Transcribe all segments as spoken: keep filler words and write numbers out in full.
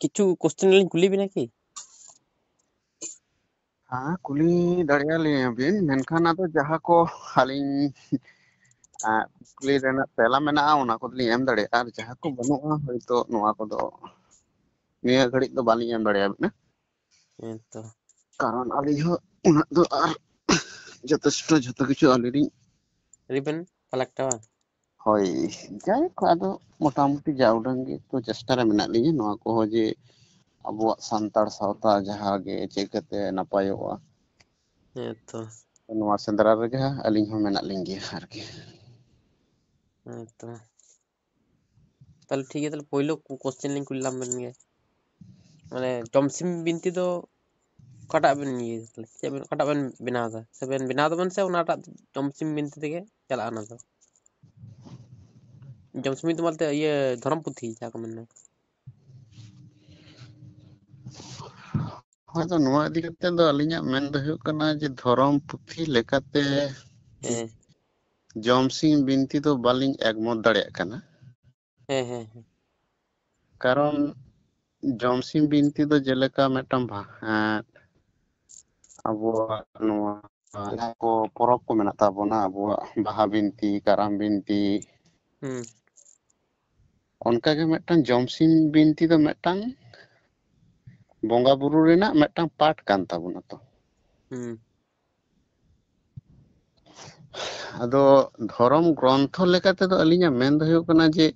ᱠᱤᱪᱷᱩ ᱠᱚᱥᱪᱮᱱ ᱞᱤᱧ ᱠᱩᱞᱤ ᱵᱤᱱᱟ ᱠᱤ? ᱦᱮᱸ, ᱠᱩᱞᱤ ᱫᱟᱲᱮᱭᱟᱞᱤᱧᱟ ᱵᱤᱱ, ᱢᱮᱱᱠᱷᱟᱱ ᱟᱫᱚ ᱡᱟᱦᱟᱸ ᱠᱚ ᱟᱹᱞᱤᱧ, ᱟᱸ, ᱠᱩᱠᱞᱤ ᱨᱮᱱᱟᱜ ᱛᱮᱞᱟ ᱢᱮᱱᱟᱜᱼᱟ, ᱚᱱᱟ ᱠᱚᱫᱚᱞᱤᱧ ᱮᱢ ᱫᱟᱲᱮᱭᱟᱜᱼᱟ, ᱟᱨ ᱡᱟᱦᱟᱸ ᱠᱚ ᱵᱟᱹᱱᱩᱜᱼᱟ, ᱦᱳᱭᱛᱳ ᱱᱚᱣᱟ ᱠᱚᱫᱚ ᱱᱤᱭᱟᱹ ᱜᱷᱟᱹᱲᱤᱡ ᱫᱚ ᱵᱟᱹᱞᱤᱧ ᱮᱢ ᱫᱟᱲᱮᱭᱟᱵᱤᱱᱟ᱾ ᱦᱮᱸ ᱛᱚ᱾ ᱠᱟᱨᱚᱱ ᱟᱹᱞᱤᱧ ᱦᱚᱸ ᱩᱱᱟᱹᱜ ᱫᱚ ᱟᱨ ᱡᱚᱛᱷᱮᱥᱴᱚ ᱡᱷᱚᱛᱚ ᱠᱤᱪᱷᱩ ᱟᱹᱞᱤᱧ ᱞᱤᱧ ᱟᱹᱰᱤ ᱵᱮᱱ ᱠᱟᱞᱮᱠᱴᱟᱣᱟ᱾ ᱦᱳᱭ, ᱡᱟᱭᱦᱳᱠ, ᱟᱫᱚ ᱢᱚᱴᱟᱢᱩᱴᱤ ᱡᱟ ᱩᱰᱟᱹᱝ ᱜᱮ ᱛᱚ ᱪᱮᱥᱴᱟ ᱨᱮ ᱢᱮᱱᱟᱜ ᱞᱤᱧᱟ ᱱᱚᱣᱟ ᱠᱚᱦᱚᱸ, ᱡᱮ ᱟᱵᱚᱣᱟᱜ ᱥᱟᱱᱛᱟᱲ ᱥᱟᱶᱛᱟ ᱡᱟᱦᱟᱸ ᱜᱮ ᱪᱤᱠᱟᱹᱛᱮ ᱱᱟᱯᱟᱭᱚᱜᱼᱟ᱾ ᱦᱮᱸ ᱛᱚ᱾ ᱱᱚᱣᱟ ᱥᱮᱸᱫᱽᱨᱟ ᱨᱮᱜᱮ ᱦᱟᱸᱜ ᱟᱹᱞᱤᱧ ᱦᱚᱸ ᱢᱮᱱᱟᱜ ᱞᱤᱧ ᱜᱮᱭᱟ ᱟᱨᱠᱤ᱾ ᱦᱮᱸ ᱛᱚ᱾ ᱛᱟᱦᱚᱞᱮ ᱴᱷᱤᱠ ᱜᱮᱭᱟ, ᱛᱟᱦᱚᱞᱮ ᱯᱳᱭᱞᱳ ᱠᱚᱥᱪᱮᱱ ᱞᱤᱧ ᱠᱩᱞᱤ ᱞᱟᱢ ᱵᱮᱱ ᱜᱮ᱾ ᱢᱟᱱᱮ ᱡᱚᱢᱥᱤᱢ ᱵᱤᱱᱛᱤ ᱫᱚ ᱚᱠᱟᱴᱟᱜ ᱵᱮᱱ ᱤᱭᱟᱹ, ᱪᱮᱫ ᱵᱮᱱ, ᱚᱠᱟᱴᱟᱜ ᱵᱮᱱ ᱵᱮᱱᱟᱣ ᱮᱫᱟ? ᱥᱮ ᱵᱮᱱ ᱵᱮᱱᱟᱣ ᱫᱟᱵᱮᱱ ᱥᱮ ᱚᱱᱟᱴᱟᱜ ᱡᱚᱢᱥᱤᱢ ᱵᱤᱱᱛᱤ ᱛᱮᱜᱮ ᱪᱟᱞᱟᱜᱼᱟ ᱚᱱᱟ ᱫᱚ? ᱡᱚᱢᱥᱤᱢ ᱵᱤᱱᱛᱤ ᱵᱚᱞᱛᱮ ᱤᱭᱟᱹ ᱫᱷᱚᱨᱚᱢ ᱯᱩᱛᱷᱤ ᱡᱟᱦᱟᱸ ᱠᱚ ᱢᱮᱱᱟ᱾ ᱦᱳᱭ, ᱛᱚ ᱱᱚᱣᱟ ᱤᱫᱤ ᱠᱟᱛᱮ ᱫᱚ ᱟᱹᱞᱤᱧᱟᱜ ᱢᱮᱱ ᱫᱚ ᱦᱩᱭᱩᱜ ᱠᱟᱱᱟ ᱡᱮ ᱫᱷᱚᱨᱚᱢ ᱯᱩᱛᱷᱤ ᱞᱮᱠᱟᱛᱮ ᱦᱮᱸ᱾ ᱡᱚᱢᱥᱤᱢ ᱵᱤᱱᱛᱤ ᱫᱚ ᱵᱟᱹᱞᱤᱧ ᱮᱜᱽᱢᱚᱛ ᱫᱟᱲᱮᱭᱟᱜ ᱠᱟᱱᱟ᱾ ᱦᱮᱸ, ᱦᱮᱸ, ᱦᱮᱸ᱾ ᱠᱟᱨᱚᱱ ᱡᱚᱢᱥᱤᱢ ᱵᱤᱱᱛᱤ ᱫᱚ ᱡᱮᱞᱮᱠᱟ ᱢᱤᱫᱴᱟᱝ ᱵᱷᱟ-, ᱮᱸ, ᱟᱵᱚᱣᱟᱜ ᱱᱚᱣᱟ ᱡᱟᱦᱟᱸ ᱠᱚ ᱯᱚᱨᱚᱵᱽ ᱠᱚ ᱢᱮᱱᱟᱜ ᱛᱟᱵᱚᱱᱟ, ᱟᱵᱚᱣᱟᱜ ᱵᱟᱦᱟ ᱵᱤᱱᱛᱤ, ᱠᱟᱨᱟᱢ ᱵᱤᱱᱛᱤ, ᱦᱩᱸ᱾ ᱚᱱᱠᱟᱜᱮ ᱢᱤᱫᱴᱟᱝ ᱡᱚᱢᱥᱤᱢ ᱵᱤᱱᱛᱤ ᱫᱚ ᱢᱤᱫᱴᱟᱝ ᱵᱚᱸᱜᱟ ᱵᱩᱨᱩ ᱨᱮᱱᱟᱜ ᱢᱤᱫᱴᱟᱝ ᱯᱟᱨᱴ ᱠᱟᱱ ᱛᱟᱵᱚᱱᱟ ᱛᱚ᱾ ᱦᱩᱸ᱾ ᱟᱫᱚ ᱫᱷᱚᱨᱚᱢ ᱜᱨᱚᱱᱛᱷᱚ ᱞᱮᱠᱟ ᱛᱮᱫᱚ ᱟᱹᱞᱤᱧᱟᱜ ᱢᱮᱱ ᱫᱚ ᱦᱩᱭᱩᱜ ᱠᱟᱱᱟ ᱡᱮ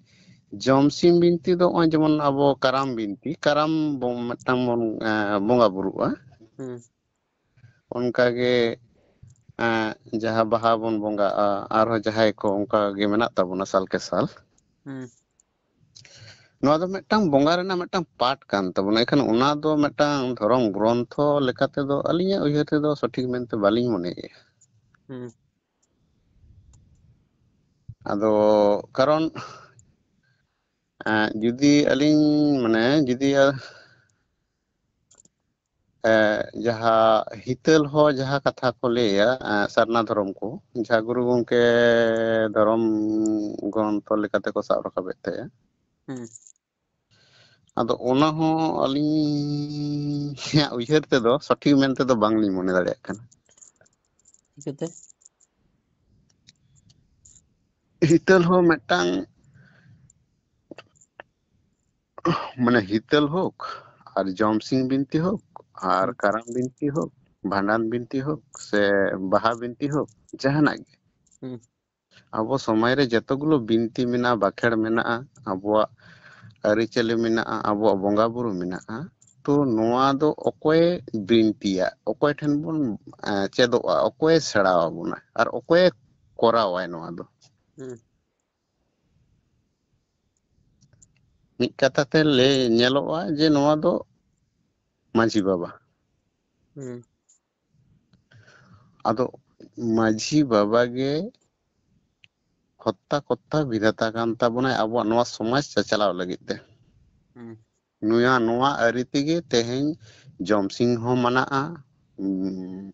ᱡᱚᱢᱥᱤᱢ ᱵᱤᱱᱛᱤ ᱫᱚ ᱱᱚᱜᱼᱚᱭ ᱡᱮᱢᱚᱱ ᱟᱵᱚ ᱠᱟᱨᱟᱢ ᱵᱤᱱᱛᱤ, ᱠᱟᱨᱟᱢ ᱵᱚ-, ᱢᱤᱫᱴᱟᱝ ᱵᱚᱱ, ᱮᱸ, ᱵᱚᱸᱜᱟ ᱵᱩᱨᱩᱜᱼᱟ᱾ ᱦᱩᱸ᱾ ᱚᱱᱠᱟᱜᱮ, ᱮᱸ, ᱡᱟᱦᱟᱸ ᱵᱟᱦᱟ ᱵᱚᱱ ᱵᱚᱸᱜᱟᱜᱼᱟ, ᱟᱨᱦᱚᱸ ᱡᱟᱦᱟᱸᱭ ᱠᱚ ᱚᱱᱠᱟ ᱜᱮ ᱢᱮᱱᱟᱜ ᱛᱟᱵᱚᱱᱟ ᱥᱟᱞ ᱠᱮ ᱥᱟᱞ᱾ ᱦᱩᱸ᱾ ᱱᱚᱣᱟ ᱫᱚ ᱢᱤᱫᱴᱟᱝ ᱵᱚᱸᱜᱟ ᱨᱮᱱᱟᱜ ᱢᱤᱫᱴᱟᱝ ᱯᱟᱨᱴ ᱠᱟᱱ ᱛᱟᱵᱚᱱᱟ, ᱮᱱᱠᱷᱟᱱ ᱚᱱᱟ ᱫᱚ ᱢᱤᱫᱴᱟᱝ ᱫᱷᱚᱨᱚᱢ ᱜᱨᱚᱱᱛᱷᱚ ᱞᱮᱠᱟ ᱛᱮᱫᱚ ᱟᱹᱞᱤᱧᱟᱜ ᱩᱭᱦᱟᱹᱨ ᱛᱮᱫᱚ ᱥᱚᱴᱷᱤᱠ ᱢᱮᱱᱛᱮ ᱵᱟᱹᱞᱤᱧ ᱢᱚᱱᱮᱭᱮᱫᱼᱟ᱾ ᱦᱩᱸ᱾ ᱟᱫᱚ ᱠᱟᱨᱚᱱ, ᱮᱸ, ᱡᱩᱫᱤ ᱟᱹᱞᱤᱧ, ᱢᱟᱱᱮ, ᱡᱩᱫᱤ ᱮ, ᱡᱟᱦᱟᱸ ᱦᱤᱛᱟᱹᱞ ᱦᱚᱸ ᱡᱟᱦᱟᱸ ᱠᱟᱛᱷᱟ ᱠᱚ ᱞᱟᱹᱭᱟ, ᱮ, ᱥᱟᱨᱱᱟ ᱫᱷᱚᱨᱚᱢ ᱠᱚ, ᱡᱟᱦᱟᱸ ᱜᱩᱨᱩ ᱜᱚᱢᱠᱮ ᱫᱷᱚᱨᱚᱢ ᱜᱨᱚᱱᱛᱷᱚ ᱞᱮᱠᱟᱛᱮ ᱠᱚ ᱥᱟᱵ ᱨᱟᱠᱟᱵᱮᱫ ᱛᱟᱦᱮᱸᱜᱼᱟ᱾ ᱦᱩᱸ᱾ ᱟᱫᱚ ᱚᱱᱟ ᱦᱚᱸ ᱟᱹᱞᱤᱧᱟᱜ ᱩᱭᱦᱟᱹᱨ ᱛᱮᱫᱚ ᱥᱚᱴᱷᱤᱠ ᱢᱮᱱᱛᱮ ᱫᱚ ᱵᱟᱝᱞᱤᱧ ᱢᱚᱱᱮ ᱫᱟᱲᱮᱭᱟᱜ ᱠᱟᱱᱟ᱾ ᱪᱤᱠᱟᱹᱛᱮ? ᱦᱤᱛᱟᱹᱞ ᱦᱚᱸ ᱢᱤᱫᱴᱟᱝ, ᱢᱟᱱᱮ, ᱦᱤᱛᱟᱹᱞ ᱦᱳᱠ, ᱟᱨ ᱡᱚᱢᱥᱤᱢ ᱵᱤᱱᱛᱤ ᱦᱳᱠ, ᱟᱨ ᱠᱟᱨᱟᱢ ᱵᱤᱱᱛᱤ ᱦᱳᱠ, ᱵᱷᱟᱸᱰᱟᱱ ᱵᱤᱱᱛᱤ ᱦᱳᱠ, ᱥᱮ ᱵᱟᱦᱟ ᱵᱤᱱᱛᱤ ᱦᱳᱠ, ᱡᱟᱦᱟᱱᱟᱜ ᱜᱮ, ᱦᱩᱸ᱾ ᱟᱵᱚ ᱥᱚᱢᱟᱡᱽ ᱨᱮ ᱡᱚᱛᱚ ᱜᱩᱞᱳ ᱵᱤᱱᱛᱤ ᱢᱮᱱᱟᱜᱼᱟ, ᱵᱟᱠᱷᱮᱲ ᱢᱮᱱᱟᱜᱼᱟ, ᱟᱵᱚᱣᱟᱜ ᱟᱹᱨᱤᱪᱟᱹᱞᱤ ᱢᱮᱱᱟᱜᱼᱟ, ᱟᱵᱚᱣᱟᱜ ᱵᱚᱸᱜᱟ ᱵᱩᱨᱩ ᱢᱮᱱᱟᱜᱼᱟ, ᱛᱚ ᱱᱚᱣᱟ ᱫᱚ ᱚᱠᱚᱭᱮ ᱵᱤᱱᱛᱤᱭᱟ, ᱚᱠᱚᱭ ᱴᱷᱮᱱ ᱵᱚᱱ, ᱮ, ᱪᱮᱫᱚᱜᱼᱟ, ᱚᱠᱚᱭᱮ ᱥᱮᱬᱟ ᱟᱵᱚᱱᱟ, ᱟᱨ ᱚᱠᱚᱭᱮ ᱠᱚᱨᱟᱣᱟᱭ ᱱᱚᱣᱟ ᱫᱚ? ᱦᱩᱸ᱾ ᱢᱤᱫ ᱠᱟᱛᱷᱟ ᱛᱮ ᱞᱟᱹᱭ ᱧᱮᱞᱚᱜᱼᱟ ᱡᱮ ᱱᱚᱣᱟ ᱫᱚ ᱢᱟᱹᱡᱷᱤ ᱵᱟᱵᱟ᱾ ᱦᱩᱸ᱾ ᱟᱫᱚ ᱢᱟᱹᱡᱷᱤ ᱵᱟᱵᱟ ᱜᱮ ᱦᱚᱛᱛᱟ ᱠᱚᱛᱛᱟ ᱵᱤᱫᱷᱟᱛᱟ ᱠᱟᱱ ᱛᱟᱵᱚᱱᱟᱭ ᱟᱵᱚᱣᱟᱜ ᱱᱚᱣᱟ ᱥᱚᱢᱟᱡᱽ ᱪᱟᱪᱞᱟᱣ ᱞᱟᱹᱜᱤᱫ ᱛᱮ᱾ ᱦᱩᱸ᱾ ᱱᱚᱣᱟ, ᱱᱚᱣᱟ ᱟᱹᱨᱤ ᱛᱮᱜᱮ ᱛᱮᱦᱮᱧ ᱡᱚᱢᱥᱤᱢ ᱦᱚᱸ ᱢᱟᱱᱟᱜᱼᱟ, ᱩᱸ,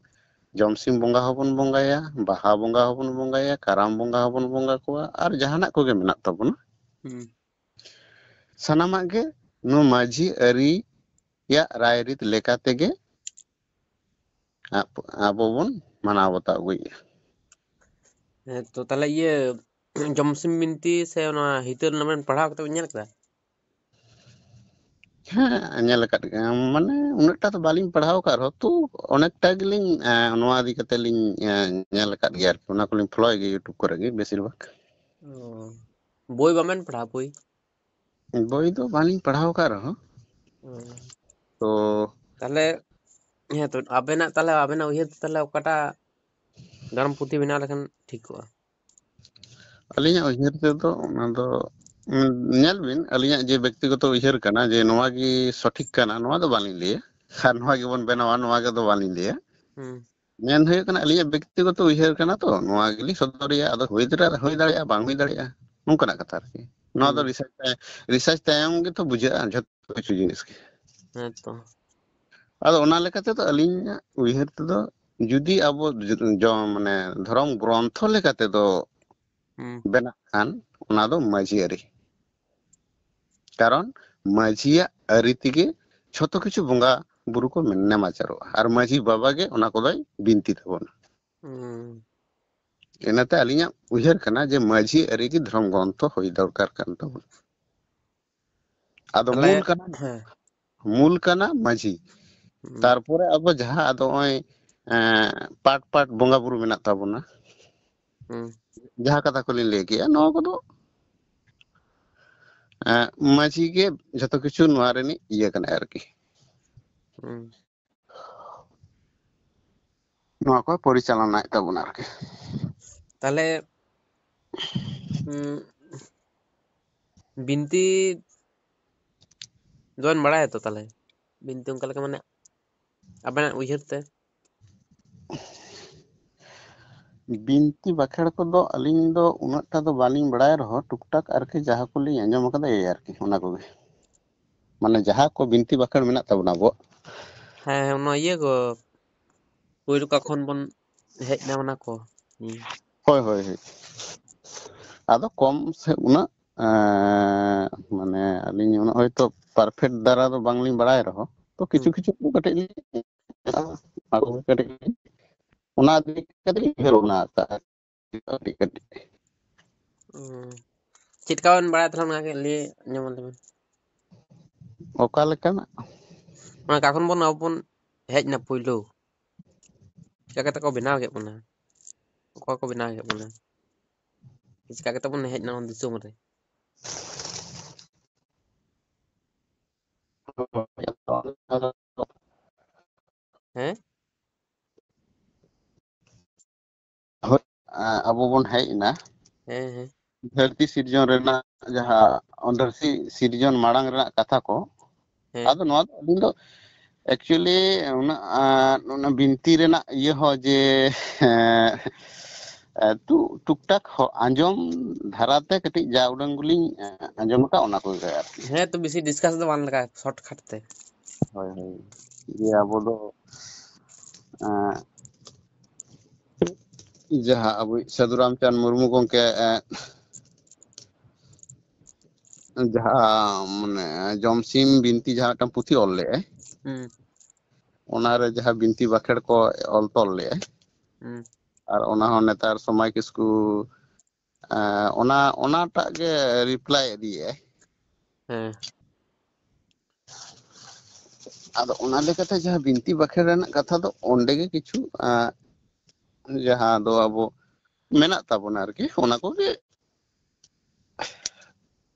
ᱡᱚᱢᱥᱤᱢ ᱵᱚᱸᱜᱟ ᱦᱚᱸᱵᱚᱱ ᱵᱚᱸᱜᱟᱭᱟ, ᱵᱟᱦᱟ ᱵᱚᱸᱜᱟ ᱦᱚᱸᱵᱚᱱ ᱵᱚᱸᱜᱟᱭᱟ, ᱠᱟᱨᱟᱢ ᱵᱚᱸᱜᱟ ᱦᱚᱸᱵᱚᱱ ᱵᱚᱸᱜᱟ ᱠᱚᱣᱟ, ᱟᱨ ᱡᱟᱦᱟᱱᱟᱜ ᱠᱚᱜᱮ ᱢᱮᱱᱟᱜ ᱛᱟᱵᱚᱱᱟ᱾ ᱦᱩᱸ᱾ ᱥᱟᱱᱟᱢᱟᱜ ᱜᱮ ᱱᱚᱣᱟ ᱢᱟᱹᱡᱷᱤ ᱟᱹᱨᱤᱭᱟᱜ ᱨᱟᱭᱨᱤᱛ ᱞᱮᱠᱟ ᱛᱮᱜᱮ ᱟᱵ-, ᱟᱵᱚ ᱵᱚᱱ ᱢᱟᱱᱟᱣ ᱵᱟᱛᱟᱣ ᱟᱹᱜᱩᱭᱮᱫᱼᱟ᱾ ᱦᱮᱸ ᱛᱚ, ᱛᱟᱦᱞᱮ ᱤᱭᱟᱹ, ᱡᱚᱢᱥᱤᱢ ᱵᱤᱱᱛᱤ ᱥᱮ ᱚᱱᱟ ᱦᱤᱛᱟᱹᱞ ᱚᱱᱟ ᱵᱮᱱ ᱯᱟᱲᱦᱟᱣ ᱠᱟᱛᱮ ᱵᱮᱱ ᱧᱮᱞ ᱠᱮᱫᱟ? ᱦᱮᱸ, ᱧᱮᱞ ᱟᱠᱟᱫ ᱜᱮᱭᱟ᱾ ᱢᱟᱱᱮ, ᱩᱱᱟᱹᱜ ᱴᱟ ᱫᱚ ᱵᱟᱹᱞᱤᱧ ᱯᱟᱲᱦᱟᱣ ᱟᱠᱟᱫ ᱨᱮᱦᱚᱸ, ᱛᱚ, ᱚᱱᱮᱠᱴᱟ ᱜᱮᱞᱤᱧ, ᱮᱸ, ᱱᱚᱣᱟ ᱤᱫᱤ ᱠᱟᱛᱮ ᱞᱤᱧ, ᱮᱸ, ᱧᱮᱞ ᱟᱠᱟᱫ ᱜᱮᱭᱟ ᱟᱨᱠᱤ᱾ ᱚᱱᱟ ᱠᱚᱞᱤᱧ ᱯᱷᱚᱞᱳᱭ ᱜᱮᱭᱟ YouTube ᱠᱚᱨᱮ ᱜᱮ ᱵᱮᱥᱤᱨ ᱵᱷᱟᱜᱽ᱾ ᱚ, ᱵᱳᱭ ᱵᱟᱵᱮᱱ ᱯᱟᱲᱦᱟᱣᱟ, ᱵᱳᱭ? ᱵᱳᱭ ᱫᱚ ᱵᱟᱹᱞᱤᱧ ᱯᱟᱲᱦᱟᱣ ᱟᱠᱟᱫ ᱨᱮᱦᱚᱸ, ᱚ᱾ ᱛᱚ, ᱛᱟᱦᱞᱮ, ᱦᱮᱸ ᱛᱚ, ᱟᱵᱮᱱᱟᱜ, ᱛᱟᱦᱞᱮ ᱟᱵᱮᱱᱟᱜ ᱩᱭᱦᱟᱹᱨ ᱛᱮ ᱛᱟᱦᱞᱮ ᱚᱠᱟᱴᱟᱜ ᱜᱟᱲᱟᱢ ᱯᱩᱛᱷᱤ ᱵᱮᱱᱟᱣ ᱞᱮᱠᱷᱟᱱ ᱴᱷᱤᱠ ᱠᱚᱜᱼᱟ? ᱟᱹᱞᱤᱧᱟᱜ ᱩᱭᱦᱟᱹᱨ ᱛᱮᱫᱚ ᱚᱱᱟ ᱫᱚ, ᱩᱸ, ᱧᱮᱞ ᱵᱤᱱ, ᱟᱹᱞᱤᱧᱟᱜ ᱡᱮ ᱵᱮᱠᱛᱤᱜᱚᱛᱚ ᱩᱭᱦᱟᱹᱨ ᱠᱟᱱᱟ ᱡᱮ ᱱᱚᱣᱟ ᱜᱮ ᱥᱚᱴᱷᱤᱠ ᱠᱟᱱᱟ, ᱱᱚᱣᱟ ᱫᱚ ᱵᱟᱹᱞᱤᱧ ᱞᱟᱹᱭᱟ᱾ ᱟᱨ ᱱᱚᱣᱟ ᱜᱮᱵᱚᱱ ᱵᱮᱱᱟᱣᱟ, ᱱᱚᱣᱟ ᱜᱮᱫᱚ ᱵᱟᱹᱞᱤᱧ ᱞᱟᱹᱭᱟ᱾ ᱦᱩᱸ᱾ ᱢᱮᱱ ᱦᱩᱭᱩᱜ ᱠᱟᱱᱟ, ᱟᱹᱞᱤᱧᱟᱜ ᱵᱮᱠᱛᱤᱜᱚᱛᱚ ᱩᱭᱦᱟᱹᱨ ᱠᱟᱱᱟ ᱛᱚ, ᱱᱚᱣᱟ ᱜᱮᱞᱤᱧ ᱥᱚᱫᱚᱨᱮᱭᱟ᱾ ᱟᱫᱚ ᱦᱩᱭ ᱫᱟᱲᱮᱭᱟᱜᱼᱟ, ᱦᱩᱭ ᱫᱟᱲᱮᱭᱟᱜᱼᱟ, ᱵᱟᱝ ᱦᱩᱭ ᱫᱟᱲᱮᱭᱟᱜᱼᱟ, ᱱᱚᱝᱠᱟᱱᱟᱜ ᱠᱟᱛᱷᱟ ᱟᱨᱠᱤ᱾ ᱱᱚᱣᱟ ᱫᱚ ᱦᱩᱸ᱾ ᱨᱤᱥᱟᱨᱪ ᱛᱟᱭ-, ᱨᱤᱥᱟᱨᱪ ᱛᱟᱭᱚᱢ ᱜᱮᱛᱚ ᱵᱩᱡᱷᱟᱹᱜᱼᱟ ᱡᱷᱚᱛᱚ ᱠᱤᱪᱷᱩ ᱡᱤᱱᱤᱥ ᱜᱮ᱾ ᱦᱮᱸ ᱛᱚ᱾ ᱟᱫᱚ ᱚᱱᱟ ᱞᱮᱠᱟ ᱛᱮᱫᱚ ᱟᱹᱞᱤᱧᱟᱜ ᱩᱭᱦᱟᱹᱨ ᱛᱮᱫᱚ ᱡᱩᱫᱤ ᱟᱵᱚ ᱡᱚ-, ᱡᱚ-, ᱢᱟᱱᱮ ᱫᱷᱚᱨᱚᱢ ᱜᱨᱚᱱᱛᱷᱚ ᱞᱮᱠᱟ ᱛᱮᱫᱚ ᱦᱩᱸ᱾ ᱵᱮᱱᱟᱜ ᱠᱷᱟᱱ ᱚᱱᱟ ᱫᱚ ᱢᱟᱹᱡᱷᱤ ᱟᱹᱨᱤ᱾ ᱠᱟᱨᱚᱱ ᱢᱟᱹᱡᱷᱤᱭᱟᱜ ᱟᱹᱨᱤ ᱛᱮᱜᱮ ᱡᱷᱚᱛᱚ ᱠᱤᱪᱷᱩ ᱵᱚᱸᱜᱟ ᱵᱩᱨᱩ ᱠᱚ ᱢᱮᱱ-, ᱱᱮᱢᱟᱪᱟᱨᱚᱜᱼᱟ᱾ ᱟᱨ ᱢᱟᱹᱡᱷᱤ ᱵᱟᱵᱟ ᱜᱮ ᱚᱱᱟ ᱠᱚᱫᱚᱭ ᱵᱤᱱᱛᱤ ᱛᱟᱵᱚᱱᱟ᱾ ᱦᱩᱸ᱾ ᱤᱱᱟᱹᱛᱮ ᱟᱹᱞᱤᱧᱟᱜ ᱩᱭᱦᱟᱹᱨ ᱠᱟᱱᱟ ᱡᱮ ᱢᱟᱹᱡᱷᱤ ᱟᱹᱨᱤ ᱜᱮ ᱫᱷᱚᱨᱚᱢ ᱜᱨᱚᱱᱛᱷᱚ ᱦᱩᱭ ᱫᱚᱨᱠᱟᱨ ᱠᱟᱱ ᱛᱟᱵᱚᱱᱟ᱾ ᱟᱫᱚ ᱛᱟᱦᱞᱮ, ᱢᱩᱞ ᱠᱟᱱᱟ, ᱦᱮᱸ᱾ ᱢᱩᱞ ᱠᱟᱱᱟ ᱢᱟᱹᱡᱷᱤ᱾ ᱦᱩᱸ᱾ ᱛᱟᱨᱯᱚᱨᱮ ᱟᱵᱚ ᱡᱟᱦᱟᱸ ᱟᱫᱚ ᱱᱚᱜᱼᱚᱭ, ᱮᱸ, ᱯᱟᱴ ᱯᱟᱴ ᱵᱚᱸᱜᱟ ᱵᱩᱨᱩ ᱢᱮᱱᱟᱜ ᱛᱟᱵᱚᱱᱟ, ᱦᱩᱸ᱾ ᱡᱟᱦᱟᱸ ᱠᱟᱛᱷᱟ ᱠᱚᱞᱤᱧ ᱞᱟᱹᱭ ᱠᱮᱜᱼᱟ, ᱱᱚᱣᱟ ᱠᱚᱫᱚ, ᱮᱸ, ᱢᱟᱹᱡᱷᱤ ᱜᱮ ᱡᱷᱚᱛᱚ ᱠᱤᱪᱷᱩ ᱱᱚᱣᱟ ᱨᱤᱱᱤᱡ ᱤᱭᱟᱹ ᱠᱟᱱᱟᱭ ᱟᱨᱠᱤ᱾ ᱦᱩᱸ᱾ ᱱᱚᱣᱟ ᱠᱚ ᱯᱚᱨᱤᱪᱟᱞᱚᱱᱟᱭᱮᱫ ᱛᱟᱵᱚᱱᱟ ᱟᱨᱠᱤ᱾ ᱛᱟᱦᱞᱮ, ᱩᱸ, ᱵᱤᱱᱛᱤ ᱫᱚᱵᱮᱱ ᱵᱟᱲᱟᱭᱟ ᱛᱚ ᱛᱟᱦᱞᱮ? ᱵᱤᱱᱛᱤ ᱚᱱᱠᱟ ᱞᱮᱠᱟ ᱢᱟᱱᱮ ᱟᱵᱮᱱᱟᱜ ᱩᱭᱦᱟᱹᱨ ᱛᱮ? ᱵᱤᱱᱛᱤ ᱵᱟᱠᱷᱮᱲ ᱠᱚᱫᱚ ᱟᱹᱞᱤᱧ ᱫᱚ ᱩᱱᱟᱹᱜ ᱴᱟ ᱫᱚ ᱵᱟᱹᱞᱤᱧ ᱵᱟᱲᱟᱭ ᱨᱮᱦᱚᱸ, ᱴᱩᱠ ᱴᱟᱠ ᱟᱨᱠᱤ ᱡᱟᱦᱟᱸ ᱠᱚᱞᱤᱧ ᱟᱸᱡᱚᱢ ᱟᱠᱟᱫᱟ, ᱮᱭ ᱟᱨᱠᱤ ᱚᱱᱟ ᱠᱚᱜᱮ᱾ ᱢᱟᱱᱮ ᱡᱟᱦᱟᱸ ᱠᱚ ᱵᱤᱱᱛᱤ ᱵᱟᱠᱷᱮᱲ ᱢᱮᱱᱟᱜ ᱛᱟᱵᱚᱱᱟ ᱟᱵᱚᱣᱟᱜ᱾ ᱦᱮᱸ, ᱦᱮᱸ, ᱚᱱᱟ ᱤᱭᱟᱹ ᱠᱚ, ᱯᱳᱭᱞᱳ ᱚᱠᱟ ᱠᱷᱚᱱ ᱵᱚᱱ ᱦᱮᱡ ᱮᱱᱟ ᱚᱱᱟ ᱠᱚ᱾ ᱦᱩᱸ᱾ ᱦᱳᱭ, ᱦᱳᱭ, ᱦᱳᱭ᱾ ᱟᱫᱚ ᱠᱚᱢ ᱥᱮ ᱩᱱᱟᱹᱜ, ᱮᱸ, ᱢᱟᱱᱮ ᱟᱹᱞᱤᱧ ᱩᱱᱟᱹᱜ ᱦᱚᱭᱛᱳ perfect ᱫᱷᱟᱨᱟ ᱫᱚ ᱵᱟᱝᱞᱤᱧ ᱵᱟᱲᱟᱭ ᱨᱮᱦᱚᱸ, ᱛᱚ ᱠᱤᱪᱷᱩ ᱦᱩᱸ᱾ ᱠᱤᱪᱷᱩ ᱠᱟᱹᱴᱤᱡ ᱞᱤᱧ, ᱚᱱᱟ ᱠᱚᱜᱮ ᱠᱟᱹᱴᱤᱡ ᱞᱤᱧ, ᱚᱱᱟ ᱤᱫᱤ ᱠᱟᱛᱮ ᱞᱤᱧ ᱩᱭᱦᱟᱹᱨ ᱵᱷᱟᱵᱽᱱᱟ ᱟᱠᱟᱫᱼᱟ ᱠᱟᱹᱴᱤᱡ ᱠᱟᱹᱴᱤᱡ᱾ ᱦᱩᱸ᱾ ᱪᱮᱫ ᱞᱮᱠᱟ ᱵᱮᱱ ᱵᱟᱲᱟᱭ ᱛᱟᱦᱮᱱᱟ ᱚᱱᱟ ᱜᱮ ᱞᱟᱹᱭ ᱟᱸᱡᱚᱢ ᱟᱞᱮ ᱵᱮᱱ᱾ ᱚᱠᱟ ᱞᱮᱠᱟᱱᱟᱜ? ᱚᱱᱟ ᱚᱠᱟ ᱠᱷᱚᱱ ᱵᱚᱱ ᱟᱵᱚ ᱵᱚᱱ ᱦᱮᱡ ᱮᱱᱟ ᱯᱳᱭᱞᱳ, ᱪᱤᱠᱟ ᱠᱟᱛᱮ ᱠᱚ ᱵᱮᱱᱟᱣ ᱠᱮᱫ ᱵᱚᱱᱟ, ᱚᱠᱚᱭ ᱠᱚ ᱵᱮᱱᱟᱣ ᱠᱮᱫ ᱵᱚᱱᱟ, ᱪᱤᱠᱟ ᱠᱟᱛᱮ ᱵᱚᱱ ᱦᱮᱡ ᱮᱱᱟ ᱱᱚᱣᱟ ᱫᱤᱥᱚᱢ ᱨᱮ? ᱦᱮᱸ? ᱦᱳᱭ, ᱟ-, ᱟᱵᱚ ᱵᱚᱱ ᱦᱮᱡ ᱮᱱᱟ᱾ ᱦᱮᱸ, ᱦᱮᱸ᱾ ᱫᱷᱟᱹᱨᱛᱤ ᱥᱤᱨᱡᱚᱱ ᱨᱮᱱᱟᱜ ᱡᱟᱦᱟᱸ, ᱫᱷᱟᱹᱨᱛᱤ ᱥᱤᱨᱡᱚᱱ ᱢᱟᱲᱟᱝ ᱨᱮᱱᱟᱜ ᱠᱟᱛᱷᱟ ᱠᱚ᱾ ᱦᱮᱸ᱾ ᱟᱫᱚ ᱱᱚᱣᱟ ᱫᱚ ᱟᱹᱞᱤᱧ ᱫᱚ actually ᱩᱱᱟᱹᱜ, ᱟ, ᱚᱱᱟ ᱵᱤᱱᱛᱤ ᱨᱮᱱᱟᱜ ᱤᱭᱟᱹ ᱦᱚᱸ ᱡᱮ, ᱮ, ᱮ, ᱴᱩ-, ᱴᱩᱠ ᱴᱟᱠ ᱦᱚ-, ᱟᱸᱡᱚᱢ ᱫᱷᱟᱨᱟᱛᱮ ᱠᱟᱹᱴᱤᱡ ᱡᱟ ᱩᱰᱟᱹᱝ ᱜᱮᱞᱤᱧ, ᱮ, ᱟᱸᱡᱚᱢ ᱟᱠᱟᱫ, ᱚᱱᱟ ᱠᱚᱜᱮ ᱟᱨᱠᱤ᱾ ᱦᱮᱸ, ᱛᱚ ᱵᱮᱥᱤ discuss ᱫᱚ ᱵᱟᱝ ᱞᱟᱜᱟᱜᱼᱟ, shortcut ᱛᱮ᱾ ᱦᱳᱭ, ᱦᱳᱭ᱾ ᱡᱮ ᱟᱵᱚ ᱫᱚ, ᱮ, ᱡᱟᱦᱟᱸ ᱟᱵᱚᱭᱤᱡ ᱥᱟᱹᱫᱷᱩ ᱨᱟᱢᱪᱟᱸᱫᱽ ᱢᱩᱨᱢᱩ ᱜᱚᱢᱠᱮ, ᱮ, ᱡᱟᱦᱟᱸ ᱢᱟᱱᱮ ᱡᱚᱢᱥᱤᱢ ᱵᱤᱱᱛᱤ ᱡᱟᱦᱟᱸ ᱢᱤᱫᱴᱟᱝ ᱯᱩᱛᱷᱤ ᱚᱞ ᱞᱮᱫᱼᱟᱭ, ᱦᱩᱸ᱾ ᱚᱱᱟᱨᱮ ᱡᱟᱦᱟᱸ ᱵᱤᱱᱛᱤ ᱵᱟᱠᱷᱮᱲ ᱠᱚ ᱚᱞ ᱛᱚᱞ ᱞᱮᱫᱼᱟᱭ, ᱦᱩᱸ᱾ ᱟᱨ ᱚᱱᱟ ᱦᱚᱸ ᱱᱮᱛᱟᱨ ᱥᱚᱢᱟᱭ ᱠᱤᱥᱠᱩ, ᱮᱸ, ᱚᱱᱟ, ᱚᱱᱟᱴᱟᱜ ᱜᱮ ᱨᱤᱯᱞᱟᱭ ᱤᱫᱤᱭᱮᱫᱼᱟᱭ᱾ ᱦᱮᱸ᱾ ᱟᱫᱚ ᱚᱱᱟ ᱞᱮᱠᱟᱛᱮ ᱡᱟᱦᱟᱸ ᱵᱤᱱᱛᱤ ᱵᱟᱠᱷᱮᱲ ᱨᱮᱱᱟᱜ ᱠᱟᱛᱷᱟ ᱫᱚ ᱚᱸᱰᱮ ᱜᱮ ᱠᱤᱪᱷᱩ, ᱮᱸ, ᱡᱟᱦᱟᱸ ᱫᱚ ᱟᱵᱚ ᱢᱮᱱᱟᱜ ᱛᱟᱵᱚᱱᱟ ᱟᱨᱠᱤ, ᱚᱱᱟ ᱠᱚᱜᱮ᱾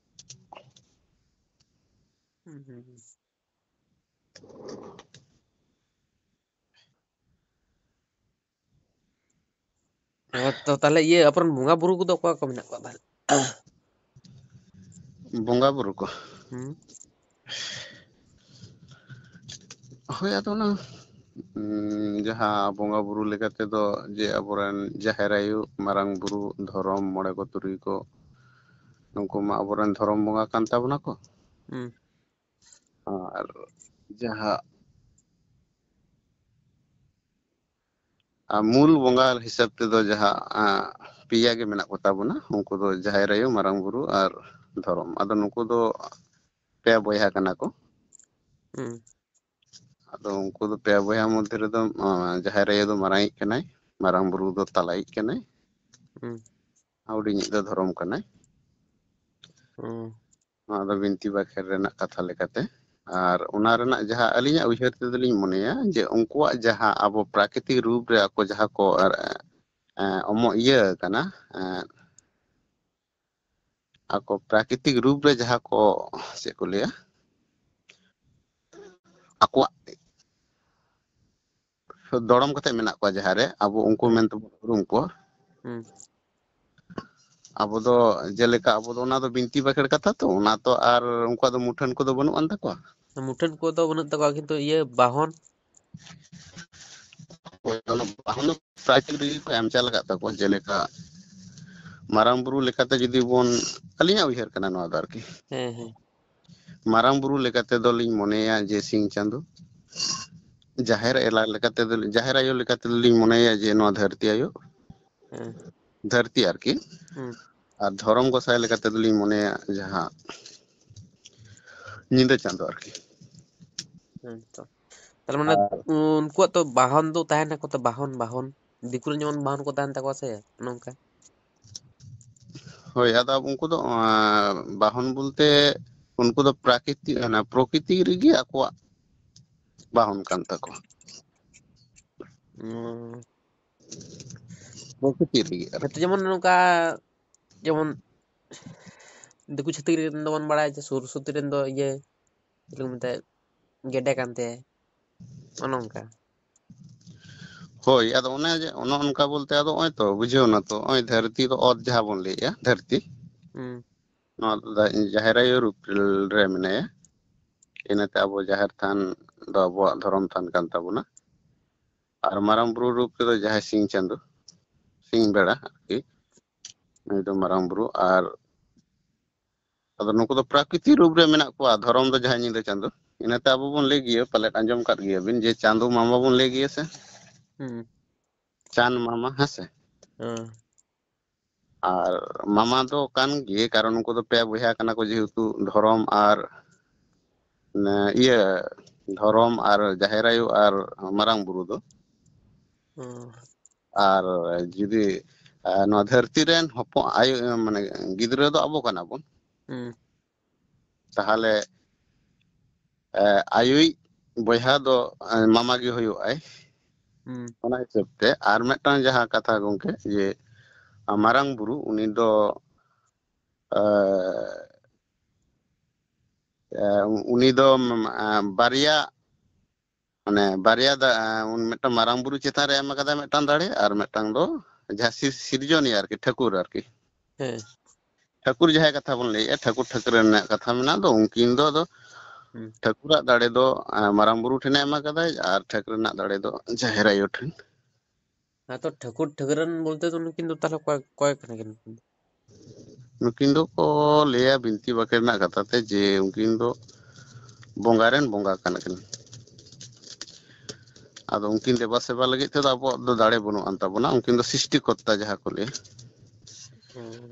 ᱦᱩᱸ, ᱦᱩᱸ, ᱦᱩᱸ᱾ ᱦᱮᱸ ᱛᱚ, ᱛᱟᱦᱞᱮ ᱤᱭᱟᱹ ᱟᱵᱚᱨᱮᱱ ᱵᱚᱸᱜᱟ ᱵᱩᱨᱩ ᱠᱚᱫᱚ ᱚᱠᱚᱭ ᱠᱚ ᱢᱮᱱᱟᱜ ᱠᱚᱣᱟ ᱛᱟᱦᱞᱮ? ᱵᱚᱸᱜᱟ ᱵᱩᱨᱩ ᱠᱚ? ᱦᱩᱸ᱾ ᱦᱳᱭ, ᱟᱫᱚ ᱚᱱᱟ, ᱩᱸ, ᱡᱟᱦᱟᱸ ᱵᱚᱸᱜᱟ ᱵᱩᱨᱩ ᱞᱮᱠᱟ ᱛᱮᱫᱚ ᱡᱮ ᱟᱵᱚᱨᱮᱱ ᱡᱟᱦᱮᱨ ᱟᱭᱳ, ᱢᱟᱨᱟᱝ ᱵᱩᱨᱩ, ᱫᱷᱚᱨᱚᱢ, ᱢᱚᱬᱮ ᱠᱚ ᱛᱩᱨᱩᱭ ᱠᱚ, ᱱᱩᱠᱩ ᱢᱟ ᱟᱵᱚᱨᱮᱱ ᱫᱷᱚᱨᱚᱢ ᱵᱚᱸᱜᱟ ᱠᱟᱱ ᱛᱟᱵᱚᱱᱟ ᱠᱚ᱾ ᱦᱩᱸ᱾ ᱟᱨ ᱡᱟᱦᱟᱸ ᱟᱨ ᱢᱩᱞ ᱵᱚᱸᱜᱟ ᱦᱤᱥᱟᱹᱵ ᱛᱮᱫᱚ ᱡᱟᱦᱟᱸ, ᱟᱸ, ᱯᱮᱭᱟ ᱜᱮ ᱢᱮᱱᱟᱜ ᱠᱚᱛᱟ ᱵᱚᱱᱟ, ᱩᱱᱠᱩ ᱫᱚ ᱡᱟᱦᱮᱨ ᱟᱭᱳ, ᱢᱟᱨᱟᱝ ᱵᱩᱨᱩ ᱟᱨ ᱫᱷᱚᱨᱚᱢ᱾ ᱟᱫᱚ ᱱᱩᱠᱩ ᱫᱚ ᱯᱮ ᱵᱚᱭᱦᱟ ᱠᱟᱱᱟ ᱠᱚ᱾ ᱦᱩᱸ᱾ ᱟᱫᱚ ᱩᱱᱠᱩ ᱫᱚ ᱯᱮ ᱵᱚᱭᱦᱟ ᱢᱚᱫᱽᱫᱷᱮ ᱨᱮᱫᱚ, ᱟᱸ, ᱡᱟᱦᱮᱨ ᱟᱭᱳ ᱫᱚ ᱢᱟᱨᱟᱝᱤᱡ ᱠᱟᱱᱟᱭ, ᱢᱟᱨᱟᱝ ᱵᱩᱨᱩ ᱫᱚ ᱛᱟᱞᱟᱭᱤᱡ ᱠᱟᱱᱟᱭ, ᱦᱩᱸ᱾ ᱦᱩᱰᱤᱧᱤᱡ ᱫᱚ ᱫᱷᱚᱨᱚᱢ ᱠᱟᱱᱟᱭ᱾ ᱦᱩᱸ᱾ ᱱᱚᱣᱟ ᱫᱚ ᱵᱤᱱᱛᱤ ᱵᱟᱠᱷᱮᱲ ᱨᱮᱱᱟᱜ ᱠᱟᱛᱷᱟ ᱞᱮᱠᱟᱛᱮ᱾ ᱟᱨ ᱚᱱᱟ ᱨᱮᱱᱟᱜ ᱡᱟᱦᱟᱸ ᱟᱹᱞᱤᱧᱟᱜ ᱩᱭᱦᱟᱹᱨ ᱛᱮᱫᱚ ᱞᱤᱧ ᱢᱚᱱᱮᱭᱟ ᱡᱮ ᱩᱱᱠᱩᱣᱟᱜ ᱡᱟᱦᱟᱸ ᱟᱵᱚ ᱯᱨᱟᱠᱨᱤᱛᱤᱠ ᱨᱩᱯ ᱨᱮ ᱟᱠᱚ ᱡᱟᱦᱟᱸ ᱠᱚ, ᱟᱨ, ᱮᱸ, ᱚᱢᱚ-, ᱤᱭᱟᱹ ᱠᱟᱱᱟ, ᱮᱸ, ᱟᱠᱚ ᱯᱨᱟᱠᱨᱤᱛᱤᱠ ᱨᱩᱯ ᱨᱮ ᱡᱟᱦᱟᱸ ᱠᱚ, ᱪᱮᱫ ᱠᱚ ᱞᱟᱹᱭᱟ, ᱟᱠᱚᱣᱟᱜ ᱫᱚᱲᱚᱢ ᱠᱟᱛᱮ ᱢᱮᱱᱟᱜ ᱠᱚᱣᱟ ᱡᱟᱦᱟᱸ ᱨᱮ, ᱟᱵᱚ ᱩᱱᱠᱩ ᱦᱩᱸ᱾ ᱢᱮᱱᱛᱮ ᱵᱚᱱ ᱩᱨᱩᱢ ᱠᱚᱣᱟ᱾ ᱦᱩᱸ᱾ ᱟᱵᱚ ᱫᱚ ᱡᱮᱞᱮᱠᱟ, ᱟᱵᱚ ᱫᱚ ᱚᱱᱟ ᱫᱚ ᱵᱤᱱᱛᱤ ᱵᱟᱠᱷᱮᱲ ᱠᱟᱛᱷᱟ ᱛᱚ, ᱚᱱᱟ ᱛᱚ ᱟᱨ ᱩᱱᱠᱩᱣᱟᱜ ᱫᱚ ᱢᱩᱴᱷᱟᱹᱱ ᱠᱚᱫᱚ ᱵᱟᱹᱱᱩᱜ ᱟᱱ ᱛᱟᱠᱚᱣᱟ᱾ ᱢᱩᱴᱷᱟᱹᱱ ᱠᱚᱫᱚ ᱵᱟᱹᱱᱩᱜ ᱛᱟᱠᱚᱣᱟ, ᱠᱤᱱᱛᱩ ᱤᱭᱟᱹ ᱵᱟᱦᱚᱱ᱾ ᱦᱳᱭ, ᱚᱱᱟ ᱵᱟᱦᱚᱱ ᱫᱚ ᱯᱨᱟᱭ ᱨᱮᱜᱮ ᱠᱚ ᱮᱢ ᱪᱟᱞ ᱟᱠᱟᱫ ᱛᱟᱠᱚᱣᱟ, ᱡᱮᱞᱮᱠᱟ ᱢᱟᱨᱟᱝ ᱵᱩᱨᱩ ᱞᱮᱠᱟᱛᱮ ᱡᱩᱫᱤ ᱵᱚᱱ, ᱟᱹᱞᱤᱧᱟᱜ ᱩᱭᱦᱟᱹᱨ ᱠᱟᱱᱟ ᱱᱚᱣᱟ ᱫᱚ ᱟᱨᱠᱤ᱾ ᱦᱮᱸ, ᱦᱮᱸ᱾ ᱢᱟᱨᱟᱝ ᱵᱩᱨᱩ ᱞᱮᱠᱟᱛᱮ ᱫᱚᱞᱤᱧ ᱢᱚᱱᱮᱭᱟ ᱡᱮ ᱥᱤᱧ ᱪᱟᱸᱫᱚ, ᱡᱟᱦᱮᱨ ᱮᱞᱟ ᱞᱮᱠᱟᱛᱮ ᱫᱚ, ᱡᱟᱦᱮᱨ ᱟᱭᱳ ᱞᱮᱠᱟᱛᱮ ᱫᱚᱞᱤᱧ ᱢᱚᱱᱮᱭᱟ ᱡᱮ ᱱᱚᱣᱟ ᱫᱷᱟᱹᱨᱛᱤ ᱟᱭᱳ, ᱦᱮᱸ᱾ ᱫᱷᱟᱹᱨᱛᱤ ᱟᱨᱠᱤ᱾ ᱦᱩᱸ᱾ ᱟᱨ ᱫᱷᱚᱨᱚᱢ ᱜᱚᱸᱥᱟᱭ ᱞᱮᱠᱟᱛᱮ ᱫᱚᱞᱤᱧ ᱢᱚᱱᱮᱭᱟ ᱡᱟᱦᱟᱸ ᱧᱤᱫᱟᱹ ᱪᱟᱸᱫᱚ ᱟᱨᱠᱤ᱾ ᱦᱮᱸ ᱛᱚ᱾ ᱛᱟᱦᱞᱮ ᱢᱟᱱᱮ ᱟᱨ ᱩᱱᱠᱩᱣᱟᱜ ᱛᱚ ᱵᱟᱦᱚᱱ ᱫᱚ ᱛᱟᱦᱮᱱ ᱛᱟᱠᱚ ᱛᱚ, ᱵᱟᱦᱚᱱ, ᱵᱟᱦᱚᱱ᱾ ᱫᱤᱠᱩ ᱨᱮᱱ ᱡᱮᱢᱚᱱ ᱵᱟᱦᱚᱱ ᱠᱚ ᱛᱟᱦᱮᱱ ᱛᱟᱠᱚᱣᱟ ᱥᱮ, ᱚᱱᱮ ᱚᱱᱠᱟ᱾ ᱦᱳᱭ, ᱟᱫᱚ ᱩᱱᱠᱩ ᱫᱚ, ᱟᱸ, ᱵᱟᱦᱚᱱ ᱵᱚᱞᱛᱮ ᱩᱱᱠᱩ ᱫᱚ ᱯᱨᱟᱠᱨᱤᱛᱤ-, ᱚᱱᱟ ᱯᱨᱚᱠᱨᱤᱛᱤ ᱨᱮᱜᱮ ᱟᱠᱚᱣᱟᱜ ᱵᱟᱦᱚᱱ ᱠᱟᱱ ᱛᱟᱠᱚᱣᱟ᱾ ᱩᱸ᱾ ᱯᱨᱚᱠᱨᱤᱛᱤ ᱨᱮᱜᱮ ᱟᱨᱠᱤ᱾ ᱦᱮᱸᱛᱚ, ᱡᱮᱢᱚᱱ ᱱᱚᱝᱠᱟ, ᱡᱮᱢᱚᱱ ᱫᱤᱠᱩ ᱪᱷᱟᱹᱛᱤᱠ ᱨᱮᱱ ᱫᱚᱵᱚᱱ ᱵᱟᱲᱟᱭᱟ ᱡᱮ ᱥᱚᱨᱚᱥᱚᱛᱤ ᱨᱮᱱ ᱫᱚ ᱤᱭᱟᱹ, ᱪᱮᱫ ᱠᱚ ᱢᱮᱛᱟᱭ, ᱜᱮᱰᱮ ᱠᱟᱱ ᱛᱟᱭᱟᱭ, ᱚᱱᱮ ᱚᱱᱠᱟ᱾ ᱦᱳᱭ, ᱟᱫᱚ ᱚᱱᱮ ᱡᱮ, ᱚᱱᱮ ᱚᱱᱠᱟ ᱵᱚᱞᱛᱮ, ᱟᱫᱚ ᱱᱚᱜᱼᱚᱭ ᱛᱚ ᱵᱩᱡᱷᱟᱹᱣ ᱱᱟ ᱛᱚ, ᱱᱚᱜᱼᱚᱭ ᱫᱷᱟᱹᱨᱛᱤ ᱫᱚ ᱚᱛ ᱡᱟᱦᱟᱸ ᱵᱚᱱ ᱞᱟᱹᱭᱮᱜᱼᱟ, ᱫᱷᱟᱹᱨᱛᱤ, ᱦᱩᱸ᱾ ᱱᱚᱣᱟ ᱫᱚ ᱡᱟᱦᱮᱨ ᱟᱭᱳ ᱨᱩᱯ ᱨᱮ ᱢᱮᱱᱟᱭᱟ᱾ ᱤᱱᱟᱹᱛᱮ ᱟᱵᱚ ᱡᱟᱦᱮᱨ ᱛᱷᱟᱱ ᱫᱚ ᱟᱵᱚᱣᱟᱜ ᱫᱷᱚᱨᱚᱢ ᱛᱷᱟᱱ ᱠᱟᱱ ᱛᱟᱵᱚᱱᱟ᱾ ᱟᱨ ᱢᱟᱨᱟᱝ ᱵᱩᱨᱩ ᱨᱩᱯ ᱛᱮᱫᱚ ᱡᱟᱦᱟᱸᱭ ᱥᱤᱧ ᱪᱟᱸᱫᱚ, ᱥᱤᱧ ᱵᱮᱲᱟ ᱟᱨᱠᱤ, ᱱᱩᱭ ᱫᱚ ᱢᱟᱨᱟᱝ ᱵᱩᱨᱩ᱾ ᱟᱨ ᱟᱫᱚ ᱱᱩᱠᱩ ᱫᱚ ᱯᱨᱟᱠᱨᱤᱛᱤᱠ ᱨᱩᱯ ᱨᱮ ᱢᱮᱱᱟᱜ ᱠᱚᱣᱟ, ᱫᱷᱚᱨᱚᱢ ᱫᱚ ᱡᱟᱦᱟᱸᱭ ᱧᱤᱫᱟᱹ ᱪᱟᱸᱫᱚ᱾ ᱤᱱᱟᱹᱛᱮ ᱟᱵᱚ ᱵᱚᱱ ᱞᱟᱹᱭ ᱜᱮᱭᱟ, ᱯᱟᱞᱮᱫ ᱟᱸᱡᱚᱢ ᱠᱟᱫ ᱜᱮᱭᱟᱵᱤᱱ, ᱡᱮ ᱪᱟᱸᱫᱚ ᱢᱟᱢᱟ ᱵᱚᱱ ᱞᱟᱹᱭ ᱜᱮᱭᱟ ᱥᱮ? ᱦᱩᱸ᱾ ᱪᱟᱸᱫ ᱢᱟᱢᱟ, ᱦᱮᱸ ᱥᱮ? ᱦᱮᱸ᱾ ᱟᱨ ᱢᱟᱢᱟ ᱫᱚ ᱠᱟᱱ ᱜᱮ, ᱠᱟᱨᱚᱱ ᱩᱱᱠᱩ ᱫᱚ ᱯᱮ ᱵᱚᱭᱦᱟ ᱠᱟᱱᱟ ᱠᱚ, ᱡᱮᱦᱮᱛᱩ ᱫᱷᱚᱨᱚᱢ ᱟᱨ, ᱢᱟᱱᱮ, ᱤᱭᱟᱹ, ᱫᱷᱚᱨᱚᱢ ᱟᱨ ᱡᱟᱦᱮᱨ ᱟᱭᱳ ᱟᱨ ᱢᱟᱨᱟᱝ ᱵᱩᱨᱩ ᱫᱚ᱾ ᱦᱩᱸ᱾ ᱟᱨ ᱡᱩᱫᱤ, ᱟᱨ ᱱᱚᱣᱟ ᱫᱷᱟᱹᱨᱛᱤ ᱨᱮᱱ ᱦᱚᱯᱚᱱ ᱟᱭᱳ, ᱢᱟᱱᱮ, ᱜᱤᱫᱽᱨᱟᱹ ᱫᱚ ᱟᱵᱚ ᱠᱟᱱᱟ ᱵᱚᱱ᱾ ᱦᱩᱸ᱾ ᱛᱟᱦᱚᱞᱮ, ᱮ, ᱟᱭᱳᱭᱤᱡ ᱵᱚᱭᱦᱟ ᱫᱚ, ᱮ, ᱢᱟᱢᱟ ᱜᱮ ᱦᱩᱭᱩᱜᱼᱟᱭ᱾ ᱦᱩᱸ᱾ ᱚᱱᱟ ᱦᱤᱥᱟᱹᱵ ᱛᱮ ᱟᱨ ᱢᱤᱫᱴᱟᱝ ᱡᱟᱦᱟᱸ ᱠᱟᱛᱷᱟ ᱜᱚᱝᱠᱮ, ᱡᱮ ᱢᱟᱨᱟᱝ ᱵᱩᱨᱩ ᱩᱱᱤ ᱫᱚ, ᱮ, ᱮ, ᱩᱱᱤ ᱫᱚ, ᱮ, ᱵᱟᱨᱭᱟ, ᱢᱟᱱᱮ ᱵᱟᱨᱭᱟ ᱫᱟ-, ᱮ, ᱩᱱ ᱢᱤᱫᱴᱟᱝ ᱢᱟᱨᱟᱝ ᱵᱩᱨᱩ ᱪᱮᱛᱟᱱ ᱨᱮ ᱮᱢ ᱟᱠᱟᱫᱟ ᱢᱤᱫᱴᱟᱝ ᱫᱟᱲᱮ, ᱟᱨ ᱢᱤᱫᱴᱟᱝ ᱫᱚ ᱡᱟᱦᱟᱸ ᱥᱤᱨ-, ᱥᱤᱨᱡᱚᱱᱤᱭᱟᱹ ᱟᱨᱠᱤ, ᱴᱷᱟᱹᱠᱩᱨ ᱟᱨᱠᱤ᱾ ᱦᱮᱸ᱾ ᱴᱷᱟᱹᱠᱩᱨ ᱡᱟᱦᱟᱸᱭ ᱠᱟᱛᱷᱟ ᱵᱚᱱ ᱞᱟᱹᱭᱮᱜᱼᱟ, ᱴᱷᱟᱹᱠᱩᱨ ᱴᱷᱟᱹᱠᱨᱟᱹᱱ ᱨᱮᱱᱟᱜ ᱠᱟᱛᱷᱟ ᱢᱮᱱᱟᱜ ᱫᱚ, ᱩᱱᱠᱤᱱ ᱫᱚ ᱟᱫᱚ ᱦᱩᱸ᱾ ᱴᱷᱟᱹᱠᱩᱨᱟᱜ ᱫᱟᱲᱮ ᱫᱚ, ᱮ, ᱢᱟᱨᱟᱝ ᱵᱩᱨᱩ ᱴᱷᱮᱱᱮ ᱮᱢ ᱟᱠᱟᱫᱟᱭ, ᱟᱨ ᱴᱷᱟᱹᱠᱨᱟᱹᱱᱟᱜ ᱫᱟᱲᱮ ᱫᱚ ᱡᱟᱦᱮᱨ ᱟᱭᱳ ᱴᱷᱮᱱ᱾ ᱦᱮᱸ, ᱛᱚ ᱴᱷᱟᱹᱠᱩᱨ ᱴᱷᱟᱹᱠᱨᱟᱹᱱ ᱵᱚᱞᱛᱮ ᱫᱚ ᱱᱩᱠᱤᱱ ᱫᱚ ᱛᱟᱦᱚᱞᱮ ᱚᱠᱚᱭ, ᱚᱠᱚᱭ ᱠᱟᱱᱟ ᱠᱤᱱ ᱱᱩᱠᱤᱱ ᱫᱚ? ᱱᱩᱠᱤᱱ ᱫᱚᱠᱚ ᱞᱟᱹᱭᱟ ᱵᱤᱱᱛᱤ ᱵᱟᱠᱷᱮᱬ ᱨᱮᱱᱟᱜ ᱠᱟᱛᱷᱟ ᱛᱮ ᱡᱮ ᱩᱱᱠᱤᱱ ᱫᱚ ᱵᱚᱸᱜᱟ ᱨᱮᱱ ᱵᱚᱸᱜᱟ ᱠᱟᱱᱟ ᱠᱤᱱ᱾ ᱟᱫᱚ ᱩᱱᱠᱤᱱ ᱫᱮᱵᱟ ᱥᱮᱵᱟ ᱞᱟᱹᱜᱤᱫ ᱛᱮᱫᱚ ᱟᱵᱚᱣᱟᱜ ᱫᱚ ᱫᱟᱲᱮ ᱵᱟᱹᱱᱩᱜ ᱟᱱ ᱛᱟᱵᱚᱱᱟ, ᱩᱱᱠᱤᱱ ᱫᱚ ᱥᱨᱤᱥᱴᱤ ᱠᱚᱨᱛᱟ ᱡᱟᱦᱟᱸ ᱠᱚ ᱞᱟᱹᱭᱟ᱾ ᱦᱩᱸ᱾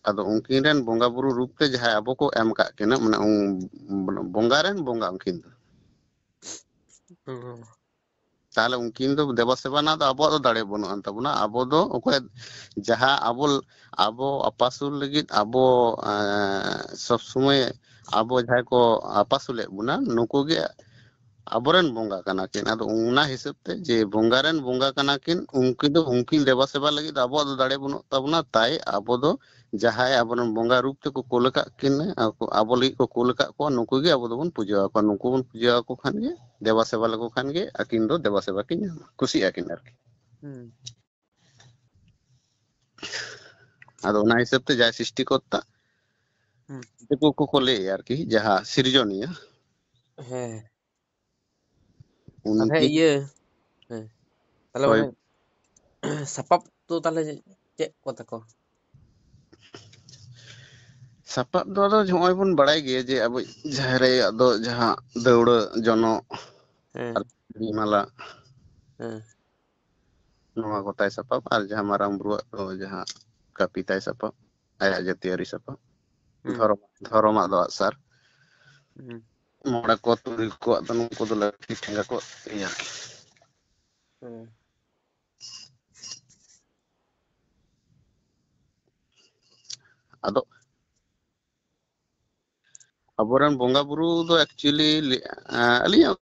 ᱟᱫᱚ ᱩᱱᱠᱤᱱ ᱨᱮᱱ ᱵᱚᱸᱜᱟ ᱵᱩᱨᱩ ᱨᱩᱯ ᱛᱮ ᱡᱟᱦᱟᱸᱭ ᱟᱵᱚ ᱠᱚ ᱮᱢ ᱠᱟᱜ ᱠᱤᱱᱟ, ᱢᱟᱱᱮ ᱩᱱ-, ᱵᱚᱸᱜᱟ ᱨᱮᱱ ᱵᱚᱸᱜᱟ ᱩᱱᱠᱤᱱ ᱫᱚ᱾ ᱦᱩᱸ᱾ ᱛᱟᱦᱚᱞᱮ ᱩᱱᱠᱤᱱ ᱫᱚ ᱫᱮᱵᱟ ᱥᱮᱵᱟ ᱨᱮᱱᱟᱜ ᱫᱚ ᱟᱵᱚᱣᱟᱜ ᱫᱚ ᱫᱟᱲᱮ ᱵᱟᱹᱱᱩᱜ ᱟᱱ ᱛᱟᱵᱚᱱᱟ᱾ ᱟᱵᱚ ᱫᱚ ᱚᱠᱚᱭ ᱡᱟᱦᱟᱸ ᱟᱵᱚ, ᱟᱵᱚ ᱟᱯᱟᱥᱩᱞ ᱞᱟᱹᱜᱤᱫ ᱟᱵᱚ, ᱮᱸ, ᱥᱚᱵ ᱥᱚᱢᱚᱭ ᱟᱵᱚ ᱡᱟᱦᱟᱸᱭ ᱠᱚ ᱟᱯᱟᱥᱩᱞᱮᱫ ᱵᱚᱱᱟ, ᱱᱩᱠᱩ ᱜᱮ ᱟᱵᱚᱨᱮᱱ ᱵᱚᱸᱜᱟ ᱠᱟᱱᱟ ᱠᱤᱱ᱾ ᱟᱫᱚ ᱚᱱᱟ ᱦᱤᱥᱟᱹᱵ ᱛᱮ ᱡᱮ ᱵᱚᱸᱜᱟ ᱨᱮᱱ ᱵᱚᱸᱜᱟ ᱠᱟᱱᱟ ᱠᱤᱱ, ᱩᱱᱠᱤᱱ ᱫᱚ, ᱩᱱᱠᱤᱱ ᱫᱮᱵᱟ ᱥᱮᱵᱟ ᱞᱟᱹᱜᱤᱫ ᱫᱚ ᱟᱵᱚᱣᱟᱜ ᱫᱚ ᱫᱟᱲᱮ ᱵᱟᱹᱱᱩᱜ ᱛᱟᱵᱚᱱᱟ, ᱛᱟᱭ ᱟᱵᱚ ᱫᱚ ᱡᱟᱦᱟᱸᱭ ᱟᱵᱚᱨᱮᱱ ᱵᱚᱸᱜᱟ ᱨᱩᱯ ᱛᱮᱠᱚ ᱠᱳᱞ ᱟᱠᱟᱫ ᱠᱤᱱᱟ, ᱟᱠᱚ, ᱟᱵᱚ ᱞᱟᱹᱜᱤᱫ ᱠᱚ ᱠᱳᱞ ᱟᱠᱟᱫ ᱠᱚᱣᱟ, ᱱᱩᱠᱩ ᱜᱮ ᱟᱵᱚ ᱫᱚᱵᱚᱱ ᱯᱩᱡᱟᱹ ᱟᱠᱚᱣᱟ᱾ ᱱᱩᱠᱩ ᱵᱚᱱ ᱯᱩᱡᱟᱹ ᱟᱠᱚ ᱠᱷᱟᱱ ᱜᱮ, ᱫᱮᱵᱟ ᱥᱮᱵᱟ ᱞᱮᱠᱚ ᱠᱷᱟᱱ ᱜᱮ ᱟᱹᱠᱤᱱ ᱫᱚ ᱫᱮᱵᱟ ᱥᱮᱵᱟ ᱠᱤᱱ ᱧᱟᱢᱟ, ᱠᱩᱥᱤᱜ ᱟᱹᱠᱤᱱ ᱟᱨᱠᱤ᱾ ᱦᱩᱸ᱾ ᱟᱫᱚ ᱚᱱᱟ ᱦᱤᱥᱟᱹᱵ ᱛᱮ ᱡᱟᱦᱟᱸᱭ ᱥᱨᱤᱥᱴᱤᱠᱚᱨᱛᱟ, ᱦᱩᱸ᱾ ᱫᱤᱠᱩ ᱠᱚᱠᱚ ᱞᱟᱹᱭᱮᱫᱼᱟ ᱟᱨᱠᱤ, ᱡᱟᱦᱟᱸ ᱥᱤᱨᱡᱚᱱᱤᱭᱟᱹ, ᱦᱮᱸ᱾ ᱛᱟᱦᱞᱮ ᱩᱱᱠᱤᱱ ᱤᱭᱟᱹ, ᱦᱮᱸ, ᱛᱟᱦᱞᱮ ᱦᱳᱭ᱾ ᱢᱟᱱᱮ ᱥᱟᱯᱟᱵ ᱫᱚ ᱛᱟᱦᱞᱮ ᱪᱮᱫ ᱠᱚ ᱛᱟᱠᱚ? ᱥᱟᱯᱟᱵ ᱫᱚ ᱟᱫᱚ ᱱᱚᱜᱼᱚᱭ ᱵᱚᱱ ᱵᱟᱲᱟᱭ ᱜᱮᱭᱟ ᱡᱮ ᱟᱵᱚ ᱡᱟᱦᱮᱨ ᱟᱭᱳᱣᱟᱜ ᱫᱚ ᱡᱟᱦᱟᱸ ᱫᱟᱹᱣᱲᱟᱹ, ᱡᱚᱱᱚᱜ, ᱦᱮᱸ᱾ ᱟᱨ ᱢᱟᱞᱟ, ᱦᱮᱸ᱾ ᱱᱚᱣᱟ ᱠᱚ ᱛᱟᱭ ᱥᱟᱯᱟᱵ, ᱟᱨ ᱡᱟᱦᱟᱸ ᱢᱟᱨᱟᱝ ᱵᱩᱨᱩᱣᱟᱜ ᱫᱚ ᱡᱟᱦᱟᱸ ᱠᱟᱹᱯᱤ ᱛᱟᱭ ᱥᱟᱯᱟᱵ, ᱟᱭᱟᱜ ᱡᱟᱹᱛᱤᱭᱟᱹᱨᱤ ᱥᱟᱯᱟᱵ, ᱦᱩᱸ᱾ ᱫᱷᱚᱨᱚᱢ, ᱫᱷᱚᱨᱚᱢᱟᱜ ᱫᱚ ᱟᱜᱼᱥᱟᱨ᱾ ᱦᱩᱸ᱾ ᱢᱚᱬᱮ ᱠᱚ ᱛᱩᱨᱩᱭ ᱠᱚᱣᱟᱜ ᱫᱚ ᱱᱩᱠᱩ ᱫᱚ ᱞᱟᱹᱠᱛᱤ ᱴᱷᱮᱸᱜᱟ ᱠᱚ ᱤᱭᱟᱹ ᱟᱨᱠᱤ᱾ ᱦᱩᱸ᱾ ᱟᱫᱚ ᱟᱵᱚᱨᱮᱱ ᱵᱚᱸᱜᱟ ᱵᱩᱨᱩ ᱫᱚ actually ᱞᱮ-, ᱮᱸ, ᱟᱹᱞᱤᱧᱟᱜ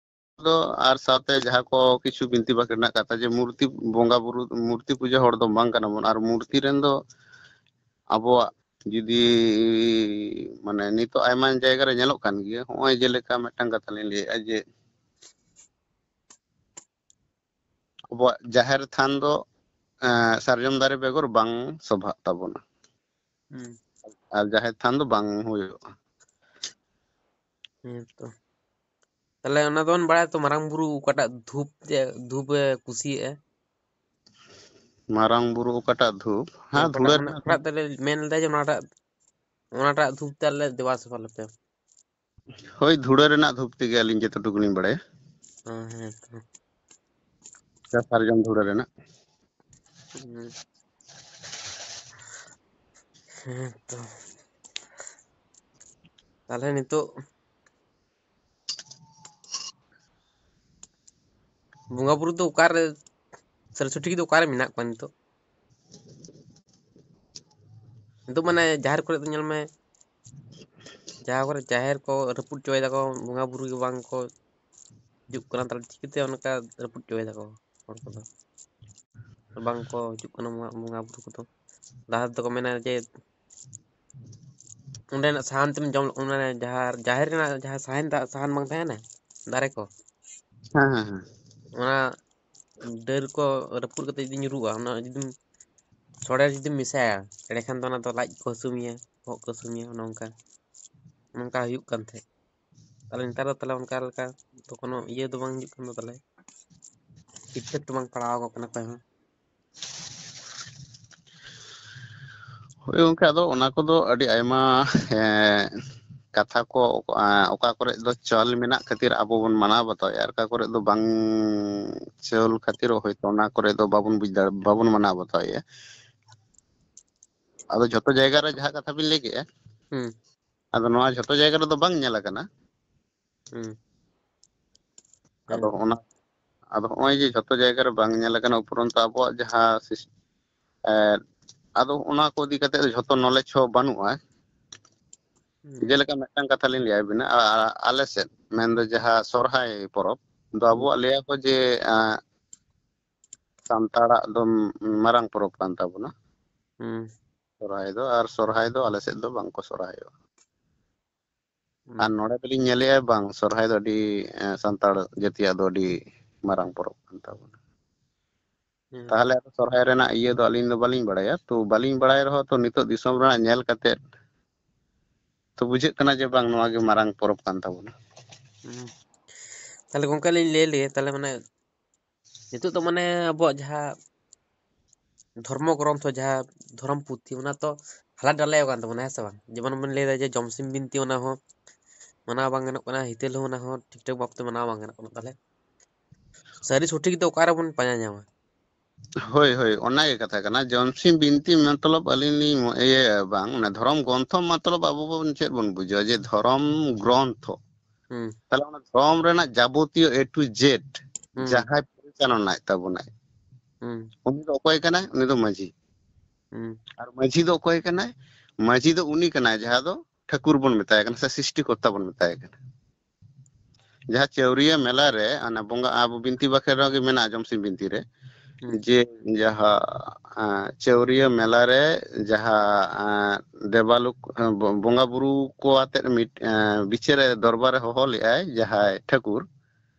ᱫᱚ ᱟᱨ ᱥᱟᱶᱛᱮ ᱡᱟᱦᱟᱸ ᱠᱚ ᱠᱤᱪᱷᱩ ᱵᱤᱱᱛᱤ ᱵᱟᱠᱷᱮᱬ ᱨᱮᱱᱟᱜ ᱠᱟᱛᱷᱟ ᱡᱮ ᱢᱩᱨᱛᱤ ᱵᱚᱸᱜᱟ ᱵᱩᱨᱩ, ᱢᱩᱨᱛᱤ ᱯᱩᱡᱟᱹ ᱦᱚᱲ ᱫᱚ ᱵᱟᱝ ᱠᱟᱱᱟ ᱵᱚᱱ᱾ ᱟᱨ ᱢᱩᱨᱛᱤ ᱨᱮᱱ ᱫᱚ ᱟᱵᱚᱣᱟᱜ ᱡᱩᱫᱤ ᱢᱟᱱᱮ ᱱᱤᱛᱚᱜ ᱟᱭᱢᱟ ᱡᱟᱭᱜᱟ ᱨᱮ ᱧᱮᱞᱚᱜ ᱠᱟᱱ ᱜᱮᱭᱟ, ᱦᱚᱸᱜᱼᱚᱭ ᱡᱮᱞᱮᱠᱟ ᱢᱤᱫᱴᱟᱝ ᱠᱟᱛᱷᱟ ᱞᱤᱧ ᱞᱟᱹᱭᱮᱫᱼᱟ ᱡᱮ ᱟᱵᱚᱣᱟᱜ ᱡᱟᱦᱮᱨ ᱛᱷᱟᱱ ᱫᱚ, ᱮᱸ, ᱥᱟᱨᱡᱚᱢ ᱫᱟᱨᱮ ᱵᱮᱜᱚᱨ ᱵᱟᱝ ᱥᱚᱵᱷᱟᱜ ᱛᱟᱵᱚᱱᱟ᱾ ᱦᱩᱸ᱾ ᱟᱨ ᱡᱟᱦᱮᱨ ᱛᱷᱟᱱ ᱫᱚ ᱵᱟᱝ ᱦᱩᱭᱩᱜᱼᱟ᱾ ᱦᱮᱸ ᱛᱚ᱾ ᱛᱟᱦᱞᱮ ᱚᱱᱟ ᱫᱚᱵᱚᱱ ᱵᱟᱲᱟᱭᱟ ᱛᱚ, ᱢᱟᱨᱟᱝ ᱵᱩᱨᱩ ᱚᱠᱟᱴᱟᱜ ᱫᱷᱩᱯ ᱡᱮ ᱫᱷᱩᱯ ᱮ ᱠᱩᱥᱤᱭᱟᱜᱼᱟ? ᱢᱟᱨᱟᱝ ᱵᱩᱨᱩ ᱚᱠᱟᱴᱟᱜ ᱫᱷᱩᱯ? ᱦᱮᱸ, ᱚᱠᱟᱴᱟᱜ ᱫᱷᱩᱲᱟᱹ ᱢᱟᱱᱮ ᱨᱮᱱᱟᱜ ᱚᱠᱟᱴᱟᱜ ᱫᱷᱩᱯ᱾ ᱛᱮᱞᱮ ᱢᱮᱱ ᱞᱮᱫᱟ ᱡᱮ ᱚᱱᱟᱴᱟᱜ, ᱚᱱᱟᱴᱟᱜ ᱫᱷᱩᱯ ᱛᱮ ᱟᱞᱮ ᱫᱮᱵᱟ ᱥᱮᱵᱟ ᱞᱮᱯᱮ᱾ ᱦᱳᱭ, ᱫᱷᱩᱲᱟᱹ ᱨᱮᱱᱟᱜ ᱫᱷᱩᱯ ᱛᱮᱜᱮ ᱟᱹᱞᱤᱧ ᱡᱚᱛᱚ ᱴᱩᱠᱩ ᱞᱤᱧ ᱵᱟᱲᱟᱭᱟ᱾ ᱦᱮᱸ, ᱦᱮᱸ ᱛᱚ᱾ ᱥᱮ ᱥᱟᱨᱡᱚᱢ ᱫᱷᱩᱲᱟᱹ ᱨᱮᱱᱟᱜ᱾ ᱦᱩᱸ᱾ ᱦᱮᱸ ᱛᱚ᱾ ᱛᱟᱦᱞᱮ ᱱᱤᱛᱚᱜ ᱵᱚᱸᱜᱟ ᱵᱩᱨᱩ ᱫᱚ ᱚᱠᱟᱨᱮ, ᱥᱟᱹᱨᱤ ᱥᱚᱴᱷᱤᱠ ᱫᱚ ᱚᱠᱟᱨᱮ ᱢᱮᱱᱟᱜ ᱠᱚᱣᱟ ᱱᱤᱛᱚᱜ? ᱱᱤᱛᱚᱜ ᱢᱟᱱᱮ ᱡᱟᱦᱮᱨ ᱠᱚᱨᱮ ᱫᱚ ᱧᱮᱞ ᱢᱮ, ᱡᱟᱦᱟᱸ ᱠᱚᱨᱮ ᱡᱟᱦᱮᱨ ᱠᱚ ᱨᱟᱹᱯᱩᱫ ᱦᱚᱪᱚᱭ ᱫᱟᱠᱚ, ᱵᱚᱸᱜᱟ ᱵᱩᱨᱩ ᱜᱮ ᱵᱟᱝ ᱠᱚ ᱦᱤᱡᱩᱜ ᱠᱟᱱᱟ, ᱛᱟᱦᱞᱮ ᱪᱤᱠᱟᱹᱛᱮ ᱚᱱᱠᱟ ᱨᱟᱹᱯᱩᱫ ᱦᱚᱪᱚᱭ ᱫᱟᱠᱚ ᱦᱚᱲ ᱠᱚᱫᱚ? ᱵᱟᱝ ᱠᱚ ᱦᱤᱡᱩᱜ ᱠᱟᱱᱟ ᱵᱚᱸᱜᱟ, ᱵᱚᱸᱜᱟ ᱵᱩᱨᱩ ᱠᱚᱫᱚ᱾ ᱞᱟᱦᱟ ᱛᱮᱫᱚ ᱠᱚ ᱢᱮᱱᱟ ᱡᱮ ᱚᱸᱰᱮᱱᱟᱜ ᱥᱟᱦᱟᱱ ᱛᱮᱢ ᱡᱚᱢ, ᱚᱱᱟ ᱡᱟᱦᱟᱸ ᱡᱟᱦᱮᱨ ᱨᱮᱱᱟᱜ ᱡᱟᱦᱟᱸ ᱥᱟᱦᱟᱱ ᱫᱟ-, ᱥᱟᱦᱟᱱ ᱵᱟᱝ ᱛᱟᱦᱮᱱᱟ, ᱫᱟᱨᱮ ᱠᱚ, ᱦᱮᱸ ᱦᱮᱸ ᱦᱮᱸ ᱚᱱᱟ ᱰᱟᱹᱨ ᱠᱚ ᱨᱟᱹᱯᱩᱫ ᱠᱟᱛᱮ ᱡᱩᱫᱤ ᱧᱩᱨᱩᱜᱼᱟ, ᱚᱱᱟ ᱡᱩᱫᱤᱢ ᱥᱚᱲᱮ ᱨᱮ ᱡᱩᱫᱤᱢ ᱢᱮᱥᱟᱭᱟ, ᱮᱸᱰᱮᱠᱷᱟᱱ ᱫᱚ ᱚᱱᱟ ᱫᱚ ᱞᱟᱡ ᱠᱚ ᱦᱟᱹᱥᱩ ᱢᱮᱭᱟ, ᱵᱚᱦᱚᱜ ᱠᱚ ᱦᱟᱹᱥᱩ ᱢᱮᱭᱟ, ᱚᱱᱮ ᱚᱱᱠᱟ, ᱱᱚᱝᱠᱟ ᱦᱩᱭᱩᱜ ᱠᱟᱱ ᱛᱟᱦᱮᱸᱫ᱾ ᱛᱟᱦᱞᱮ ᱱᱮᱛᱟᱨ ᱫᱚ ᱛᱟᱦᱞᱮ ᱚᱱᱠᱟ ᱞᱮᱠᱟ ᱫᱚ ᱠᱳᱱᱳ ᱤᱭᱟᱹ ᱫᱚ ᱵᱟᱝ ᱦᱤᱡᱩᱜ ᱠᱟᱱ ᱫᱚ ᱛᱟᱦᱞᱮ, effect ᱫᱚ ᱵᱟᱝ ᱯᱟᱲᱟᱣ ᱟᱠᱚ ᱠᱟᱱᱟ ᱚᱠᱚᱭ ᱦᱚᱸ᱾ ᱦᱳᱭ ᱜᱚᱝᱠᱮ, ᱟᱫᱚ ᱚᱱᱟ ᱠᱚᱫᱚ ᱟᱹᱰᱤ ᱟᱭᱢᱟ ᱮᱸ, ᱠᱟᱛᱷᱟ ᱠᱚ ᱚᱠ-, ᱟ, ᱚᱠᱟ ᱠᱚᱨᱮ ᱫᱚ ᱪᱚᱞ ᱢᱮᱱᱟᱜ ᱠᱷᱟᱹᱛᱤᱨ ᱟᱵᱚ ᱵᱚᱱ ᱢᱟᱱᱟᱣ ᱵᱟᱛᱟᱣᱮᱫᱼᱟ, ᱟᱨ ᱚᱠᱟ ᱠᱚᱨᱮ ᱫᱚ ᱵᱟᱝ ᱪᱚᱞ ᱠᱷᱟᱹᱛᱤᱨ ᱦᱚᱭᱛᱳ ᱚᱱᱟ ᱠᱚᱨᱮ ᱫᱚ ᱵᱟᱵᱚᱱ ᱵᱩᱡᱽ ᱫᱟᱲᱮ-, ᱵᱟᱵᱚᱱ ᱢᱟᱱᱟᱣ ᱵᱟᱛᱟᱣᱮᱫᱼᱟ᱾ ᱟᱫᱚ ᱡᱷᱚᱛᱚ ᱡᱟᱭᱜᱟ ᱨᱮ ᱡᱟᱦᱟᱸ ᱠᱟᱛᱷᱟ ᱵᱤᱱ ᱞᱟᱹᱭ ᱠᱮᱫᱼᱟ, ᱦᱩᱸ ᱟᱫᱚ ᱱᱚᱣᱟ ᱡᱷᱚᱛᱚ ᱡᱟᱭᱜᱟ ᱨᱮᱫᱚ ᱵᱟᱝ ᱧᱮᱞ ᱟᱠᱟᱱᱟ᱾ ᱦᱩᱸ ᱟᱫᱚ ᱚᱱᱟ, ᱟᱫᱚ ᱦᱚᱸᱜᱼᱚᱭ ᱡᱮ ᱡᱷᱚᱛᱚ ᱡᱟᱭᱜᱟ ᱨᱮ ᱵᱟᱝ ᱧᱮᱞ ᱟᱠᱟᱱᱟ, ᱩᱯᱩᱨᱚᱱᱛᱚ ᱟᱵᱚᱣᱟᱜ ᱡᱟᱦᱟᱸ ᱥᱤᱥ-, ᱮᱸ, ᱟᱫᱚ ᱚᱱᱟ ᱠᱚ ᱤᱫᱤ ᱠᱟᱛᱮ ᱫᱚ ᱡᱷᱚᱛᱚ knowledge ᱦᱚᱸ ᱵᱟᱹᱱᱩᱜᱼᱟ᱾ ᱦᱩᱸ ᱡᱮᱞᱮᱠᱟ ᱢᱤᱫᱴᱟᱝ ᱠᱟᱛᱷᱟ ᱞᱤᱧ ᱞᱟᱹᱭ ᱟᱵᱤᱱᱟ, ᱟ-, ᱟ-, ᱟᱞᱮ ᱥᱮᱫ ᱢᱮᱱᱫᱚ ᱡᱟᱦᱟᱸ ᱥᱚᱨᱦᱟᱭ ᱯᱚᱨᱚᱵᱽ ᱫᱚ ᱟᱵᱚᱣᱟᱜ ᱞᱟᱹᱭᱟᱠᱚ ᱡᱮ, ᱮᱸ, ᱥᱟᱱᱛᱟᱲᱟᱜ ᱫᱚ ᱢᱟᱨᱟᱝ ᱯᱚᱨᱚᱵᱽ ᱠᱟᱱ ᱛᱟᱵᱚᱱᱟ ᱦᱩᱸ ᱥᱚᱨᱦᱟᱭ ᱫᱚ, ᱟᱨ ᱥᱚᱨᱦᱟᱭ ᱫᱚ ᱟᱞᱮ ᱥᱮᱫ ᱫᱚ ᱵᱟᱝ ᱠᱚ ᱥᱚᱨᱦᱟᱭᱚᱜᱼᱟ᱾ ᱦᱩᱸ ᱟᱨ ᱱᱚᱰᱮ ᱫᱚᱞᱤᱧ ᱧᱮᱞᱮᱜᱼᱟ, ᱵᱟᱝ, ᱥᱚᱨᱦᱟᱭ ᱫᱚ ᱟᱹᱰᱤ, ᱮᱸ, ᱥᱟᱱᱛᱟᱲ ᱡᱟᱹᱛᱤᱭᱟᱜ ᱫᱚ ᱟᱹᱰᱤ ᱢᱟᱨᱟᱝ ᱯᱚᱨᱚᱵᱽ ᱠᱟᱱ ᱛᱟᱵᱚᱱᱟ᱾ ᱦᱩᱸ ᱛᱟᱦᱚᱞᱮ ᱟᱫᱚ ᱥᱚᱨᱦᱟᱭ ᱨᱮᱱᱟᱜ ᱤᱭᱟᱹ ᱫᱚ ᱟᱹᱞᱤᱧ ᱫᱚ ᱵᱟᱹᱞᱤᱧ ᱵᱟᱲᱟᱭᱟ, ᱛᱚ ᱵᱟᱹᱞᱤᱧ ᱵᱟᱲᱟᱭ ᱨᱮᱦᱚᱸ ᱛᱚ ᱱᱤᱛᱚᱜ ᱫᱤᱥᱚᱢ ᱨᱮᱱᱟᱜ ᱧᱮᱞ ᱠᱟᱛᱮᱫ ᱛᱚ ᱵᱩᱡᱷᱟᱹᱜ ᱠᱟᱱᱟ ᱡᱮ ᱵᱟᱝ, ᱱᱚᱣᱟ ᱜᱮ ᱢᱟᱨᱟᱝ ᱯᱚᱨᱚᱵᱽ ᱠᱟᱱ ᱛᱟᱵᱚᱱᱟ᱾ ᱦᱩᱸ᱾ ᱛᱟᱦᱞᱮ ᱜᱚᱝᱠᱮ ᱞᱤᱧ ᱞᱟᱹᱭ ᱞᱮᱜᱮ, ᱛᱟᱦᱞᱮ ᱢᱟᱱᱮ ᱱᱤᱛᱚᱜ ᱫᱚ ᱢᱟᱱᱮ ᱟᱵᱚᱣᱟᱜ ᱡᱟᱦᱟᱸ ᱫᱷᱚᱨᱢᱚ ᱜᱨᱚᱱᱛᱷᱚ, ᱡᱟᱦᱟᱸ ᱫᱷᱚᱨᱚᱢ ᱯᱩᱛᱷᱤ, ᱚᱱᱟ ᱛᱚ ᱦᱟᱞᱟ ᱰᱟᱞᱮ ᱟᱠᱟᱱ ᱛᱟᱵᱚᱱᱟ, ᱦᱮᱸ ᱥᱮ ᱵᱟᱝ? ᱡᱮᱢᱚᱱ ᱵᱚᱱ ᱞᱟᱹᱭᱫᱟ ᱡᱮ ᱡᱚᱢᱥᱤᱢ ᱵᱤᱱᱛᱤ, ᱚᱱᱟ ᱦᱚᱸ ᱢᱟᱱᱟᱣ ᱵᱟᱝ ᱜᱟᱱᱚᱜ ᱠᱟᱱᱟ, ᱦᱤᱛᱟᱹᱞ ᱦᱚᱸ, ᱚᱱᱟ ᱦᱚᱸ ᱴᱷᱤᱠ ᱴᱷᱟᱠ ᱵᱷᱟᱵᱛᱮ ᱢᱟᱱᱟᱣ ᱵᱟᱝ ᱜᱟᱱᱚᱜ ᱠᱟᱱᱟ᱾ ᱛᱟᱦᱞᱮ ᱥᱟᱹᱨᱤ ᱥᱚᱴᱷᱤᱠ ᱫᱚ ᱚᱠᱟ ᱨᱮᱵᱚᱱ ᱯᱟᱸᱡᱟ ᱧᱟᱢᱟ? ᱦᱳᱭ, ᱦᱳᱭ, ᱚᱱᱟ ᱜᱮ ᱠᱟᱛᱷᱟ ᱠᱟᱱᱟ᱾ ᱡᱚᱢᱥᱤᱢ ᱵᱤᱱᱛᱤ ᱢᱚᱛᱞᱚᱵ ᱟᱹᱞᱤᱧ ᱞᱤᱧ ᱢᱚ-, ᱤᱭᱟᱹ, ᱵᱟᱝ, ᱚᱱᱟ ᱫᱷᱚᱨᱚᱢ ᱜᱨᱚᱱᱛᱷᱚ ᱢᱚᱛᱞᱚᱵ ᱟᱵᱚ ᱵᱚᱱ ᱪᱮᱫ ᱵᱚᱱ ᱵᱩᱡᱷᱟᱹᱣᱟ ᱡᱮ ᱫᱷᱚᱨᱚᱢ ᱜᱨᱚᱱᱛᱷᱚ? ᱦᱩᱸ᱾ ᱛᱟᱦᱞᱮ ᱚᱱᱟ ᱫᱷᱚᱨᱚᱢ ᱨᱮᱱᱟᱜ ᱡᱟᱵᱚᱛᱤᱭᱚ A to Z ᱦᱩᱸ᱾ ᱡᱟᱦᱟᱸᱭ ᱯᱚᱨᱤᱪᱟᱞᱚᱱᱟᱭ ᱛᱟᱵᱚᱱᱟᱭ, ᱦᱩᱸ᱾ ᱩᱱᱤ ᱫᱚ ᱚᱠᱚᱭ ᱠᱟᱱᱟᱭ? ᱩᱱᱤ ᱫᱚ ᱢᱟᱹᱡᱷᱤ᱾ ᱦᱩᱸ᱾ ᱟᱨ ᱢᱟᱹᱡᱷᱤ ᱫᱚ ᱚᱠᱚᱭ ᱠᱟᱱᱟᱭ? ᱢᱟᱹᱡᱷᱤ ᱫᱚ ᱩᱱᱤ ᱠᱟᱱᱟᱭ ᱡᱟᱦᱟᱸ ᱫᱚ ᱴᱷᱟᱹᱠᱩᱨ ᱵᱚᱱ ᱢᱮᱛᱟᱭ ᱠᱟᱱᱟ ᱥᱮ ᱥᱨᱤᱥᱴᱤ ᱠᱚᱨᱛᱟ ᱵᱚᱱ ᱢᱮᱛᱟᱭ ᱠᱟᱱᱟ᱾ ᱡᱟᱦᱟᱸ ᱪᱟᱹᱣᱨᱤᱭᱟᱹ ᱢᱮᱞᱟ ᱨᱮ, ᱚᱱᱟ ᱵᱚᱸᱜᱟ, ᱟᱵᱚ ᱵᱤᱱᱛᱤ ᱵᱟᱠᱷᱮᱲ ᱨᱮᱦᱚᱸ ᱜᱮ ᱢᱮᱱᱟᱜᱼᱟ, ᱡᱚᱢᱥᱤᱢ ᱵᱤᱱᱛᱤ ᱨᱮ, ᱦᱩᱸ᱾ ᱡᱮ ᱡᱟᱦᱟᱸ, ᱟᱸ, ᱪᱟᱹᱣᱨᱤᱭᱟᱹ ᱢᱮᱞᱟ ᱨᱮ ᱡᱟᱦᱟᱸ, ᱟᱸ, ᱫᱮᱵᱟᱞᱳᱠ, ᱟᱸ, ᱵᱚ-, ᱵᱚᱸᱜᱟ ᱵᱩᱨᱩ ᱠᱚ ᱟᱛᱮᱫ ᱢᱤᱫ, ᱟᱸ, ᱵᱤᱪᱟᱹᱨ ᱮ, ᱫᱚᱨᱵᱟᱨ ᱮ ᱦᱚᱦᱚ ᱞᱮᱫᱼᱟᱭ ᱡᱟᱦᱟᱸᱭ ᱴᱷᱟᱹᱠᱩᱨ,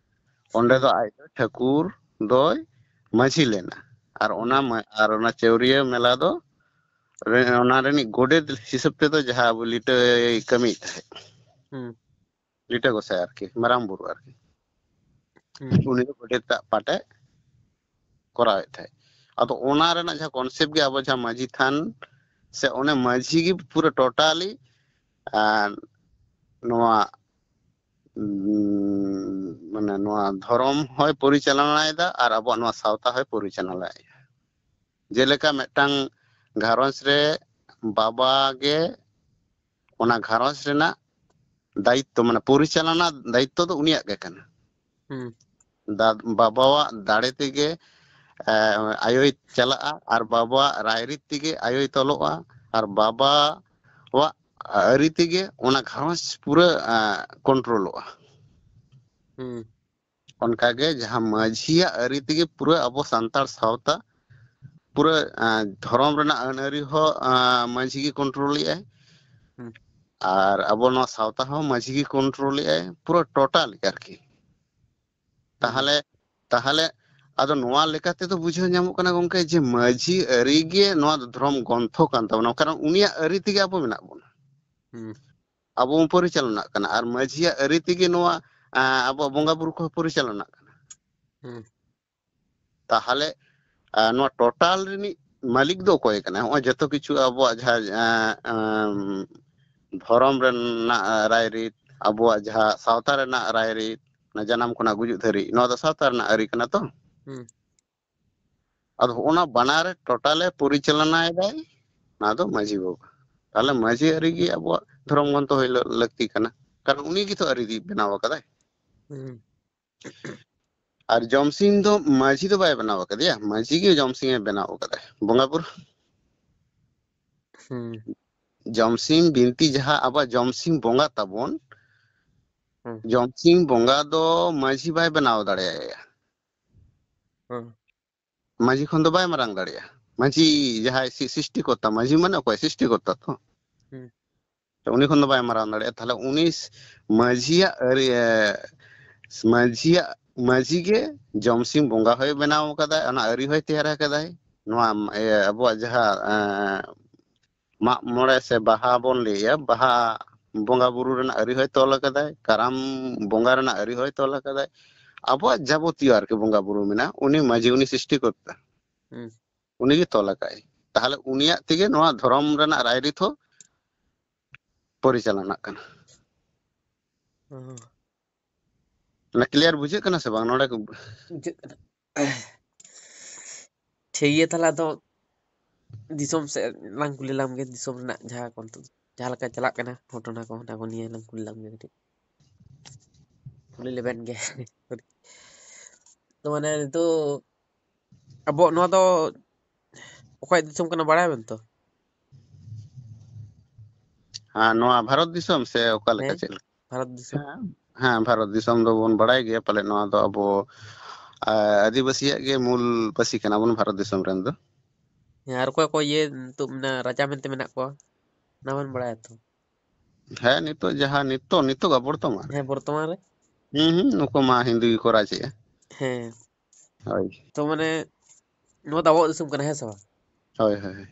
ᱚᱸᱰᱮ ᱦᱩᱸ᱾ ᱫᱚ ᱟᱡ ᱫᱚ ᱴᱷᱟᱹᱠᱩᱨ ᱫᱚᱭ ᱢᱟᱹᱡᱷᱤ ᱞᱮᱱᱟ᱾ ᱟᱨ ᱚᱱᱟ ᱢᱟ-, ᱟᱨ ᱚᱱᱟ ᱪᱟᱹᱣᱨᱤᱭᱟᱹ ᱢᱮᱞᱟ ᱫᱚ ᱨᱮ-, ᱚᱱᱟ ᱨᱤᱱᱤᱡ ᱜᱚᱰᱮᱛ ᱦᱤᱥᱟᱹᱵ ᱛᱮᱫᱚ ᱡᱟᱦᱟᱸ ᱟᱵᱚ ᱞᱤᱴᱟᱹᱭ ᱠᱟᱹᱢᱤᱭᱮᱫ ᱛᱟᱦᱮᱸᱫ᱾ ᱦᱩᱸ᱾ ᱞᱤᱴᱟᱹ ᱜᱚᱸᱥᱟᱭ ᱟᱨᱠᱤ, ᱢᱟᱨᱟᱝ ᱵᱩᱨᱩ ᱟᱨᱠᱤ᱾ ᱦᱩᱸ᱾ ᱩᱱᱤ ᱫᱚ ᱜᱚᱰᱮᱛᱟᱜ ᱯᱟᱴ ᱮ ᱠᱚᱨᱟᱣᱮᱫ ᱛᱟᱦᱮᱸᱫ᱾ ᱟᱫᱚ ᱚᱱᱟ ᱨᱮᱱᱟᱜ ᱡᱟᱦᱟᱸ concept ᱜᱮ ᱟᱵᱚ ᱡᱟᱦᱟᱸ ᱢᱟᱹᱡᱷᱤ ᱛᱷᱟᱱ ᱥᱮ ᱚᱱᱮ ᱢᱟᱹᱡᱷᱤ ᱜᱮ ᱯᱩᱨᱟᱹ totally, ᱟᱨ ᱱᱚᱣᱟ, ᱩᱸ, ᱢᱟᱱᱮ ᱱᱚᱣᱟ ᱫᱷᱚᱨᱚᱢ ᱦᱚᱸᱭ ᱯᱚᱨᱤᱪᱟᱞᱚᱱᱟᱭᱮᱫᱟ ᱟᱨ ᱟᱵᱚᱣᱟᱜ ᱱᱚᱣᱟ ᱥᱟᱶᱛᱟ ᱦᱚᱸᱭ ᱯᱚᱨᱤᱪᱟᱞᱚᱱᱟᱭᱮᱫᱟ᱾ ᱡᱮᱞᱮᱠᱟ ᱢᱤᱫᱴᱟᱝ ᱜᱷᱟᱨᱚᱸᱡᱽ ᱨᱮ ᱵᱟᱵᱟ ᱜᱮ ᱚᱱᱟ ᱜᱷᱟᱨᱚᱸᱡᱽ ᱨᱮᱱᱟᱜ ᱫᱟᱭᱤᱛᱛᱚ, ᱢᱟᱱᱮ ᱯᱚᱨᱤᱪᱟᱞᱚᱱᱟ ᱫᱟᱭᱤᱛᱛᱚ ᱫᱚ ᱩᱱᱤᱭᱟᱜ ᱜᱮ ᱠᱟᱱᱟ᱾ ᱦᱩᱸ᱾ ᱫᱟ-, ᱵᱟᱵᱟᱣᱟᱜ ᱫᱟᱲᱮ ᱛᱮᱜᱮ, ᱮ, ᱟᱭᱳᱭ ᱪᱟᱞᱟᱜᱼᱟ ᱟᱨ ᱵᱟᱵᱟᱣᱟᱜ ᱨᱟᱭᱨᱤᱛ ᱛᱮᱜᱮ ᱟᱭᱳᱭ ᱛᱚᱞᱚᱜᱼᱟ ᱟᱨ ᱵᱟᱵᱟᱣᱟᱜ ᱟᱹᱨᱤ ᱛᱮᱜᱮ ᱚᱱᱟ ᱜᱷᱟᱨᱚᱸᱡᱽ ᱯᱩᱨᱟᱹ, ᱮ, ᱠᱚᱱᱴᱨᱳᱞᱚᱜᱼᱟ᱾ ᱦᱩᱸ᱾ ᱚᱱᱠᱟᱜᱮ ᱡᱟᱦᱟᱸ ᱢᱟᱹᱡᱷᱤᱭᱟᱜ ᱟᱹᱨᱤ ᱛᱮᱜᱮ ᱯᱩᱨᱟᱹ ᱟᱵᱚ ᱥᱟᱱᱛᱟᱲ ᱥᱟᱶᱛᱟ ᱯᱩᱨᱟᱹ, ᱮ, ᱫᱷᱚᱨᱚᱢ ᱨᱮᱱᱟᱜ ᱟᱹᱱ ᱟᱹᱨᱤ ᱦᱚᱸ, ᱮ, ᱢᱟᱹᱡᱷᱤ ᱜᱮ ᱠᱚᱱᱴᱨᱳᱞᱮᱜᱼᱟᱭ᱾ ᱦᱩᱸ᱾ ᱟᱨ ᱟᱵᱚ ᱱᱚᱣᱟ ᱥᱟᱶᱛᱟ ᱦᱚᱸ ᱢᱟᱹᱡᱷᱤ ᱜᱮ ᱠᱚᱱᱴᱨᱳᱞᱮᱜᱼᱟᱭ, ᱯᱩᱨᱟᱹ ᱴᱳᱴᱟᱞ ᱟᱨᱠᱤ᱾ ᱦᱩᱸ᱾ ᱛᱟᱦᱚᱞᱮ, ᱛᱟᱦᱚᱞᱮ ᱟᱫᱚ ᱱᱚᱣᱟ ᱞᱮᱠᱟ ᱛᱮᱫᱚ ᱵᱩᱡᱷᱟᱹᱣ ᱧᱟᱢᱚᱜ ᱠᱟᱱᱟ ᱜᱚᱝᱠᱮ ᱡᱮ ᱢᱟᱹᱡᱷᱤ ᱟᱹᱨᱤ ᱜᱮ ᱱᱚᱣᱟ ᱫᱚ ᱫᱷᱚᱨᱚᱢ ᱜᱨᱚᱱᱛᱷᱚ ᱠᱟᱱ ᱛᱟᱵᱚᱱᱟ, ᱠᱟᱨᱚᱱ ᱩᱱᱤᱭᱟᱜ ᱟᱹᱨᱤ ᱛᱮᱜᱮ ᱟᱵᱚ ᱢᱮᱱᱟᱜ ᱵᱚᱱᱟ᱾ ᱦᱩᱸ᱾ ᱟᱵᱚ ᱵᱚᱱ ᱯᱚᱨᱤᱪᱟᱞᱚᱱᱟᱜ ᱠᱟᱱᱟ ᱟᱨ ᱢᱟᱹᱡᱷᱤᱭᱟᱜ ᱟᱹᱨᱤ ᱛᱮᱜᱮ ᱱᱚᱣᱟ, ᱟ, ᱟᱵᱚᱣᱟᱜ ᱵᱚᱸᱜᱟ ᱵᱩᱨᱩ ᱠᱚᱦᱚᱸ ᱯᱚᱨᱤᱪᱟᱞᱚᱱᱟᱜ ᱠᱟᱱᱟ᱾ ᱦᱩᱸ᱾ ᱛᱟᱦᱚᱞᱮ, ᱟ, ᱱᱚᱣᱟ ᱴᱳᱴᱟᱞ ᱨᱤᱱᱤᱡ ᱢᱟᱹᱞᱤᱠ ᱫᱚ ᱚᱠᱚᱭ ᱠᱟᱱᱟᱭ? ᱦᱚᱸᱜᱼᱚᱭ ᱡᱚᱛᱚ ᱠᱤᱪᱷᱩ ᱟᱵᱚᱣᱟᱜ ᱡᱟᱦᱟᱸ, ᱟ, ᱟᱢ, ᱫᱷᱚᱨᱚᱢ ᱨᱮᱱᱟᱜ ᱨᱟᱭᱨᱤᱛ, ᱟᱵᱚᱣᱟᱜ ᱡᱟᱦᱟᱸ ᱥᱟᱶᱛᱟ ᱨᱮᱱᱟᱜ ᱨᱟᱭᱨᱤᱛ, ᱚᱱᱟ ᱡᱟᱱᱟᱢ ᱠᱷᱚᱱᱟᱜ ᱜᱩᱡᱩᱜ ᱫᱷᱟᱹᱨᱤᱡ, ᱱᱚᱣᱟ ᱫᱚ ᱥᱟᱶᱛᱟ ᱨᱮᱱᱟᱜ ᱟᱹᱨᱤ ᱠᱟᱱᱟ ᱛᱚ? ᱦᱩᱸ᱾ ᱟᱫᱚ ᱚᱱᱟ ᱵᱟᱱᱟᱨ ᱴᱳᱴᱟᱞᱮ ᱯᱚᱨᱤᱪᱟᱞᱚᱱᱟᱭᱮᱫᱟᱭ, ᱚᱱᱟ ᱫᱚ ᱢᱟᱹᱡᱷᱤ ᱵᱟᱵᱟ᱾ ᱛᱟᱦᱞᱮ ᱢᱟᱹᱡᱷᱤ ᱟᱹᱨᱤ ᱜᱮ ᱟᱵᱚᱣᱟᱜ ᱫᱷᱚᱨᱚᱢ ᱜᱨᱚᱱᱛᱷᱚ ᱦᱩᱭ ᱞᱟᱹ-, ᱞᱟᱹᱠᱛᱤ ᱠᱟᱱᱟ, ᱠᱟᱨᱚᱱ ᱩᱱᱤ ᱜᱮᱛᱚ ᱟᱹᱨᱤ ᱫᱤ-, ᱵᱮᱱᱟᱣ ᱟᱠᱟᱫᱟᱭ᱾ ᱦᱩᱸ᱾ ᱟᱨ ᱡᱚᱢᱥᱤᱢ ᱫᱚ ᱢᱟᱹᱡᱷᱤ ᱫᱚ ᱵᱟᱭ ᱵᱮᱱᱟᱣ ᱟᱠᱟᱫᱮᱭᱟ, ᱢᱟᱹᱡᱷᱤ ᱜᱮ ᱡᱚᱢᱥᱤᱢ ᱮ ᱵᱮᱱᱟᱣ ᱟᱠᱟᱫᱟᱭ ᱵᱚᱸᱜᱟ ᱵᱩᱨᱩ᱾ ᱦᱩᱸ᱾ ᱡᱚᱢᱥᱤᱢ ᱵᱤᱱᱛᱤ ᱡᱟᱦᱟᱸ ᱟᱵᱚᱣᱟᱜ ᱡᱚᱢᱥᱤᱢ ᱵᱚᱸᱜᱟ ᱛᱟᱵᱚᱱ, ᱦᱩᱸ᱾ ᱡᱚᱢᱥᱤᱢ ᱵᱚᱸᱜᱟ ᱫᱚ ᱢᱟᱹᱡᱷᱤ ᱵᱟᱭ ᱵᱮᱱᱟᱣ ᱫᱟᱲᱮᱭᱟᱭᱟ᱾ ᱦᱩᱸ᱾ ᱢᱟᱹᱡᱷᱤ ᱠᱷᱚᱱ ᱫᱚ ᱵᱟᱭ ᱢᱟᱨᱟᱝ ᱫᱟᱲᱮᱭᱟᱜᱼᱟ᱾ ᱢᱟᱹᱡᱷᱤ ᱡᱟᱦᱟᱸᱭ ᱥᱤ-, ᱥᱨᱤᱥᱴᱤᱠᱚᱨᱛᱟ, ᱢᱟᱹᱡᱷᱤ ᱢᱟᱱᱮ ᱚᱠᱚᱭ? ᱥᱨᱤᱥᱴᱤᱠᱚᱨᱛᱟ ᱛᱚ᱾ ᱦᱩᱸ᱾ ᱛᱚ ᱩᱱᱤ ᱠᱷᱚᱱ ᱫᱚ ᱵᱟᱭ ᱢᱟᱨᱟᱝ ᱫᱟᱲᱮᱭᱟᱜᱼᱟ᱾ ᱛᱟᱦᱞᱮ ᱩᱱᱤ ᱥ-, ᱢᱟᱹᱡᱷᱤᱭᱟᱜ ᱟᱹᱨᱤ-, ᱮ, ᱢᱟᱹᱡᱷᱤᱭᱟᱜ, ᱢᱟᱹᱡᱷᱤ ᱜᱮ ᱡᱚᱢᱥᱤᱢ ᱵᱚᱸᱜᱟ ᱦᱚᱸᱭ ᱵᱮᱱᱟᱣ ᱟᱠᱟᱫᱟᱭ, ᱚᱱᱟ ᱟᱹᱨᱤ ᱦᱚᱸᱭ ᱛᱮᱭᱟᱨ ᱟᱠᱟᱫᱟᱭ᱾ ᱱᱚᱣᱟ, ᱮ, ᱟᱵᱚᱣᱟᱜ ᱡᱟᱦᱟᱸ, ᱮ, ᱢᱟᱜ ᱢᱚᱬᱮ ᱥᱮ ᱵᱟᱦᱟ ᱵᱚᱱ ᱞᱟᱹᱭᱟ, ᱵᱟᱦᱟ ᱵᱚᱸᱜᱟ ᱵᱩᱨᱩ ᱨᱮᱱᱟᱜ ᱟᱹᱨᱤ ᱦᱚᱸᱭ ᱛᱚᱞ ᱟᱠᱟᱫᱟᱭ, ᱠᱟᱨᱟᱢ ᱵᱚᱸᱜᱟ ᱨᱮᱱᱟᱜ ᱟᱹᱨᱤ ᱦᱚᱸᱭ ᱛᱚᱞ ᱟᱠᱟᱫᱟᱭ᱾ ᱟᱵᱚᱣᱟᱜ ᱡᱟᱵᱚᱛᱤᱭᱚ ᱟᱨᱠᱤ ᱵᱚᱸᱜᱟ ᱵᱩᱨᱩ ᱢᱮᱱᱟᱜᱼᱟ, ᱩᱱᱤ ᱢᱟᱹᱡᱷᱤ, ᱩᱱᱤ ᱥᱨᱤᱥᱴᱤᱠᱚᱨᱛᱟ, ᱦᱩᱸ᱾ ᱩᱱᱤ ᱜᱮ ᱛᱚᱞ ᱟᱠᱟᱫᱟᱭ᱾ ᱛᱟᱦᱞᱮ ᱩᱱᱤᱭᱟᱜ ᱛᱮᱜᱮ ᱱᱚᱣᱟ ᱫᱷᱚᱨᱚᱢ ᱨᱮᱱᱟᱜ ᱨᱟᱭᱨᱤᱛ ᱦᱚᱸ ᱯᱚᱨᱤᱪᱟᱞᱚᱱᱟᱜ ᱠᱟᱱᱟ᱾ ᱦᱩᱸ᱾ ᱚᱱᱟ ᱠᱞᱤᱭᱟᱨ ᱵᱩᱡᱷᱟᱹᱜ ᱠᱟᱱᱟ ᱥᱮ ᱵᱟᱝ? ᱱᱚᱰᱮ ᱠᱚ ᱵᱩᱡᱷᱟᱹᱜ ᱠᱟᱱᱟ᱾ ᱴᱷᱤᱠ ᱜᱮᱭᱟ, ᱛᱟᱦᱞᱮ ᱟᱫᱚ ᱫᱤᱥᱚᱢ ᱥᱮᱫ ᱞᱟᱝ ᱠᱩᱞᱤ ᱞᱟᱢ ᱜᱮ, ᱫᱤᱥᱚᱢ ᱨᱮᱱᱟᱜ ᱡᱟᱦᱟᱸ ᱠᱚ ᱱᱤᱛᱚᱜ ᱡᱟᱦᱟᱸ ᱞᱮᱠᱟ ᱪᱟᱞᱟᱜ ᱠᱟᱱᱟ ᱜᱷᱚᱴᱚᱱᱟ ᱠᱚ, ᱚᱱᱟ ᱠᱚ ᱱᱤᱭᱮ ᱞᱟᱝ ᱠᱩᱞᱤ ᱞᱟᱢ ᱜᱮ ᱠᱟᱹᱴᱤᱡ᱾ ᱠᱩᱞᱤ ᱞᱮᱵᱮᱱ ᱜᱮ᱾ ᱛᱚ ᱢᱟᱱᱮ ᱱᱤᱛᱚᱜ ᱟᱵᱚᱣᱟᱜ ᱱᱚᱣᱟ ᱫᱚ ᱚᱠᱚᱭᱟᱜ ᱫᱤᱥᱚᱢ ᱠᱟᱱᱟ ᱵᱟᱲᱟᱭᱟᱵᱮᱱ ᱛᱚ? ᱦᱮᱸ, ᱱᱚᱣᱟ ᱵᱷᱟᱨᱚᱛ ᱫᱤᱥᱚᱢ ᱥᱮ ᱚᱠᱟ ᱞᱮᱠᱟ, ᱦᱮᱸ, ᱪᱮᱫ ᱞᱮᱠᱟ? ᱵᱷᱟᱨᱚᱛ ᱫᱤᱥᱚᱢ᱾ ᱦᱮᱸ, ᱦᱮᱸ, ᱵᱷᱟᱨᱚᱛ ᱫᱤᱥᱚᱢ ᱫᱚᱵᱚᱱ ᱵᱟᱲᱟᱭ ᱜᱮᱭᱟ ᱯᱟᱞᱮ, ᱱᱚᱣᱟ ᱫᱚ ᱟᱵᱚ, ᱟ, ᱟᱹᱫᱤᱵᱟᱹᱥᱤᱭᱟᱜ ᱜᱮ ᱢᱩᱞ ᱯᱟᱹᱨᱥᱤ ᱠᱟᱱᱟ ᱵᱚᱱ ᱵᱷᱟᱨᱚᱛ ᱫᱤᱥᱚᱢ ᱨᱮᱱ ᱫᱚ᱾ ᱦᱮᱸ, ᱟᱨ ᱚᱠᱚᱭ ᱚᱠᱚᱭ ᱤᱭᱟᱹ ᱱᱤᱛᱚᱜ ᱢᱮᱱᱟᱜ, ᱨᱟᱡᱟ ᱢᱮᱱᱛᱮ ᱢᱮᱱᱟᱜ ᱠᱚᱣᱟ, ᱚᱱᱟ ᱵᱮᱱ ᱵᱟᱲᱟᱭᱟ ᱛᱚ? ᱦᱮᱸ, ᱱᱤᱛᱚᱜ ᱡᱟᱦᱟᱸ ᱱᱤᱛᱚᱜ, ᱱᱤᱛᱚᱜ ᱵᱚᱨᱛᱚᱢᱟᱱ ᱨᱮ᱾ ᱦᱮᱸ, ᱵᱚᱨᱛᱚᱢᱟᱱ ᱨᱮ᱾ ᱦᱩᱸ, ᱦᱩᱸ, ᱱᱩᱠᱩ ᱢᱟ ᱦᱤᱱᱫᱩ ᱜᱮᱠᱚ ᱨᱟᱡᱮᱜᱼᱟ᱾ ᱦᱮᱸ᱾ ᱦᱳᱭ᱾ ᱛᱚ ᱢᱟᱱᱮ ᱱᱚᱣᱟ ᱫᱚ ᱟᱵᱚᱣᱟᱜ ᱫᱤᱥᱚᱢ ᱠᱟᱱᱟ, ᱦᱮᱸ ᱥᱮ ᱵᱟᱝ? ᱦᱳᱭ, ᱦᱳᱭ, ᱦᱳᱭ᱾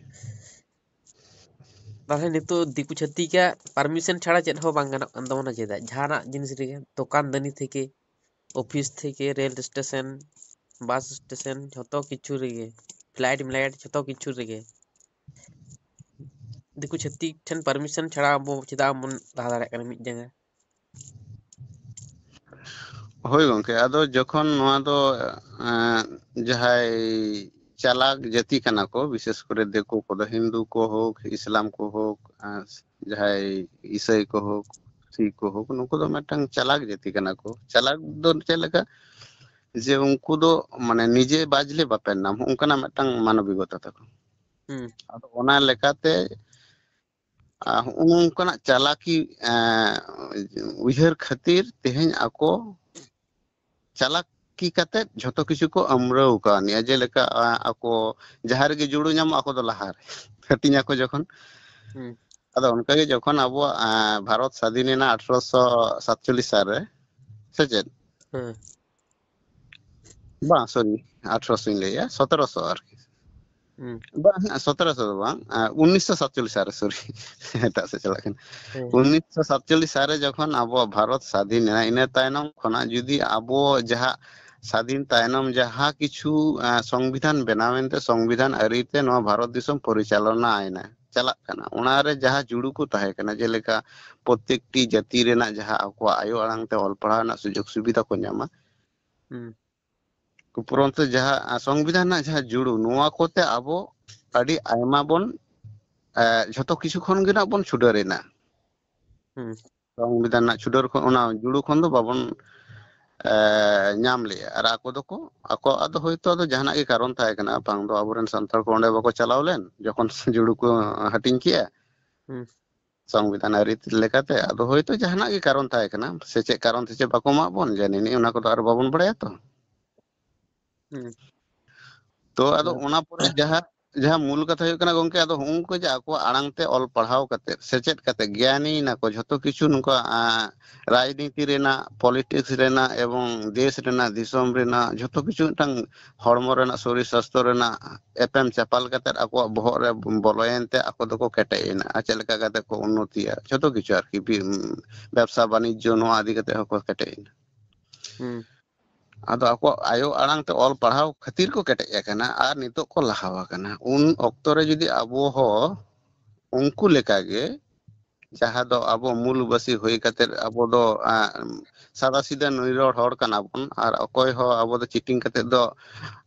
ᱛᱟᱦᱞᱮ ᱱᱤᱛᱚᱜ ᱫᱤᱠᱩ ᱪᱷᱟᱹᱛᱤᱠᱟᱜ permission ᱪᱷᱟᱲᱟ ᱪᱮᱫ ᱦᱚᱸ ᱵᱟᱝ ᱜᱟᱱᱚᱜ ᱠᱟᱱ ᱛᱟᱵᱚᱱᱟ᱾ ᱪᱮᱫᱟᱜ? ᱡᱟᱦᱟᱱᱟᱜ ᱡᱤᱱᱤᱥ ᱨᱮᱜᱮ, ᱫᱚᱠᱟᱱ ᱫᱟᱹᱱᱤ ᱛᱷᱮᱠᱮ, ᱚᱯᱷᱤᱥ ᱛᱷᱮᱠᱮ, ᱨᱮᱞ ᱥᱴᱮᱥᱚᱱ, ᱵᱟᱥ ᱥᱴᱮᱥᱚᱱ, ᱡᱷᱚᱛᱚ ᱠᱤᱪᱷᱩ ᱨᱮᱜᱮ, ᱯᱷᱞᱟᱭᱤᱴ ᱢᱞᱟᱭᱤᱴ, ᱡᱷᱚᱛᱚ ᱠᱤᱪᱷᱩ ᱨᱮᱜᱮ ᱫᱤᱠᱩ ᱪᱷᱟᱹᱛᱤᱠ ᱴᱷᱮᱱ permission ᱪᱷᱟᱲᱟ ᱟᱵᱚ ᱪᱮᱫᱟᱜ ᱵᱚᱱ ᱞᱟᱦᱟ ᱫᱟᱲᱮᱭᱟᱜ ᱠᱟᱱᱟ ᱢᱤᱫ ᱡᱟᱸᱜᱟ? ᱦᱳᱭ ᱜᱚᱝᱠᱮ, ᱟᱫᱚ ᱡᱚᱠᱷᱚᱱ ᱱᱚᱣᱟ ᱫᱚ, ᱮᱸ, ᱡᱟᱦᱟᱸᱭ ᱪᱟᱞᱟᱠ ᱡᱟᱹᱛᱤ ᱠᱟᱱᱟ ᱠᱚ, ᱵᱤᱥᱮᱥ ᱠᱚᱨᱮ ᱫᱤᱠᱩ ᱠᱚᱫᱚ, ᱦᱤᱱᱫᱩ ᱠᱚ ᱦᱳᱠ, ᱤᱥᱞᱟᱢ ᱠᱚ ᱦᱳᱠ, ᱟᱨ ᱡᱟᱦᱟᱸᱭ ᱤᱥᱟᱹᱭ ᱠᱚ ᱦᱳᱠ, ᱥᱤᱠᱷ ᱠᱚ ᱦᱳᱠ, ᱱᱩᱠᱩ ᱫᱚ ᱢᱤᱫᱴᱟᱝ ᱪᱟᱞᱟᱠ ᱡᱟᱹᱛᱤ ᱠᱟᱱᱟ ᱠᱚ᱾ ᱪᱟᱞᱟᱠ ᱫᱚ ᱪᱮᱫ ᱞᱮᱠᱟ? ᱡᱮ ᱩᱱᱠᱩ ᱫᱚ ᱢᱟᱱᱮ ᱱᱤᱡᱮ ᱵᱟᱡᱽᱞᱮ ᱵᱟᱯᱮᱨ ᱱᱟᱢ, ᱚᱱᱠᱟᱱᱟᱜ ᱢᱤᱫᱴᱟᱝ ᱢᱟᱱᱚᱵᱤᱠᱚᱛᱟ ᱛᱟᱠᱚ᱾ ᱦᱩᱸ᱾ ᱟᱫᱚ ᱚᱱᱟ ᱞᱮᱠᱟᱛᱮ, ᱟ, ᱦᱚᱸᱜᱼᱚ ᱱᱚᱝᱠᱟᱱᱟᱜ ᱪᱟᱞᱟᱠᱤ, ᱮ, ᱩᱭᱦᱟᱹᱨ ᱠᱷᱟᱹᱛᱤᱨ ᱛᱮᱦᱮᱧ ᱟᱠᱚ ᱪᱟᱞᱟᱠᱤ ᱠᱟᱛᱮ ᱡᱷᱚᱛᱚ ᱠᱤᱪᱷᱩ ᱠᱚ ᱟᱹᱢᱨᱟᱹᱣ ᱠᱟᱣᱱᱤᱡᱼᱟ᱾ ᱡᱮᱞᱮᱠᱟ, ᱟ, ᱟᱠᱚ ᱡᱟᱦᱟᱸ ᱨᱮᱜᱮ ᱡᱩᱲᱩ ᱧᱟᱢᱚᱜ, ᱟᱠᱚ ᱫᱚ ᱞᱟᱦᱟᱨᱮ ᱦᱟᱹᱴᱤᱧ ᱟᱠᱚ ᱡᱚᱠᱷᱚᱱ᱾ ᱦᱩᱸ᱾ ᱟᱫᱚ ᱚᱱᱠᱟᱜᱮ ᱡᱚᱠᱷᱚᱱ ᱟᱵᱚᱣᱟᱜ, ᱟ, ᱵᱷᱟᱨᱚᱛ ᱥᱟᱫᱷᱤᱱ ᱮᱱᱟ ᱟᱴᱷᱨᱚᱥᱚ ᱥᱟᱛᱪᱚᱞᱞᱤᱥ ᱥᱟᱞ ᱨᱮ, ᱥᱮ ᱪᱮᱫ? ᱦᱮᱸ᱾ ᱵᱟᱝ, ᱥᱚᱨᱤ, ᱟᱴᱷᱨᱚᱥᱚᱧ ᱞᱟᱹᱭᱮᱜᱼᱟ, ᱥᱚᱛᱨᱚᱥᱚ ᱟᱨᱠᱤ᱾ ᱦᱩᱸ᱾ ᱵᱟᱝ, ᱦᱮᱸ, ᱥᱚᱛᱨᱚᱥᱚ ᱫᱚ ᱵᱟᱝ, ᱟ, ᱩᱱᱤᱥᱥᱚ ᱥᱟᱛᱪᱚᱞᱞᱤᱥ ᱥᱟᱞ ᱨᱮ, ᱥᱚᱨᱤ, ᱮᱴᱟᱜ ᱥᱮᱫ ᱪᱟᱞᱟᱜ ᱠᱟᱱᱟ᱾ ᱦᱩᱸ᱾ ᱩᱱᱤᱥᱥᱚ ᱥᱟᱛᱪᱚᱞᱞᱤᱥ ᱥᱟᱞ ᱨᱮ ᱡᱚᱠᱷᱚᱱ ᱟᱵᱚᱣᱟᱜ ᱵᱷᱟᱨᱚᱛ ᱥᱟᱫᱷᱤᱱ ᱮᱱᱟ, ᱤᱱᱟᱹ ᱛᱟᱭᱱᱚᱢ ᱠᱷᱚᱱᱟᱜ ᱡᱩᱫᱤ ᱟᱵᱚ ᱡᱟᱦᱟᱸ ᱥᱟᱫᱷᱤᱱ ᱛᱟᱭᱱᱚᱢ ᱡᱟᱦᱟᱸ ᱠᱤᱪᱷᱩ, ᱟ, ᱥᱚᱝᱵᱤᱫᱷᱟᱱ ᱵᱮᱱᱟᱣ ᱮᱱᱛᱮ ᱥᱚᱝᱵᱤᱫᱷᱟᱱ ᱟᱹᱨᱤ ᱛᱮ ᱱᱚᱣᱟ ᱵᱷᱟᱨᱚᱛ ᱫᱤᱥᱚᱢ ᱯᱚᱨᱤᱪᱟᱞᱚᱱᱟ ᱮᱱᱟ, ᱪᱟᱞᱟᱜ ᱠᱟᱱᱟ, ᱚᱱᱟᱨᱮ ᱡᱟᱦᱟᱸ ᱡᱩᱲᱩ ᱠᱚ ᱛᱟᱦᱮᱸ ᱠᱟᱱᱟ, ᱡᱮᱞᱮᱠᱟ ᱯᱨᱚᱛᱮᱠᱴᱤ ᱡᱟᱹᱛᱤ ᱨᱮᱱᱟᱜ ᱡᱟᱦᱟᱸ ᱟᱠᱚᱣᱟᱜ ᱟᱭᱳ ᱟᱲᱟᱝ ᱛᱮ ᱚᱞ ᱯᱟᱲᱦᱟᱣ ᱨᱮᱱᱟᱜ ᱥᱩᱡᱳᱜᱽ ᱥᱩᱵᱤᱫᱷᱟ ᱠᱚ ᱧᱟᱢᱟ, ᱦᱩᱸ᱾ ᱩᱯᱚᱨᱚᱱᱛᱚ ᱡᱟᱦᱟᱸ, ᱟ, ᱥᱚᱝᱵᱤᱫᱷᱟᱱ ᱨᱮᱱᱟᱜ ᱡᱟᱦᱟᱸ ᱡᱩᱲᱩ, ᱱᱚᱣᱟ ᱠᱚᱛᱮ ᱟᱵᱚ ᱟᱹᱰᱤ ᱟᱭᱢᱟ ᱵᱚᱱ, ᱮ, ᱡᱷᱚᱛᱚ ᱠᱤᱪᱷᱩ ᱠᱷᱚᱱ ᱜᱮ ᱱᱟᱜ ᱵᱚᱱ ᱪᱷᱩᱰᱟᱹᱨ ᱮᱱᱟ᱾ ᱦᱩᱸ᱾ ᱥᱚᱝᱵᱤᱫᱷᱟᱱ ᱨᱮᱱᱟᱜ ᱪᱷᱩᱰᱟᱹᱨ ᱠᱷᱚᱱ, ᱚᱱᱟ ᱡᱩᱲᱩ ᱠᱷᱚᱱ ᱫᱚ ᱵᱟᱵᱚᱱ, ᱮ, ᱧᱟᱢ ᱞᱮᱜᱼᱟ᱾ ᱟᱨ ᱟᱠᱚ ᱫᱚᱠᱚ, ᱟᱠᱚᱣᱟᱜ ᱫᱚ ᱦᱳᱭᱛᱳ ᱟᱫᱚ ᱡᱟᱦᱟᱱᱟᱜ ᱜᱮ ᱠᱟᱨᱚᱱ ᱛᱟᱦᱮᱸ ᱠᱟᱱᱟ, ᱵᱟᱝ ᱫᱚ ᱟᱵᱚᱨᱮᱱ ᱥᱟᱱᱛᱟᱲ ᱠᱚ ᱚᱸᱰᱮ ᱵᱟᱠᱚ ᱪᱟᱞᱟᱣ ᱞᱮᱱ ᱡᱚᱠᱷᱚᱱ ᱡᱩᱲᱩ ᱠᱚ ᱦᱟᱹᱴᱤᱧ ᱠᱮᱜᱼᱟ᱾ ᱦᱩᱸ᱾ ᱥᱚᱝᱵᱤᱫᱷᱟᱱ ᱟᱹᱨᱤ ᱞᱮᱠᱟᱛᱮ, ᱟᱫᱚ ᱦᱳᱭᱛᱳ ᱡᱟᱦᱟᱱᱟᱜ ᱜᱮ ᱠᱟᱨᱚᱱ ᱛᱟᱦᱮᱸ ᱠᱟᱱᱟ, ᱥᱮ ᱪᱮᱫ ᱠᱟᱨᱚᱱ ᱛᱮ ᱪᱮᱫ ᱵᱟᱠᱚ ᱮᱢᱟᱜ ᱵᱚᱱ, ᱡᱟᱹᱱᱤ ᱚᱱᱟ ᱠᱚᱫᱚ ᱟᱨ ᱵᱟᱵᱚᱱ ᱵᱟᱲᱟᱭᱟ ᱛᱚ᱾ ᱦᱩᱸ᱾ ᱛᱚ ᱟᱫᱚ ᱦᱩᱸ᱾ ᱚᱱᱟ ᱯᱚᱨᱮ ᱡᱟᱦᱟᱸ, ᱡᱟᱦᱟᱸ ᱢᱩᱞ ᱠᱟᱛᱷᱟ ᱦᱩᱭᱩᱜ ᱠᱟᱱᱟ ᱜᱚᱝᱠᱮ, ᱟᱫᱚ ᱦᱩᱜᱼᱩ ᱠᱚ ᱡᱮ ᱟᱠᱚᱣᱟᱜ ᱟᱲᱟᱝ ᱛᱮ ᱚᱞ ᱯᱟᱲᱦᱟᱣ ᱠᱟᱛᱮ, ᱥᱮᱪᱮᱫ ᱠᱟᱛᱮ, ᱜᱮᱭᱟᱱᱤ ᱱᱟᱠᱚ, ᱡᱷᱚᱛᱚ ᱠᱤᱪᱷᱩ ᱱᱚᱝᱠᱟ, ᱟ, ᱨᱟᱡᱽᱱᱤᱛᱤ ᱨᱮᱱᱟᱜ, politics ᱨᱮᱱᱟᱜ ᱮᱵᱚᱝ ᱫᱮᱥ ᱨᱮᱱᱟᱜ, ᱫᱤᱥᱚᱢ ᱨᱮᱱᱟᱜ ᱡᱷᱚᱛᱚ ᱠᱤᱪᱷᱩ ᱢᱤᱫᱴᱟᱝ ᱦᱚᱲᱢᱚ ᱨᱮᱱᱟᱜ, ᱥᱚᱨᱤᱨ ᱥᱟᱥᱛᱷᱚ ᱨᱮᱱᱟᱜ ᱮᱯᱮᱢ ᱪᱟᱯᱟᱞ ᱠᱟᱛᱮ ᱟᱠᱚᱣᱟᱜ ᱵᱚᱦᱚᱜ ᱨᱮ ᱵᱚᱞᱚᱭᱮᱱ ᱛᱮ ᱟᱠᱚ ᱫᱚᱠᱚ ᱠᱮᱴᱮᱡ ᱮᱱᱟ᱾ ᱟᱨ ᱪᱮᱫ ᱞᱮᱠᱟ ᱠᱟᱛᱮ ᱠᱚ ᱩᱱᱱᱚᱛᱤᱭᱟ, ᱡᱷᱚᱛᱚ ᱠᱤᱪᱷᱩ ᱟᱨᱠᱤ, ᱵᱤ-, ᱵᱮᱵᱽᱥᱟ ᱵᱟᱱᱤᱡᱽᱡᱚ ᱱᱚᱣᱟ ᱤᱫᱤ ᱠᱟᱛᱮ ᱦᱚᱸᱠᱚ ᱠᱮᱴᱮᱡ ᱮᱱᱟ᱾ ᱦᱩᱸ᱾ ᱟᱫᱚ ᱟᱠᱚᱣᱟᱜ ᱟᱭᱳ ᱟᱲᱟᱝ ᱛᱮ ᱚᱞ ᱯᱟᱲᱦᱟᱣ ᱠᱷᱟᱹᱛᱤᱨ ᱠᱚ ᱠᱮᱴᱮᱡ ᱟᱠᱟᱱᱟ ᱟᱨ ᱱᱤᱛᱚᱜ ᱠᱚ ᱞᱟᱦᱟᱣ ᱟᱠᱟᱱᱟ᱾ ᱩᱱ ᱚᱠᱛᱚ ᱨᱮ ᱡᱩᱫᱤ ᱟᱵᱚ ᱦᱚᱸ ᱩᱱᱠᱩ ᱞᱮᱠᱟᱜᱮ ᱡᱟᱦᱟᱸ ᱫᱚ ᱟᱵᱚ ᱢᱩᱞᱵᱟᱹᱥᱤ ᱦᱩᱭ ᱠᱟᱛᱮ ᱟᱵᱚ ᱫᱚ, ᱟᱸ, ᱥᱟᱫᱟ ᱥᱤᱫᱟᱹ ᱱᱤᱨᱚᱲ ᱦᱚᱲ ᱠᱟᱱᱟ ᱵᱚᱱ, ᱟᱨ ᱚᱠᱚᱭ ᱦᱚᱸ ᱟᱵᱚ ᱫᱚ ᱪᱤᱴᱤᱝ ᱠᱟᱛᱮ ᱫᱚ,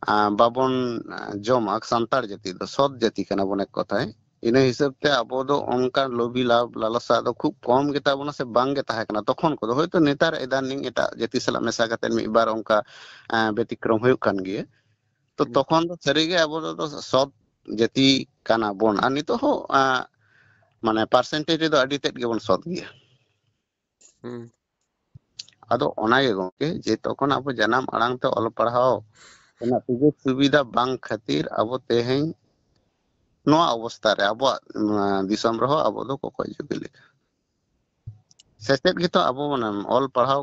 ᱟᱸ, ᱵᱟᱵᱚᱱ, ᱟᱸ, ᱡᱚᱢᱟ᱾ ᱥᱟᱱᱛᱟᱲ ᱡᱟᱹᱛᱤ ᱫᱚ ᱥᱚᱛ ᱡᱟᱹᱛᱤ ᱠᱟᱱᱟ ᱵᱚᱱ ᱮᱠ ᱠᱚᱛᱷᱟᱭ᱾ ᱤᱱᱟᱹ ᱦᱤᱥᱟᱹᱵ ᱛᱮ ᱟᱵᱚ ᱫᱚ ᱚᱱᱠᱟᱱ ᱞᱳᱵᱷᱤ ᱞᱟᱵᱷ ᱞᱟᱞᱚᱥᱟ ᱫᱚ ᱠᱷᱩᱵ ᱠᱚᱢ ᱜᱮ ᱛᱟᱵᱚᱱᱟ, ᱥᱮ ᱵᱟᱝ ᱜᱮ ᱛᱟᱦᱮᱸ ᱠᱟᱱᱟ ᱛᱚᱠᱷᱚᱱ ᱠᱚᱫᱚ᱾ ᱦᱳᱭᱛᱳ ᱱᱮᱛᱟᱨ ᱤᱫᱟᱱᱤᱝ ᱮᱴᱟᱜ ᱡᱟᱹᱛᱤ ᱥᱟᱞᱟᱜ ᱢᱮᱥᱟ ᱠᱟᱛᱮ ᱢᱤᱫ ᱵᱟᱨ ᱚᱱᱠᱟ, ᱟᱸ, ᱵᱮᱛᱤᱠᱨᱚᱢ ᱦᱩᱭᱩᱜ ᱠᱟᱱ ᱜᱮᱭᱟ᱾ ᱛᱚ ᱦᱩᱸ᱾ ᱛᱚᱠᱷᱚᱱ ᱫᱚ ᱥᱟᱹᱨᱤᱜᱮ ᱟᱵᱚ ᱫᱚ ᱥᱚᱛ ᱡᱟᱹᱛᱤ ᱠᱟᱱᱟ ᱵᱚᱱ, ᱟᱨ ᱱᱤᱛᱚᱜ ᱦᱚᱸ, ᱟᱸ, ᱢᱟᱱᱮ ᱯᱟᱨᱥᱮᱱᱴᱮᱡᱽ ᱨᱮᱫᱚ ᱟᱹᱰᱤ ᱛᱮᱫ ᱜᱮᱵᱚᱱ ᱥᱚᱛ ᱜᱮᱭᱟ᱾ ᱦᱩᱸ᱾ ᱟᱫᱚ ᱚᱱᱟᱜᱮ ᱜᱚᱝᱠᱮ, ᱡᱮ ᱛᱚᱠᱷᱚᱱ ᱟᱵᱚ ᱡᱟᱱᱟᱢ ᱟᱲᱟᱝ ᱛᱮ ᱚᱞ ᱯᱟᱲᱦᱟᱣ ᱨᱮᱱᱟᱜ ᱥᱩᱡᱳᱜᱽ ᱥᱩᱵᱤᱫᱷᱟ ᱵᱟᱝ ᱠᱷᱟᱹᱛᱤᱨ ᱟᱵᱚ ᱛᱮᱦᱮᱧ ᱱᱚᱣᱟ ᱚᱵᱚᱥᱛᱷᱟ ᱨᱮ ᱟᱵᱚᱣᱟᱜ, ᱱᱚᱣᱟ ᱫᱤᱥᱚᱢ ᱨᱮᱦᱚᱸ ᱟᱵᱚ ᱫᱚ ᱠᱚᱠᱚᱭ ᱡᱩᱜᱤ ᱞᱮᱠᱟ᱾ ᱥᱮᱪᱮᱫ ᱜᱮᱛᱚ ᱟᱵᱚ, ᱢᱟᱱᱮ, ᱚᱞ ᱯᱟᱲᱦᱟᱣ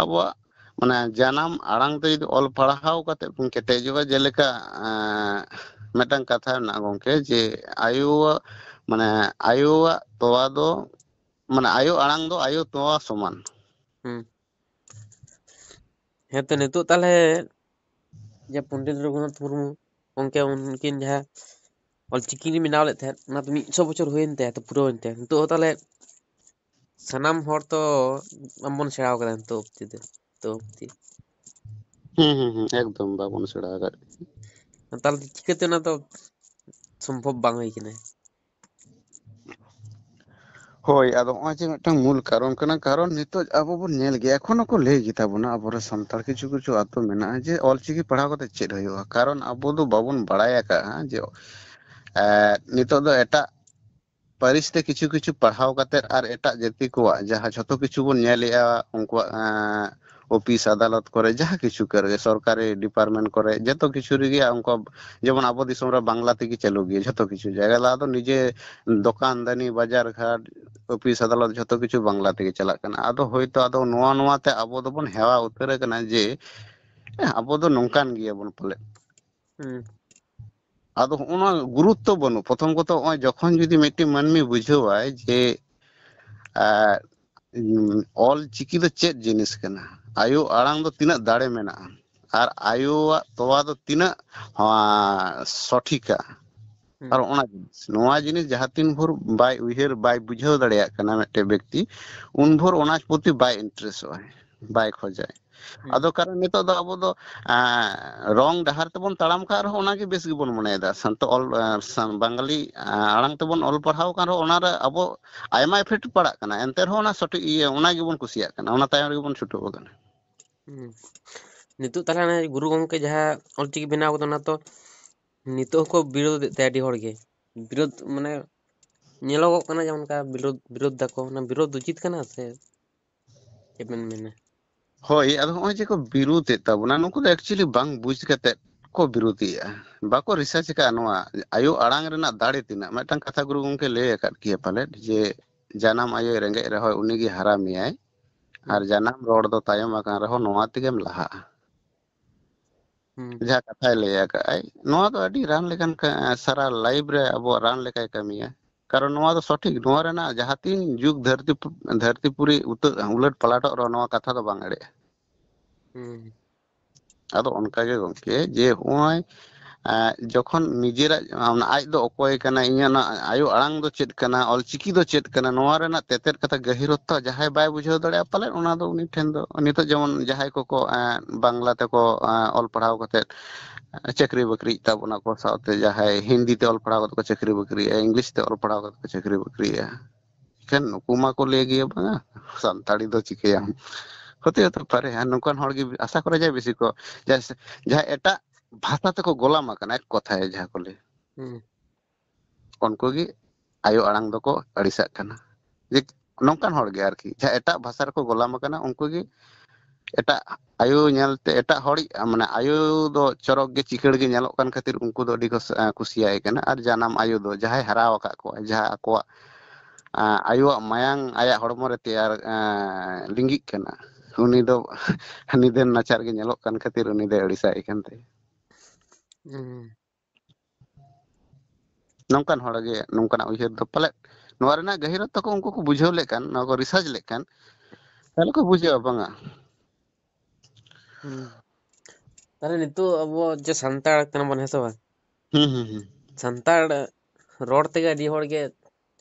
ᱟᱵᱚᱣᱟᱜ, ᱢᱟᱱᱮ, ᱡᱟᱱᱟᱢ ᱟᱲᱟᱝ ᱛᱮ ᱡᱩᱫᱤ ᱚᱞ ᱯᱟᱲᱦᱟᱣ ᱠᱟᱛᱮ ᱵᱚᱱ ᱠᱮᱴᱮᱡᱚᱜᱼᱟ, ᱡᱮᱞᱮᱠᱟ, ᱮᱸ, ᱢᱤᱫᱴᱟᱝ ᱠᱟᱛᱷᱟ ᱢᱮᱱᱟᱜᱼᱟ ᱜᱚᱝᱠᱮ, ᱡᱮ ᱟᱭᱳᱣᱟᱜ, ᱢᱟᱱᱮ, ᱟᱭᱳᱣᱟᱜ ᱛᱚᱣᱟ ᱫᱚ, ᱢᱟᱱᱮ, ᱟᱭᱳ ᱟᱲᱟᱝ ᱫᱚ ᱟᱭᱳ ᱛᱚᱣᱟ ᱥᱚᱢᱟᱱ᱾ ᱦᱩᱸ᱾ ᱦᱮᱸ ᱛᱚ, ᱱᱤᱛᱚᱜ ᱛᱟᱦᱞᱮ ᱡᱮ ᱯᱚᱱᱰᱤᱛ ᱨᱚᱜᱷᱩᱱᱟᱛᱷ ᱢᱩᱨᱢᱩ ᱜᱚᱝᱠᱮ, ᱩᱱᱠᱤᱱ ᱡᱟᱦᱟᱸ ᱚᱞᱪᱤᱠᱤ ᱠᱤᱱ ᱵᱮᱱᱟᱣ ᱞᱮᱫ ᱛᱟᱦᱮᱸᱫ, ᱚᱱᱟ ᱫᱚ ᱢᱤᱫ ᱥᱚ ᱵᱚᱪᱷᱚᱨ ᱦᱩᱭᱮᱱ ᱛᱟᱭᱟ ᱛᱚ, ᱯᱩᱨᱟᱹᱣᱮᱱ ᱛᱟᱭᱟ᱾ ᱱᱤᱛᱚᱜ ᱦᱚᱸ ᱛᱟᱦᱞᱮ ᱥᱟᱱᱟᱢ ᱦᱚᱲ ᱛᱚ ᱵᱟᱝᱵᱚᱱ ᱥᱮᱬᱟ ᱟᱠᱟᱫᱟ ᱱᱤᱛᱚᱜ ᱚᱵᱫᱤ ᱫᱚ, ᱱᱤᱛᱚᱜ ᱚᱵᱫᱤ᱾ ᱦᱩᱸ, ᱦᱩᱸ, ᱦᱩᱸ, ᱮᱠᱫᱚᱢ ᱵᱟᱵᱚᱱ ᱥᱮᱬᱟ ᱟᱠᱟᱫ᱾ ᱛᱟᱦᱞᱮ ᱪᱤᱠᱟᱹᱛᱮ ᱚᱱᱟ ᱫᱚ ᱥᱚᱢᱵᱷᱚᱵ ᱵᱟᱝ ᱦᱩᱭ ᱠᱟᱱᱟ? ᱦᱳᱭ, ᱟᱫᱚ ᱱᱚᱜᱼᱚᱭ ᱡᱮ ᱢᱤᱫᱴᱟᱝ ᱢᱩᱞ ᱠᱟᱨᱚᱱ ᱠᱟᱱᱟ, ᱠᱟᱨᱚᱱ ᱱᱤᱛᱚᱜ ᱟᱵᱚ ᱵᱚᱱ ᱧᱮᱞ ᱜᱮᱭᱟ, ᱮᱠᱷᱚᱱ ᱦᱚᱸᱠᱚ ᱞᱟᱹᱭ ᱜᱮ ᱛᱟᱵᱚᱱᱟ ᱟᱵᱚᱨᱮᱱ ᱥᱟᱱᱛᱟᱲ ᱠᱤᱪᱷᱩ ᱠᱤᱪᱷᱩ ᱟᱛᱳ ᱢᱮᱱᱟᱜᱼᱟ ᱡᱮ ᱚᱞᱪᱤᱠᱤ ᱯᱟᱲᱦᱟᱣ ᱠᱟᱛᱮ ᱪᱮᱫ ᱦᱩᱭᱩᱜᱼᱟ, ᱠᱟᱨᱚᱱ ᱟᱵᱚ ᱫᱚ ᱵᱟᱵᱚᱱ ᱵᱟᱲᱟᱭ ᱟᱠᱟᱫᱼᱟ ᱡᱮ, ᱮ, ᱱᱤᱛᱚᱜ ᱫᱚ ᱮᱴᱟᱜ ᱯᱟᱹᱨᱤᱥ ᱛᱮ ᱠᱤᱪᱷᱩ ᱠᱤᱪᱷᱩ ᱯᱟᱲᱦᱟᱣ ᱠᱟᱛᱮ ᱟᱨ ᱮᱴᱟᱜ ᱡᱟᱹᱛᱤ ᱠᱚᱣᱟᱜ ᱡᱟᱦᱟᱸ ᱡᱷᱚᱛᱚ ᱠᱤᱪᱷᱩ ᱵᱚᱱ ᱧᱮᱞᱮᱜᱼᱟ, ᱩᱱᱠᱩᱣᱟᱜ, ᱮ, ᱚᱯᱷᱤᱥ ᱟᱫᱟᱞᱚᱛ ᱠᱚᱨᱮ, ᱡᱟᱦᱟᱸ ᱠᱤᱪᱷᱩ ᱠᱚᱨᱮ, ᱥᱚᱨᱠᱟᱨᱤ ᱰᱤᱯᱟᱨᱴᱢᱮᱱᱴ ᱠᱚᱨᱮ, ᱡᱚᱛᱚ ᱠᱤᱪᱷᱩ ᱨᱮᱜᱮ ᱩᱱᱠᱩ, ᱡᱮᱢᱚᱱ ᱟᱵᱚ ᱫᱤᱥᱚᱢ ᱨᱮ ᱵᱟᱝᱞᱟ ᱛᱮᱜᱮ ᱪᱟᱹᱞᱩ ᱜᱮᱭᱟ ᱡᱷᱚᱛᱚ ᱠᱤᱪᱷᱩ ᱡᱟᱭᱜᱟ᱾ ᱞᱟᱦᱟ ᱫᱚ ᱱᱤᱡᱮ ᱫᱚᱠᱟᱱ ᱫᱟᱹᱱᱤ, ᱵᱟᱡᱟᱨ ᱜᱷᱟᱴ, ᱚᱯᱷᱤᱥ ᱟᱫᱟᱞᱚᱛ ᱡᱷᱚᱛᱚ ᱠᱤᱪᱷᱩ ᱵᱟᱝᱞᱟ ᱛᱮᱜᱮ ᱪᱟᱞᱟᱜ ᱠᱟᱱᱟ᱾ ᱟᱫᱚ ᱦᱳᱭᱛᱳ ᱟᱫᱚ ᱱᱚᱣᱟ, ᱱᱚᱣᱟ ᱛᱮ ᱟᱵᱚ ᱫᱚᱵᱚᱱ ᱦᱮᱣᱟ ᱩᱛᱟᱹᱨ ᱟᱠᱟᱱᱟ ᱡᱮ, ᱦᱮᱸ, ᱟᱵᱚ ᱫᱚ ᱱᱚᱝᱠᱟᱱ ᱜᱮᱭᱟᱵᱚᱱ ᱯᱟᱞᱮ᱾ ᱦᱩᱸ᱾ ᱟᱫᱚ ᱦᱚᱸᱜᱼᱚ ᱱᱚᱣᱟ ᱜᱩᱨᱩᱛᱛᱚ ᱵᱟᱹᱱᱩᱜ᱾ ᱯᱨᱚᱛᱷᱚᱢ ᱠᱚᱛᱚ ᱱᱚᱜᱼᱚᱭ ᱡᱚᱠᱷᱚᱱ ᱡᱩᱫᱤ ᱢᱤᱫᱴᱮᱱ ᱢᱟᱹᱱᱢᱤ ᱵᱩᱡᱷᱟᱹᱣᱟᱭ ᱡᱮ, ᱟᱨ, ᱩᱢ, ᱚᱞ ᱪᱤᱠᱤ ᱫᱚ ᱪᱮᱫ ᱡᱤᱱᱤᱥ ᱠᱟᱱᱟ, ᱟᱭᱳ ᱟᱲᱟᱝ ᱫᱚ ᱛᱤᱱᱟᱹᱜ ᱫᱟᱲᱮ ᱢᱮᱱᱟᱜᱼᱟ, ᱟᱨ ᱟᱭᱳᱣᱟᱜ ᱛᱚᱣᱟ ᱫᱚ ᱛᱤᱱᱟᱹᱜ, ᱦᱟ, ᱥᱚᱴᱷᱤᱠᱟ, ᱟᱨ ᱚᱱᱟ ᱡᱤᱱᱤᱥ, ᱱᱚᱣᱟ ᱡᱤᱱᱤᱥ ᱡᱟᱦᱟᱸ ᱛᱤᱱ ᱵᱷᱳᱨ ᱵᱟᱭ ᱩᱭᱦᱟᱹᱨ, ᱵᱟᱭ ᱵᱩᱡᱷᱟᱹᱣ ᱫᱟᱲᱮᱭᱟᱜ ᱠᱟᱱᱟ ᱢᱤᱫᱴᱮᱡ ᱵᱮᱠᱛᱤ, ᱩᱱ ᱵᱷᱳᱨ ᱚᱱᱟ ᱯᱨᱚᱛᱤ ᱵᱟᱭ ᱤᱱᱴᱟᱨᱮᱥᱴᱚᱜᱼᱟᱭ, ᱵᱟᱭ ᱠᱷᱚᱡᱟᱭ᱾ ᱟᱫᱚ ᱠᱟᱨᱚᱱ ᱱᱤᱛᱚᱜ ᱫᱚ ᱟᱵᱚ ᱫᱚ ᱨᱚᱝ ᱰᱟᱦᱟᱨ ᱛᱮᱵᱚᱱ ᱛᱟᱲᱟᱢ ᱠᱟᱜ ᱨᱮᱦᱚᱸ ᱚᱱᱟᱜᱮ ᱵᱮᱥ ᱜᱮᱵᱚᱱ ᱢᱚᱱᱮᱭᱮᱫᱟ᱾ ᱥᱟᱱᱛᱚ ᱚᱞ ᱵᱟᱝᱜᱟᱞᱤ ᱟᱲᱟᱝ ᱛᱮᱵᱚᱱ ᱚᱞ ᱯᱟᱲᱦᱟᱣ ᱠᱟᱱ ᱨᱮᱦᱚᱸ ᱚᱱᱟᱨᱮ ᱟᱵᱚ ᱟᱭᱢᱟ ᱤᱯᱷᱮᱠᱴ ᱯᱟᱲᱟᱜ ᱠᱟᱱᱟ, ᱮᱱᱛᱮ ᱨᱮᱦᱚᱸ ᱚᱱᱟ ᱥᱚᱴᱷᱤᱠ ᱤᱭᱟᱹ ᱚᱱᱟ ᱜᱮᱵᱚᱱ ᱠᱩᱥᱤᱭᱟᱜ ᱠᱟᱱᱟ, ᱚᱱᱟ ᱛᱟᱭᱚᱢ ᱨᱮᱜᱮ ᱵᱚᱱ ᱪᱷᱩᱴᱟᱹᱣ ᱟᱠᱟᱱᱟ᱾ ᱱᱤᱛᱚᱜ ᱛᱟᱦᱚᱞᱮ ᱜᱩᱨᱩ ᱜᱚᱢᱠᱮ ᱡᱟᱦᱟᱸ ᱚᱞᱪᱤᱠᱤ ᱵᱮᱱᱟᱣ ᱠᱟᱫᱟ, ᱚᱱᱟ ᱛᱚ ᱱᱤᱛᱚᱜ ᱦᱚᱸᱠᱚ ᱵᱤᱨᱳᱫ ᱮᱫ ᱛᱟᱭᱟ ᱟᱹᱰᱤ ᱦᱚᱲ ᱜᱮ᱾ ᱵᱤᱨᱳᱫ ᱢᱟᱱᱮ ᱧᱮᱞᱚᱜᱚᱜ ᱠᱟᱱᱟ ᱡᱮ ᱚᱱᱠᱟ ᱵᱤᱨᱳᱫ, ᱵᱤᱨᱳᱫ ᱫᱟᱠᱚ᱾ ᱚᱱᱟ ᱵᱤᱨᱳᱫ ᱩᱪᱤᱛ ᱠᱟᱱᱟ ᱥᱮ ᱪᱮᱫ ᱵᱮᱱ ᱢᱮᱱᱟ? ᱦᱳᱭ, ᱟᱫᱚ ᱦᱚᱸᱜᱼᱚᱭ ᱡᱮ ᱠᱚ ᱵᱤᱨᱳᱫ ᱮᱫ ᱛᱟᱵᱚᱱᱟ, ᱱᱩᱠᱩ ᱫᱚ ᱮᱠᱪᱩᱭᱮᱞᱤ ᱵᱟᱝ ᱵᱩᱡᱽ ᱠᱟᱛᱮᱫ ᱠᱚ ᱵᱤᱨᱳᱫ ᱮᱫᱼᱟ, ᱵᱟᱠᱚ ᱨᱤᱥᱟᱨᱪ ᱟᱠᱟᱫᱼᱟ ᱱᱚᱣᱟ ᱟᱭᱳ ᱟᱲᱟᱝ ᱨᱮᱱᱟᱜ ᱫᱟᱲᱮ ᱛᱤᱱᱟᱹᱜ᱾ ᱢᱤᱫᱴᱟᱝ ᱠᱟᱛᱷᱟ ᱜᱩᱨᱩ ᱜᱚᱢᱠᱮ ᱞᱟᱹᱭ ᱟᱠᱟᱫ ᱜᱮᱭᱟ ᱯᱟᱞᱮᱫ, ᱡᱮ ᱡᱟᱱᱟᱢ ᱟᱭᱳᱭ ᱨᱮᱸᱜᱮᱡ ᱨᱮᱦᱚᱸ ᱩᱱᱤᱜᱮ ᱦᱟᱨᱟ ᱢᱮᱭᱟᱭ, ᱟᱨ ᱡᱟᱱᱟᱢ ᱨᱚᱲ ᱫᱚ ᱛᱟᱭᱚᱢ ᱟᱠᱟᱱ ᱨᱮᱦᱚᱸ ᱱᱚᱣᱟ ᱛᱮᱜᱮᱢ ᱞᱟᱦᱟᱜᱼᱟ᱾ ᱡᱟᱦᱟᱸ ᱠᱟᱛᱷᱟᱭ ᱞᱟᱹᱭ ᱟᱠᱟᱫ ᱟᱭ, ᱱᱚᱣᱟ ᱫᱚ ᱟᱹᱰᱤ ᱨᱟᱱ ᱞᱮᱠᱟᱱ ᱠᱟ-, ᱥᱟᱨᱟ ᱞᱟᱭᱤᱯᱷ ᱨᱮ ᱟᱵᱚᱣᱟᱜ ᱨᱟᱱ ᱞᱮᱠᱟᱭ ᱠᱟᱹᱢᱤᱭᱟ᱾ ᱠᱟᱨᱚᱱ ᱱᱚᱣᱟ ᱫᱚ ᱥᱚᱴᱷᱤᱠ, ᱱᱚᱣᱟ ᱨᱮᱱᱟᱜ ᱡᱟᱦᱟᱸ ᱛᱤᱱ ᱡᱩᱜᱽ ᱫᱷᱟᱹᱨᱛᱤ ᱯᱩ-, ᱫᱷᱟᱹᱨᱛᱤ ᱯᱩᱨᱤ ᱩᱛᱟᱹ-, ᱩᱞᱟᱹᱴ ᱯᱟᱞᱟᱴᱚᱜ ᱨᱮᱦᱚᱸ ᱱᱚᱣᱟ ᱠᱟᱛᱷᱟ ᱫᱚ ᱵᱟᱝ ᱮᱲᱮᱜᱼᱟ᱾ ᱟᱫᱚ ᱚᱱᱠᱟ ᱜᱮ ᱜᱚᱢᱠᱮ, ᱡᱮ ᱦᱚᱸᱜᱼᱚᱭ, ᱮᱸ, ᱡᱚᱠᱷᱚᱱ ᱱᱤᱡᱮᱨᱟᱜ, ᱚᱱᱟ ᱟᱡ ᱫᱚ ᱚᱠᱚᱭ ᱠᱟᱱᱟ, ᱤᱧᱟᱹᱜ ᱚᱱᱟ ᱟᱭᱳ ᱟᱲᱟᱝ ᱫᱚ ᱪᱮᱫ ᱠᱟᱱᱟ, ᱚᱞᱪᱤᱠᱤ ᱫᱚ ᱪᱮᱫ ᱠᱟᱱᱟ, ᱱᱚᱣᱟ ᱨᱮᱱᱟᱜ ᱛᱮᱛᱮᱫ ᱠᱟᱛᱷᱟ ᱜᱟᱹᱦᱤᱨᱚᱛᱟ ᱡᱟᱦᱟᱸᱭ ᱵᱟᱭ ᱵᱩᱡᱷᱟᱹᱣ ᱫᱟᱲᱮᱭᱟᱜᱼᱟ, ᱯᱟᱞᱮᱫ ᱚᱱᱟ ᱫᱚ ᱩᱱᱤ ᱴᱷᱮᱱ ᱫᱚ, ᱱᱤᱛᱚᱜ ᱡᱮᱢᱚᱱ ᱡᱟᱦᱟᱸᱭ ᱠᱚᱠᱚ, ᱮᱸ, ᱵᱟᱝᱞᱟ ᱛᱮᱠᱚ, ᱮᱸ, ᱚᱞ ᱯᱟᱲᱦᱟᱣ ᱠᱟᱛᱮᱫ ᱪᱟᱹᱠᱨᱤ ᱵᱟᱹᱠᱨᱤᱭᱮᱫ ᱛᱟᱵᱚᱱᱟ ᱠᱚ, ᱥᱟᱶᱛᱮ ᱡᱟᱦᱟᱸᱭ ᱦᱤᱱᱫᱤ ᱛᱮ ᱚᱞ ᱯᱟᱲᱦᱟᱣ ᱠᱟᱛᱮ ᱠᱚ ᱪᱟᱹᱠᱨᱤ ᱵᱟᱹᱠᱨᱤᱭᱮᱫᱼᱟ, ᱤᱝᱞᱤᱥ ᱛᱮ ᱚᱞ ᱯᱟᱲᱦᱟᱣ ᱠᱟᱛᱮ ᱠᱚ ᱪᱟᱹᱠᱨᱤ ᱵᱟᱹᱠᱨᱤᱭᱮᱫᱼᱟ᱾ ᱮᱠᱷᱟᱱ ᱱᱩᱠᱩ ᱢᱟᱠᱚ ᱞᱟᱹᱭ ᱜᱮᱭᱟ, "ᱵᱟᱝᱟ, ᱥᱟᱱᱛᱟᱲᱤ ᱫᱚ ᱪᱤᱠᱟᱹᱭᱟᱢ?" ᱦᱚᱛᱮ ᱦᱚᱛᱮ ᱯᱟᱨᱮ, ᱦᱮᱸ, ᱱᱚᱝᱠᱟᱱ ᱦᱚᱲ ᱜᱮ ᱟᱥᱟ ᱠᱚᱨᱮ ᱡᱮ ᱵᱮᱥᱤ ᱠᱚ, ᱡᱟᱦᱟᱸ, ᱡᱟᱦᱟᱸ ᱮᱴᱟᱜ ᱵᱷᱟᱥᱟ ᱛᱮᱠᱚ ᱜᱳᱞᱟᱢ ᱟᱠᱟᱱᱟ, ᱮᱠ ᱠᱚᱛᱷᱟᱭ ᱡᱟᱦᱟᱸ ᱠᱚ ᱞᱟᱹᱭ, ᱩᱱᱠᱩ ᱜᱮ ᱟᱭᱳ ᱟᱲᱟᱝ ᱫᱚᱠᱚ ᱟᱹᱲᱤᱥᱟᱜ ᱠᱟᱱᱟ᱾ ᱡᱮ ᱱᱚᱝᱠᱟᱱ ᱦᱚᱲ ᱜᱮ ᱟᱨᱠᱤ, ᱡᱟᱦᱟᱸ ᱮᱴᱟᱜ ᱵᱷᱟᱥᱟ ᱨᱮᱠᱚ ᱜᱳᱞᱟᱢ ᱟᱠᱟᱱᱟ, ᱩᱱᱠᱩ ᱜᱮ ᱮᱴᱟᱜ ᱟᱭᱳ ᱧᱮᱞᱛᱮ, ᱮᱴᱟᱜ ᱦᱚᱲᱤᱡ, ᱢᱟᱱᱮ, ᱟᱭᱳ ᱫᱚ ᱪᱚᱨᱚᱠ ᱜᱮ, ᱪᱤᱠᱟᱹᱲ ᱜᱮ ᱧᱮᱞᱚᱜ ᱠᱟᱱ ᱠᱷᱟᱹᱛᱤᱨ ᱩᱱᱠᱩ ᱫᱚ ᱟᱹᱰᱤ ᱠᱚ ᱥ-, ᱠᱩᱥᱤᱭᱟᱭ ᱠᱟᱱᱟ᱾ ᱟᱨ ᱡᱟᱱᱟᱢ ᱟᱭᱳ ᱫᱚ ᱡᱟᱦᱟᱸᱭ ᱦᱟᱨᱟ ᱟᱠᱟᱫ ᱠᱚᱣᱟ, ᱡᱟᱦᱟᱸ ᱟᱠᱚᱣᱟᱜ, ᱟ, ᱟᱭᱳᱣᱟᱜ ᱢᱟᱭᱟᱝ ᱟᱭᱟᱜ ᱦᱚᱲᱢᱚ ᱨᱮ ᱛᱮᱭᱟᱨ, ᱟ, ᱞᱤᱸᱜᱤᱜ ᱠᱟᱱᱟ, ᱩᱱᱤ ᱫᱚ ᱱᱤᱫᱷᱟᱹᱱ ᱱᱟᱪᱟᱨ ᱜᱮ ᱧᱮᱞᱚᱜ ᱠᱟᱱ ᱠᱷᱟᱹᱛᱤᱨ ᱩᱱᱤ ᱫᱚᱭ ᱟᱹᱲᱤᱥᱟᱜ ᱠᱟᱱ ᱛᱟᱭᱟ᱾ ᱱᱚᱝᱠᱟᱱ ᱦᱚᱲ ᱜᱮ ᱱᱚᱝᱠᱟᱱᱟᱜ ᱩᱭᱦᱟᱹᱨ ᱫᱚ ᱯᱟᱞᱮᱫ ᱱᱚᱣᱟ ᱨᱮᱱᱟᱜ ᱜᱟᱹᱦᱤᱨᱚᱛ ᱛᱟᱠᱚ ᱩᱱᱠᱩ ᱠᱚ ᱵᱩᱡᱷᱟᱹᱣ ᱞᱮᱫ ᱠᱟᱱ, ᱱᱚᱣᱟ ᱠᱚ ᱨᱤᱥᱟᱨᱪ ᱞᱮᱫ ᱠᱷᱟᱱ, ᱛᱟᱦᱞᱮ ᱠᱚ ᱵᱩᱡᱷᱟᱹᱣᱟ, ᱵᱟᱝᱟ? ᱦᱩᱸ᱾ ᱛᱟᱦᱞᱮ ᱱᱤᱛᱚᱜ ᱟᱵᱚ ᱡᱮ ᱥᱟᱱᱛᱟᱲ ᱠᱟᱱᱟ ᱵᱚᱱ, ᱦᱮᱸ ᱥᱮ ᱵᱟᱝ? ᱦᱩᱸ, ᱦᱩᱸ, ᱦᱩᱸ᱾ ᱥᱟᱱᱛᱟᱲ ᱨᱚᱲ ᱛᱮᱜᱮ ᱟᱹᱰᱤ ᱦᱚᱲ ᱜᱮ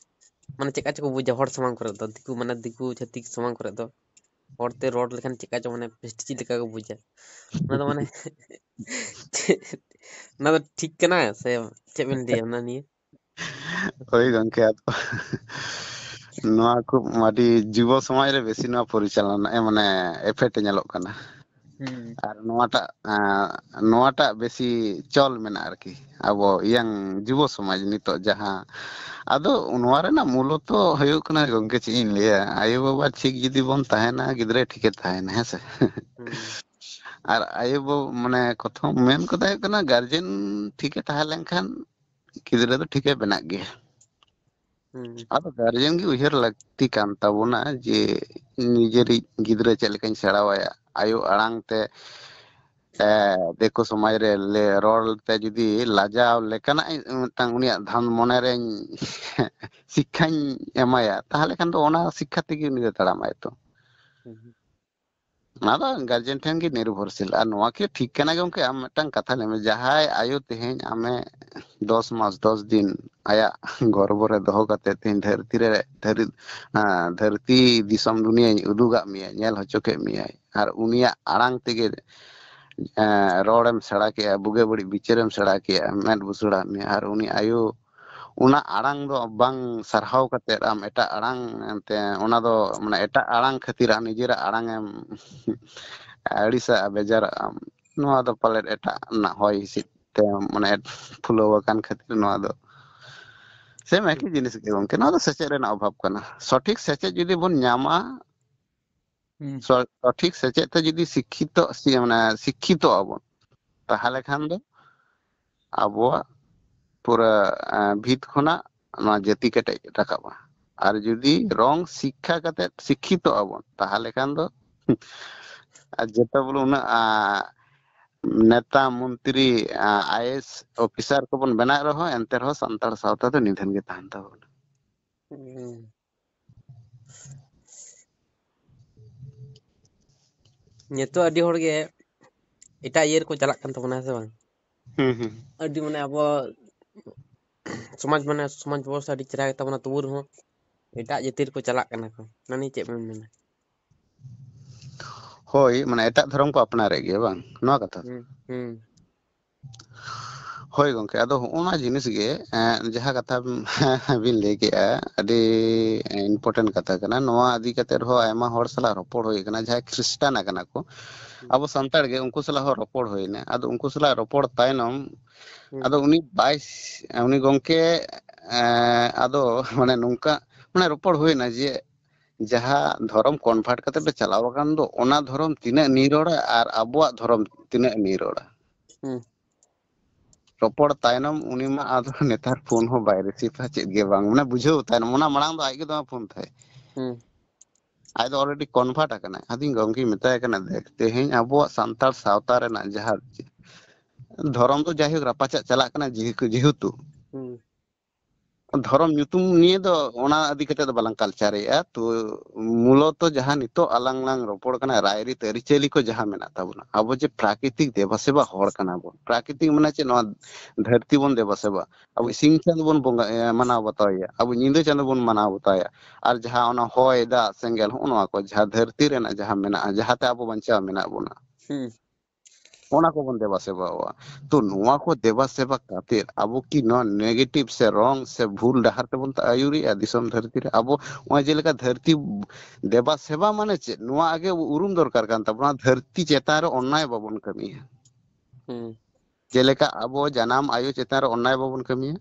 ᱢᱟᱱᱮ ᱪᱮᱫᱠᱟ ᱪᱚᱠᱚ ᱵᱩᱡᱟ ᱦᱚᱲ ᱥᱟᱢᱟᱝ ᱠᱚᱨᱮ ᱫᱚ, ᱫᱤᱠᱩ ᱢᱟᱱᱮ ᱫᱤᱠᱩ ᱪᱷᱟᱹᱛᱤᱠ ᱥᱟᱢᱟᱝ ᱠᱚᱨᱮ ᱫᱚ ᱦᱚᱲᱛᱮ ᱨᱚᱲ ᱞᱮᱠᱷᱟᱱ ᱪᱮᱫᱠᱟ ᱪᱚ ᱢᱟᱱᱮ ᱯᱨᱮᱥᱴᱤᱡᱽ ᱞᱮᱠᱟ ᱠᱚ ᱵᱩᱡᱟ᱾ ᱚᱱᱟ ᱫᱚ ᱢᱟᱱᱮ ᱚᱱᱟ ᱫᱚ ᱴᱷᱤᱠ ᱠᱟᱱᱟ ᱥᱮ ᱪᱮᱫ ᱵᱮᱱ ᱞᱟᱹᱭᱟ ᱚᱱᱟ ᱱᱤᱭᱮ? ᱦᱳᱭ ᱜᱚᱝᱠᱮ, ᱟᱫᱚ ᱱᱚᱣᱟ ᱠᱚ ᱟᱹᱰᱤ ᱡᱩᱵᱚ ᱥᱚᱢᱟᱡᱽ ᱨᱮ ᱵᱮᱥᱤ ᱱᱚᱣᱟ ᱯᱚᱨᱤᱪᱟᱞᱚᱱᱟ ᱮ, ᱢᱟᱱᱮ ᱮᱯᱷᱮᱠᱴ ᱧᱮᱞᱚᱜ ᱠᱟᱱᱟ᱾ ᱦᱩᱸ ᱟᱨ ᱱᱚᱣᱟᱴᱟᱜ ᱟᱸ, ᱱᱚᱣᱟᱴᱟᱜ ᱵᱮᱥᱤ ᱪᱚᱞ ᱢᱮᱱᱟᱜᱼᱟ ᱟᱨᱠᱤ, ᱟᱵᱚ ᱤᱭᱟᱝ ᱡᱩᱵᱚ ᱥᱚᱢᱟᱡᱽ ᱱᱤᱛᱚᱜ ᱡᱟᱦᱟᱸ᱾ ᱟᱫᱚ ᱱᱚᱣᱟ ᱨᱮᱱᱟᱜ ᱢᱩᱞᱚᱛᱚ ᱦᱩᱭᱩᱜ ᱠᱟᱱᱟ ᱜᱚᱝᱠᱮ, ᱪᱮᱫ ᱤᱧ ᱞᱟᱹᱭᱟ, ᱟᱭᱳᱼᱵᱟᱵᱟ ᱴᱷᱤᱠ ᱡᱩᱫᱤ ᱵᱚᱱ ᱛᱟᱦᱮᱱᱟ, ᱜᱤᱫᱽᱨᱟᱹ ᱴᱷᱤᱠᱮ ᱛᱟᱦᱮᱱᱟ, ᱦᱮᱸ ᱥᱮ? ᱦᱩᱸ ᱟᱨ ᱟᱭᱳᱼᱵᱟᱵᱟ ᱢᱟᱱᱮ ᱠᱚᱛᱷᱚ ᱢᱮᱱ ᱠᱟᱛᱷᱟ ᱦᱩᱭᱩᱜ ᱠᱟᱱᱟ, ᱜᱟᱨᱡᱮᱱ ᱴᱷᱤᱠᱮ ᱛᱟᱦᱮᱸ ᱞᱮᱱᱠᱷᱟᱱ ᱜᱤᱫᱽᱨᱟᱹ ᱫᱚ ᱴᱷᱤᱠᱮ ᱵᱮᱱᱟᱜ ᱜᱮᱭᱟ᱾ ᱦᱩᱸ ᱟᱫᱚ ᱜᱟᱨᱡᱮᱱ ᱜᱮ ᱩᱭᱦᱟᱹᱨ ᱞᱟᱹᱠᱛᱤ ᱠᱟᱱ ᱛᱟᱵᱚᱱᱟ ᱡᱮ ᱱᱤᱡᱮᱨᱤᱡ ᱜᱤᱫᱽᱨᱟᱹ ᱪᱮᱫ ᱞᱮᱠᱟᱧ ᱥᱮᱬᱟᱣᱟᱭᱟ, ᱟᱭᱳ ᱟᱲᱟᱝ ᱛᱮ ᱮ, ᱫᱤᱠᱩ ᱥᱚᱢᱟᱡᱽ ᱨᱮ ᱞᱮ-, ᱨᱚᱲ ᱛᱮ ᱡᱩᱫᱤ ᱞᱟᱡᱟᱣ ᱞᱮᱠᱟᱱᱟᱜ ᱤᱧ ᱢᱤᱫᱴᱟᱝ ᱩᱱᱤᱭᱟᱜ ᱫᱷᱟᱱ ᱢᱚᱱᱮ ᱨᱮᱧ ᱥᱤᱠᱠᱷᱟᱧ ᱮᱢᱟᱭᱟ, ᱛᱟᱦᱚᱞᱮ ᱠᱷᱟᱱ ᱫᱚ ᱚᱱᱟ ᱥᱤᱠᱠᱷᱟ ᱛᱮᱜᱮ ᱩᱱᱤ ᱫᱚ ᱛᱟᱲᱟᱢᱟᱭ ᱛᱚ᱾ ᱦᱩᱸ ᱚᱱᱟ ᱫᱚ ᱜᱟᱨᱡᱮᱱ ᱴᱷᱮᱱ ᱜᱮ ᱱᱤᱨᱵᱷᱚᱨᱥᱤᱞ᱾ ᱟᱨ ᱱᱚᱣᱟ ᱠᱤ ᱴᱷᱤᱠ ᱠᱟᱱᱟ ᱜᱚᱝᱠᱮ? ᱟᱢ ᱢᱤᱫᱴᱟᱝ ᱠᱟᱛᱷᱟ ᱞᱟᱹᱭ ᱢᱮ, ᱡᱟᱦᱟᱸᱭ ᱟᱭᱳ ᱛᱮᱦᱮᱧ ᱟᱢᱮ ᱫᱚᱥ ᱢᱟᱥ, ᱫᱚᱥ ᱫᱤᱱ ᱟᱭᱟᱜ ᱜᱚᱨᱵᱷᱚ ᱨᱮ ᱫᱚᱦᱚ ᱠᱟᱛᱮ ᱛᱮᱦᱮᱧ ᱫᱷᱟᱹᱨᱛᱤ ᱨᱮ, ᱫᱷᱟᱹᱨᱤ-, ᱦᱮᱸ, ᱫᱷᱟᱹᱨᱛᱤ ᱫᱤᱥᱚᱢ ᱫᱩᱱᱤᱭᱟᱹᱧ ᱩᱫᱩᱜᱟᱜ ᱢᱮᱭᱟ, ᱧᱮᱞ ᱦᱚᱪᱚ ᱠᱮᱫ ᱢᱮᱭᱟᱭ, ᱟᱨ ᱩᱱᱤᱭᱟᱜ ᱟᱲᱟᱝ ᱛᱮᱜᱮ, ᱮᱸ, ᱨᱚᱲᱮᱢ ᱥᱮᱬᱟ ᱠᱮᱜᱼᱟ, ᱵᱩᱜᱤ ᱵᱟᱹᱲᱤᱡ ᱵᱤᱪᱟᱹᱨᱮᱢ ᱥᱮᱬᱟ ᱠᱮᱜᱼᱟ, ᱢᱮᱫ ᱵᱩᱥᱩᱲᱟᱜ ᱢᱮᱭᱟ, ᱟᱨ ᱩᱱᱤ ᱟᱭᱳ ᱚᱱᱟ ᱟᱲᱟᱝ ᱫᱚ ᱵᱟᱝ ᱥᱟᱨᱦᱟᱣ ᱠᱟᱛᱮᱫ ᱟᱢ ᱮᱴᱟᱜ ᱟᱲᱟᱝ ᱮᱱᱛᱮ, ᱚᱱᱟ ᱫᱚ ᱢᱟᱱᱮ ᱮᱴᱟᱜ ᱟᱲᱟᱝ ᱠᱷᱟᱹᱛᱤᱨ ᱟᱢ ᱱᱤᱡᱮᱨᱟᱜ ᱟᱲᱟᱝ ᱮᱢ ᱟᱹᱲᱤᱥᱟᱜᱼᱟ, ᱵᱮᱡᱟᱨᱟᱜ ᱟᱢ, ᱱᱚᱣᱟ ᱫᱚ ᱯᱟᱞᱮᱫ ᱮᱴᱟᱜ ᱨᱮᱱᱟᱜ ᱦᱚᱭ ᱦᱤᱸᱥᱤᱫ ᱛᱮ ᱢᱟᱱᱮ ᱯᱷᱩᱞᱟᱹᱣ ᱟᱠᱟᱱ ᱠᱷᱟᱹᱛᱤᱨ ᱱᱚᱣᱟ ᱫᱚ ᱥᱮᱢ ᱮᱠᱤ ᱡᱤᱱᱤᱥ ᱜᱮ ᱜᱚᱝᱠᱮ, ᱱᱚᱣᱟ ᱫᱚ ᱥᱮᱪᱮᱫ ᱨᱮᱱᱟᱜ ᱚᱵᱷᱟᱵᱽ ᱠᱟᱱᱟ᱾ ᱥᱚᱴᱷᱤᱠ ᱥᱮᱪᱮᱫ ᱡᱩᱫᱤ ᱵᱚᱱ ᱧᱟᱢᱟ, ᱦᱩᱸ ᱥᱚ-, ᱥᱚᱴᱷᱤᱠ ᱥᱮᱪᱮᱫ ᱛᱮ ᱡᱩᱫᱤ ᱥᱤᱠᱠᱷᱤᱛᱚ, ᱥᱤ-, ᱢᱟᱱᱮ ᱥᱤᱠᱠᱷᱤᱛᱚ ᱟᱵᱚᱱ, ᱛᱟᱦᱚᱞᱮ ᱠᱷᱟᱱ ᱫᱚ ᱟᱵᱚᱣᱟᱜ ᱯᱩᱨᱟᱹ, ᱮᱸ, ᱵᱷᱤᱛ ᱠᱷᱚᱱᱟᱜ ᱱᱚᱣᱟ ᱡᱟᱹᱛᱤ ᱠᱮᱴᱮᱡ ᱨᱟᱠᱟᱵᱼᱟ᱾ ᱟᱨ ᱡᱩᱫᱤ ᱨᱚᱝ ᱥᱤᱠᱠᱷᱟ ᱠᱟᱛᱮ ᱥᱤᱠᱠᱷᱤᱛᱚ ᱟᱵᱚᱱ, ᱛᱟᱦᱚᱞᱮ ᱠᱷᱟᱱ ᱫᱚ ᱟᱨ ᱡᱚᱛᱚ ᱵᱚᱞᱮ ᱩᱱᱟᱹᱜ, ᱟ, ᱱᱮᱛᱟ, ᱢᱚᱱᱛᱨᱤ, ᱟ, ᱟᱭ ᱮ ᱮᱥ ᱚᱯᱷᱤᱥᱟᱨ ᱠᱚᱵᱚᱱ ᱵᱮᱱᱟᱜ ᱨᱮᱦᱚᱸ, ᱮᱱᱛᱮ ᱨᱮᱦᱚᱸ ᱥᱟᱱᱛᱟᱲ ᱥᱟᱶᱛᱟ ᱫᱚ ᱱᱤᱫᱷᱟᱹᱱ ᱜᱮ ᱛᱟᱦᱮᱱ ᱛᱟᱵᱚᱱᱟ᱾ ᱦᱩᱸ᱾ ᱱᱤᱛᱚᱜ ᱟᱹᱰᱤ ᱦᱚᱲ ᱜᱮ ᱮᱴᱟᱜ ᱤᱭᱟᱹ ᱨᱮᱠᱚ ᱪᱟᱞᱟᱜ ᱠᱟᱱ ᱛᱟᱵᱚᱱᱟ, ᱦᱮᱸ ᱥᱮ ᱵᱟᱝ? ᱦᱩᱸ, ᱦᱩᱸ᱾ ᱟᱹᱰᱤ ᱢᱟᱱᱮ ᱟᱵᱚ ᱥᱚᱢᱟᱡᱽ, ᱢᱟᱱᱮ ᱥᱚᱢᱟᱡᱽ ᱵᱮᱵᱚᱥᱛᱷᱟ ᱟᱹᱰᱤ ᱪᱮᱦᱨᱟ ᱜᱮᱛᱟ ᱵᱚᱱᱟ, ᱛᱚᱵᱩ ᱨᱮᱦᱚᱸ ᱮᱴᱟᱜ ᱡᱟᱹᱛᱤ ᱨᱮᱠᱚ ᱪᱟᱞᱟᱜ ᱠᱟᱱᱟ ᱠᱚ, ᱚᱱᱟ ᱱᱤᱭᱮ ᱪᱮᱫ ᱵᱮᱱ ᱢᱮᱱᱟ? ᱦᱳᱭ, ᱢᱟᱱᱮ ᱮᱴᱟᱜ ᱫᱷᱚᱨᱚᱢ ᱠᱚ ᱟᱯᱱᱟᱨᱮᱫ ᱜᱮᱭᱟ, ᱵᱟᱝ? ᱱᱚᱣᱟ ᱠᱟᱛᱷᱟ᱾ ᱦᱩᱸ, ᱦᱩᱸ᱾ ᱦᱳᱭ ᱜᱚᱝᱠᱮ, ᱟᱫᱚ ᱦᱚᱸᱜᱼᱚ ᱱᱟ ᱡᱤᱱᱤᱥ ᱜᱮ, ᱮᱸ, ᱡᱟᱦᱟᱸ ᱠᱟᱛᱷᱟ ᱵᱤᱱ ᱞᱟᱹᱭ ᱠᱮᱜᱼᱟ, ᱟᱹᱰᱤ important ᱠᱟᱛᱷᱟ ᱠᱟᱱᱟ᱾ ᱱᱚᱣᱟ ᱤᱫᱤ ᱠᱟᱛᱮ ᱦᱚᱸ ᱟᱭᱢᱟ ᱦᱚᱲ ᱥᱟᱞᱟᱜ ᱨᱚᱯᱚᱲ ᱦᱩᱭ ᱠᱟᱱᱟ, ᱡᱟᱦᱟᱸᱭ ᱠᱷᱨᱤᱥᱴᱟᱱ ᱟᱠᱟᱱᱟ ᱠᱚ, ᱦᱩᱸ᱾ ᱟᱵᱚ ᱥᱟᱱᱛᱟᱲ ᱜᱮ, ᱩᱱᱠᱩ ᱥᱟᱞᱟᱜ ᱦᱚᱸ ᱨᱚᱯᱚᱲ ᱦᱩᱭᱱᱟ᱾ ᱟᱫᱚ ᱩᱱᱠᱩ ᱥᱟᱞᱟᱜ ᱨᱚᱯᱚᱲ ᱛᱟᱭᱱᱚᱢ, ᱦᱩᱸ᱾ ᱟᱫᱚ ᱩᱱᱤ ᱵᱟᱭ, ᱩᱱᱤ ᱜᱚᱝᱠᱮ, ᱮᱸ, ᱟᱫᱚ ᱢᱟᱱᱮ ᱱᱚᱝᱠᱟ, ᱢᱟᱱᱮ ᱨᱚᱯᱚᱲ ᱦᱩᱭᱱᱟ ᱡᱮ, ᱡᱟᱦᱟᱸ ᱫᱷᱚᱨᱚᱢ convert ᱠᱟᱛᱮ ᱯᱮ ᱪᱟᱞᱟᱣ ᱟᱠᱟᱱ ᱫᱚ, ᱚᱱᱟ ᱫᱷᱚᱨᱚᱢ ᱛᱤᱱᱟᱹᱜ ᱱᱤᱨᱚᱲᱟ ᱟᱨ ᱟᱵᱚᱣᱟᱜ ᱫᱷᱚᱨᱚᱢ ᱛᱤᱱᱟᱹᱜ ᱱᱤᱨᱚᱲᱟ? ᱦᱩᱸ᱾ ᱨᱚᱯᱚᱲ ᱛᱟᱭᱱᱚᱢ ᱩᱱᱤ ᱢᱟ ᱟᱫᱚ ᱱᱮᱛᱟᱨ ᱯᱷᱳᱱ ᱦᱚᱸ ᱵᱟᱭ receiveᱟ, ᱪᱮᱫ ᱜᱮ ᱵᱟᱝ, ᱢᱟᱱᱮ ᱵᱩᱡᱷᱟᱹᱣ ᱛᱟᱭᱱᱚᱢ, ᱚᱱᱟ ᱢᱟᱲᱟᱝ ᱫᱚ ᱟᱡ ᱜᱮ ᱫᱚᱢᱮ ᱯᱷᱳᱱ ᱛᱟᱦᱮᱸᱫ᱾ ᱦᱩᱸ᱾ ᱟᱡ ᱫᱚ already convert ᱟᱠᱟᱱᱟᱭ᱾ ᱟᱫᱚᱧ ᱜᱚᱝᱠᱮᱧ ᱢᱮᱛᱟᱭ ᱠᱟᱱᱟ, "ᱫᱮᱠ, ᱛᱮᱦᱮᱧ ᱟᱵᱚᱣᱟᱜ ᱥᱟᱱᱛᱟᱲ ᱥᱟᱶᱛᱟ ᱨᱮᱱᱟᱜ ᱡᱟᱦᱟᱸ ᱫᱷᱚᱨᱚᱢ ᱫᱚ ᱡᱟᱭᱦᱳᱠ ᱨᱟᱯᱟᱪᱟᱜ ᱪᱟᱞᱟᱜ ᱠᱟᱱᱟ, ᱡᱮᱦᱮᱛᱩ, ᱡᱮᱦᱮᱛᱩ ᱦᱩᱸ᱾ ᱫᱷᱚᱨᱚᱢ ᱧᱩᱛᱩᱢ ᱱᱤᱭᱮ ᱫᱚ ᱚᱱᱟ ᱤᱫᱤ ᱠᱟᱛᱮ ᱫᱚ ᱵᱟᱞᱟᱝ cultureᱮᱫᱼᱟ᱾ ᱛᱚ ᱢᱩᱞᱚᱛᱚ ᱡᱟᱦᱟᱸ ᱱᱤᱛᱚᱜ ᱟᱞᱟᱝ ᱞᱟᱝ ᱨᱚᱯᱚᱲ ᱠᱟᱱᱟ, ᱨᱟᱭᱨᱤᱛ ᱟᱹᱨᱤᱪᱟᱹᱞᱤ ᱠᱚ ᱡᱟᱦᱟᱸ ᱢᱮᱱᱟᱜ ᱛᱟᱵᱚᱱᱟ, ᱟᱵᱚ ᱡᱮ ᱯᱨᱟᱠᱨᱤᱛᱤᱠ ᱫᱮᱵᱟ ᱥᱮᱵᱟ ᱦᱚᱲ ᱠᱟᱱᱟ ᱵᱚᱱ, ᱯᱨᱟᱠᱨᱤᱛᱤᱠ ᱢᱟᱱᱮ ᱪᱮᱫ? ᱱᱚᱣᱟ ᱫᱷᱟᱹᱨᱛᱤ ᱵᱚᱱ ᱫᱮᱵᱟ ᱥᱮᱵᱟ, ᱟᱵᱚ ᱥᱤᱧ ᱪᱟᱸᱫᱚ ᱵᱚᱱ ᱵᱚᱸᱜᱟ, ᱮ, ᱢᱟᱱᱟᱣ ᱵᱟᱛᱟᱣ ᱮᱭᱟ, ᱟᱵᱚ ᱧᱤᱫᱟᱹ ᱪᱟᱸᱫᱚ ᱵᱚᱱ ᱢᱟᱱᱟᱣ ᱵᱟᱛᱟᱣ ᱮᱭᱟ, ᱟᱨ ᱡᱟᱦᱟᱸ ᱚᱱᱟ ᱦᱚᱭ, ᱫᱟᱜ, ᱥᱮᱸᱜᱮᱞ, ᱦᱚᱸᱜᱼᱚ ᱱᱚᱣᱟ ᱠᱚ ᱡᱟᱦᱟᱸ ᱫᱷᱟᱹᱨᱛᱤ ᱨᱮᱱᱟᱜ ᱡᱟᱦᱟᱸ ᱢᱮᱱᱟᱜᱼᱟ, ᱡᱟᱦᱟᱸᱛᱮ ᱟᱵᱚ ᱵᱟᱧᱪᱟᱣ ᱢᱮᱱᱟᱜ ᱵᱚᱱᱟ, ᱦᱩᱸ᱾ ᱚᱱᱟ ᱠᱚᱵᱚᱱ ᱫᱮᱵᱟ ᱥᱮᱵᱟᱣᱟ᱾ ᱛᱚ ᱱᱚᱣᱟ ᱠᱚ ᱫᱮᱵᱟ ᱥᱮᱵᱟ ᱠᱟᱛᱮ ᱟᱵᱚ ᱠᱤ ᱱᱚᱣᱟ negative ᱥᱮ wrong ᱥᱮ ᱵᱷᱩᱞ ᱰᱟᱦᱟᱨ ᱛᱮᱵᱚᱱ ᱟᱹᱭᱩᱨᱮᱜᱼᱟ ᱫᱤᱥᱚᱢ ᱫᱷᱟᱹᱨᱛᱤ ᱨᱮ? ᱟᱵᱚ ᱱᱚᱜᱼᱚᱭ ᱡᱮᱞᱮᱠᱟ ᱫᱷᱟᱹᱨᱛᱤ ᱫᱮᱵᱟ ᱥᱮᱵᱟ ᱢᱟᱱᱮ ᱪᱮᱫ? ᱱᱚᱣᱟ ᱟᱜᱮ ᱩᱨᱩᱢ ᱫᱚᱨᱠᱟᱨ ᱠᱟᱱ ᱛᱟᱵᱚᱱᱟ᱾ ᱫᱷᱟᱹᱨᱛᱤ ᱪᱮᱛᱟᱱ ᱨᱮ ᱚᱱᱱᱟᱭ ᱵᱟᱵᱚᱱ ᱠᱟᱹᱢᱤᱭᱟ᱾ ᱦᱩᱸ᱾ ᱡᱮᱞᱮᱠᱟ ᱟᱵᱚ ᱡᱟᱱᱟᱢ ᱟᱭᱳ ᱪᱮᱛᱟᱱ ᱨᱮ ᱚᱱᱱᱟᱭ ᱵᱟᱵᱚᱱ ᱠᱟᱹᱢᱤᱭᱟ᱾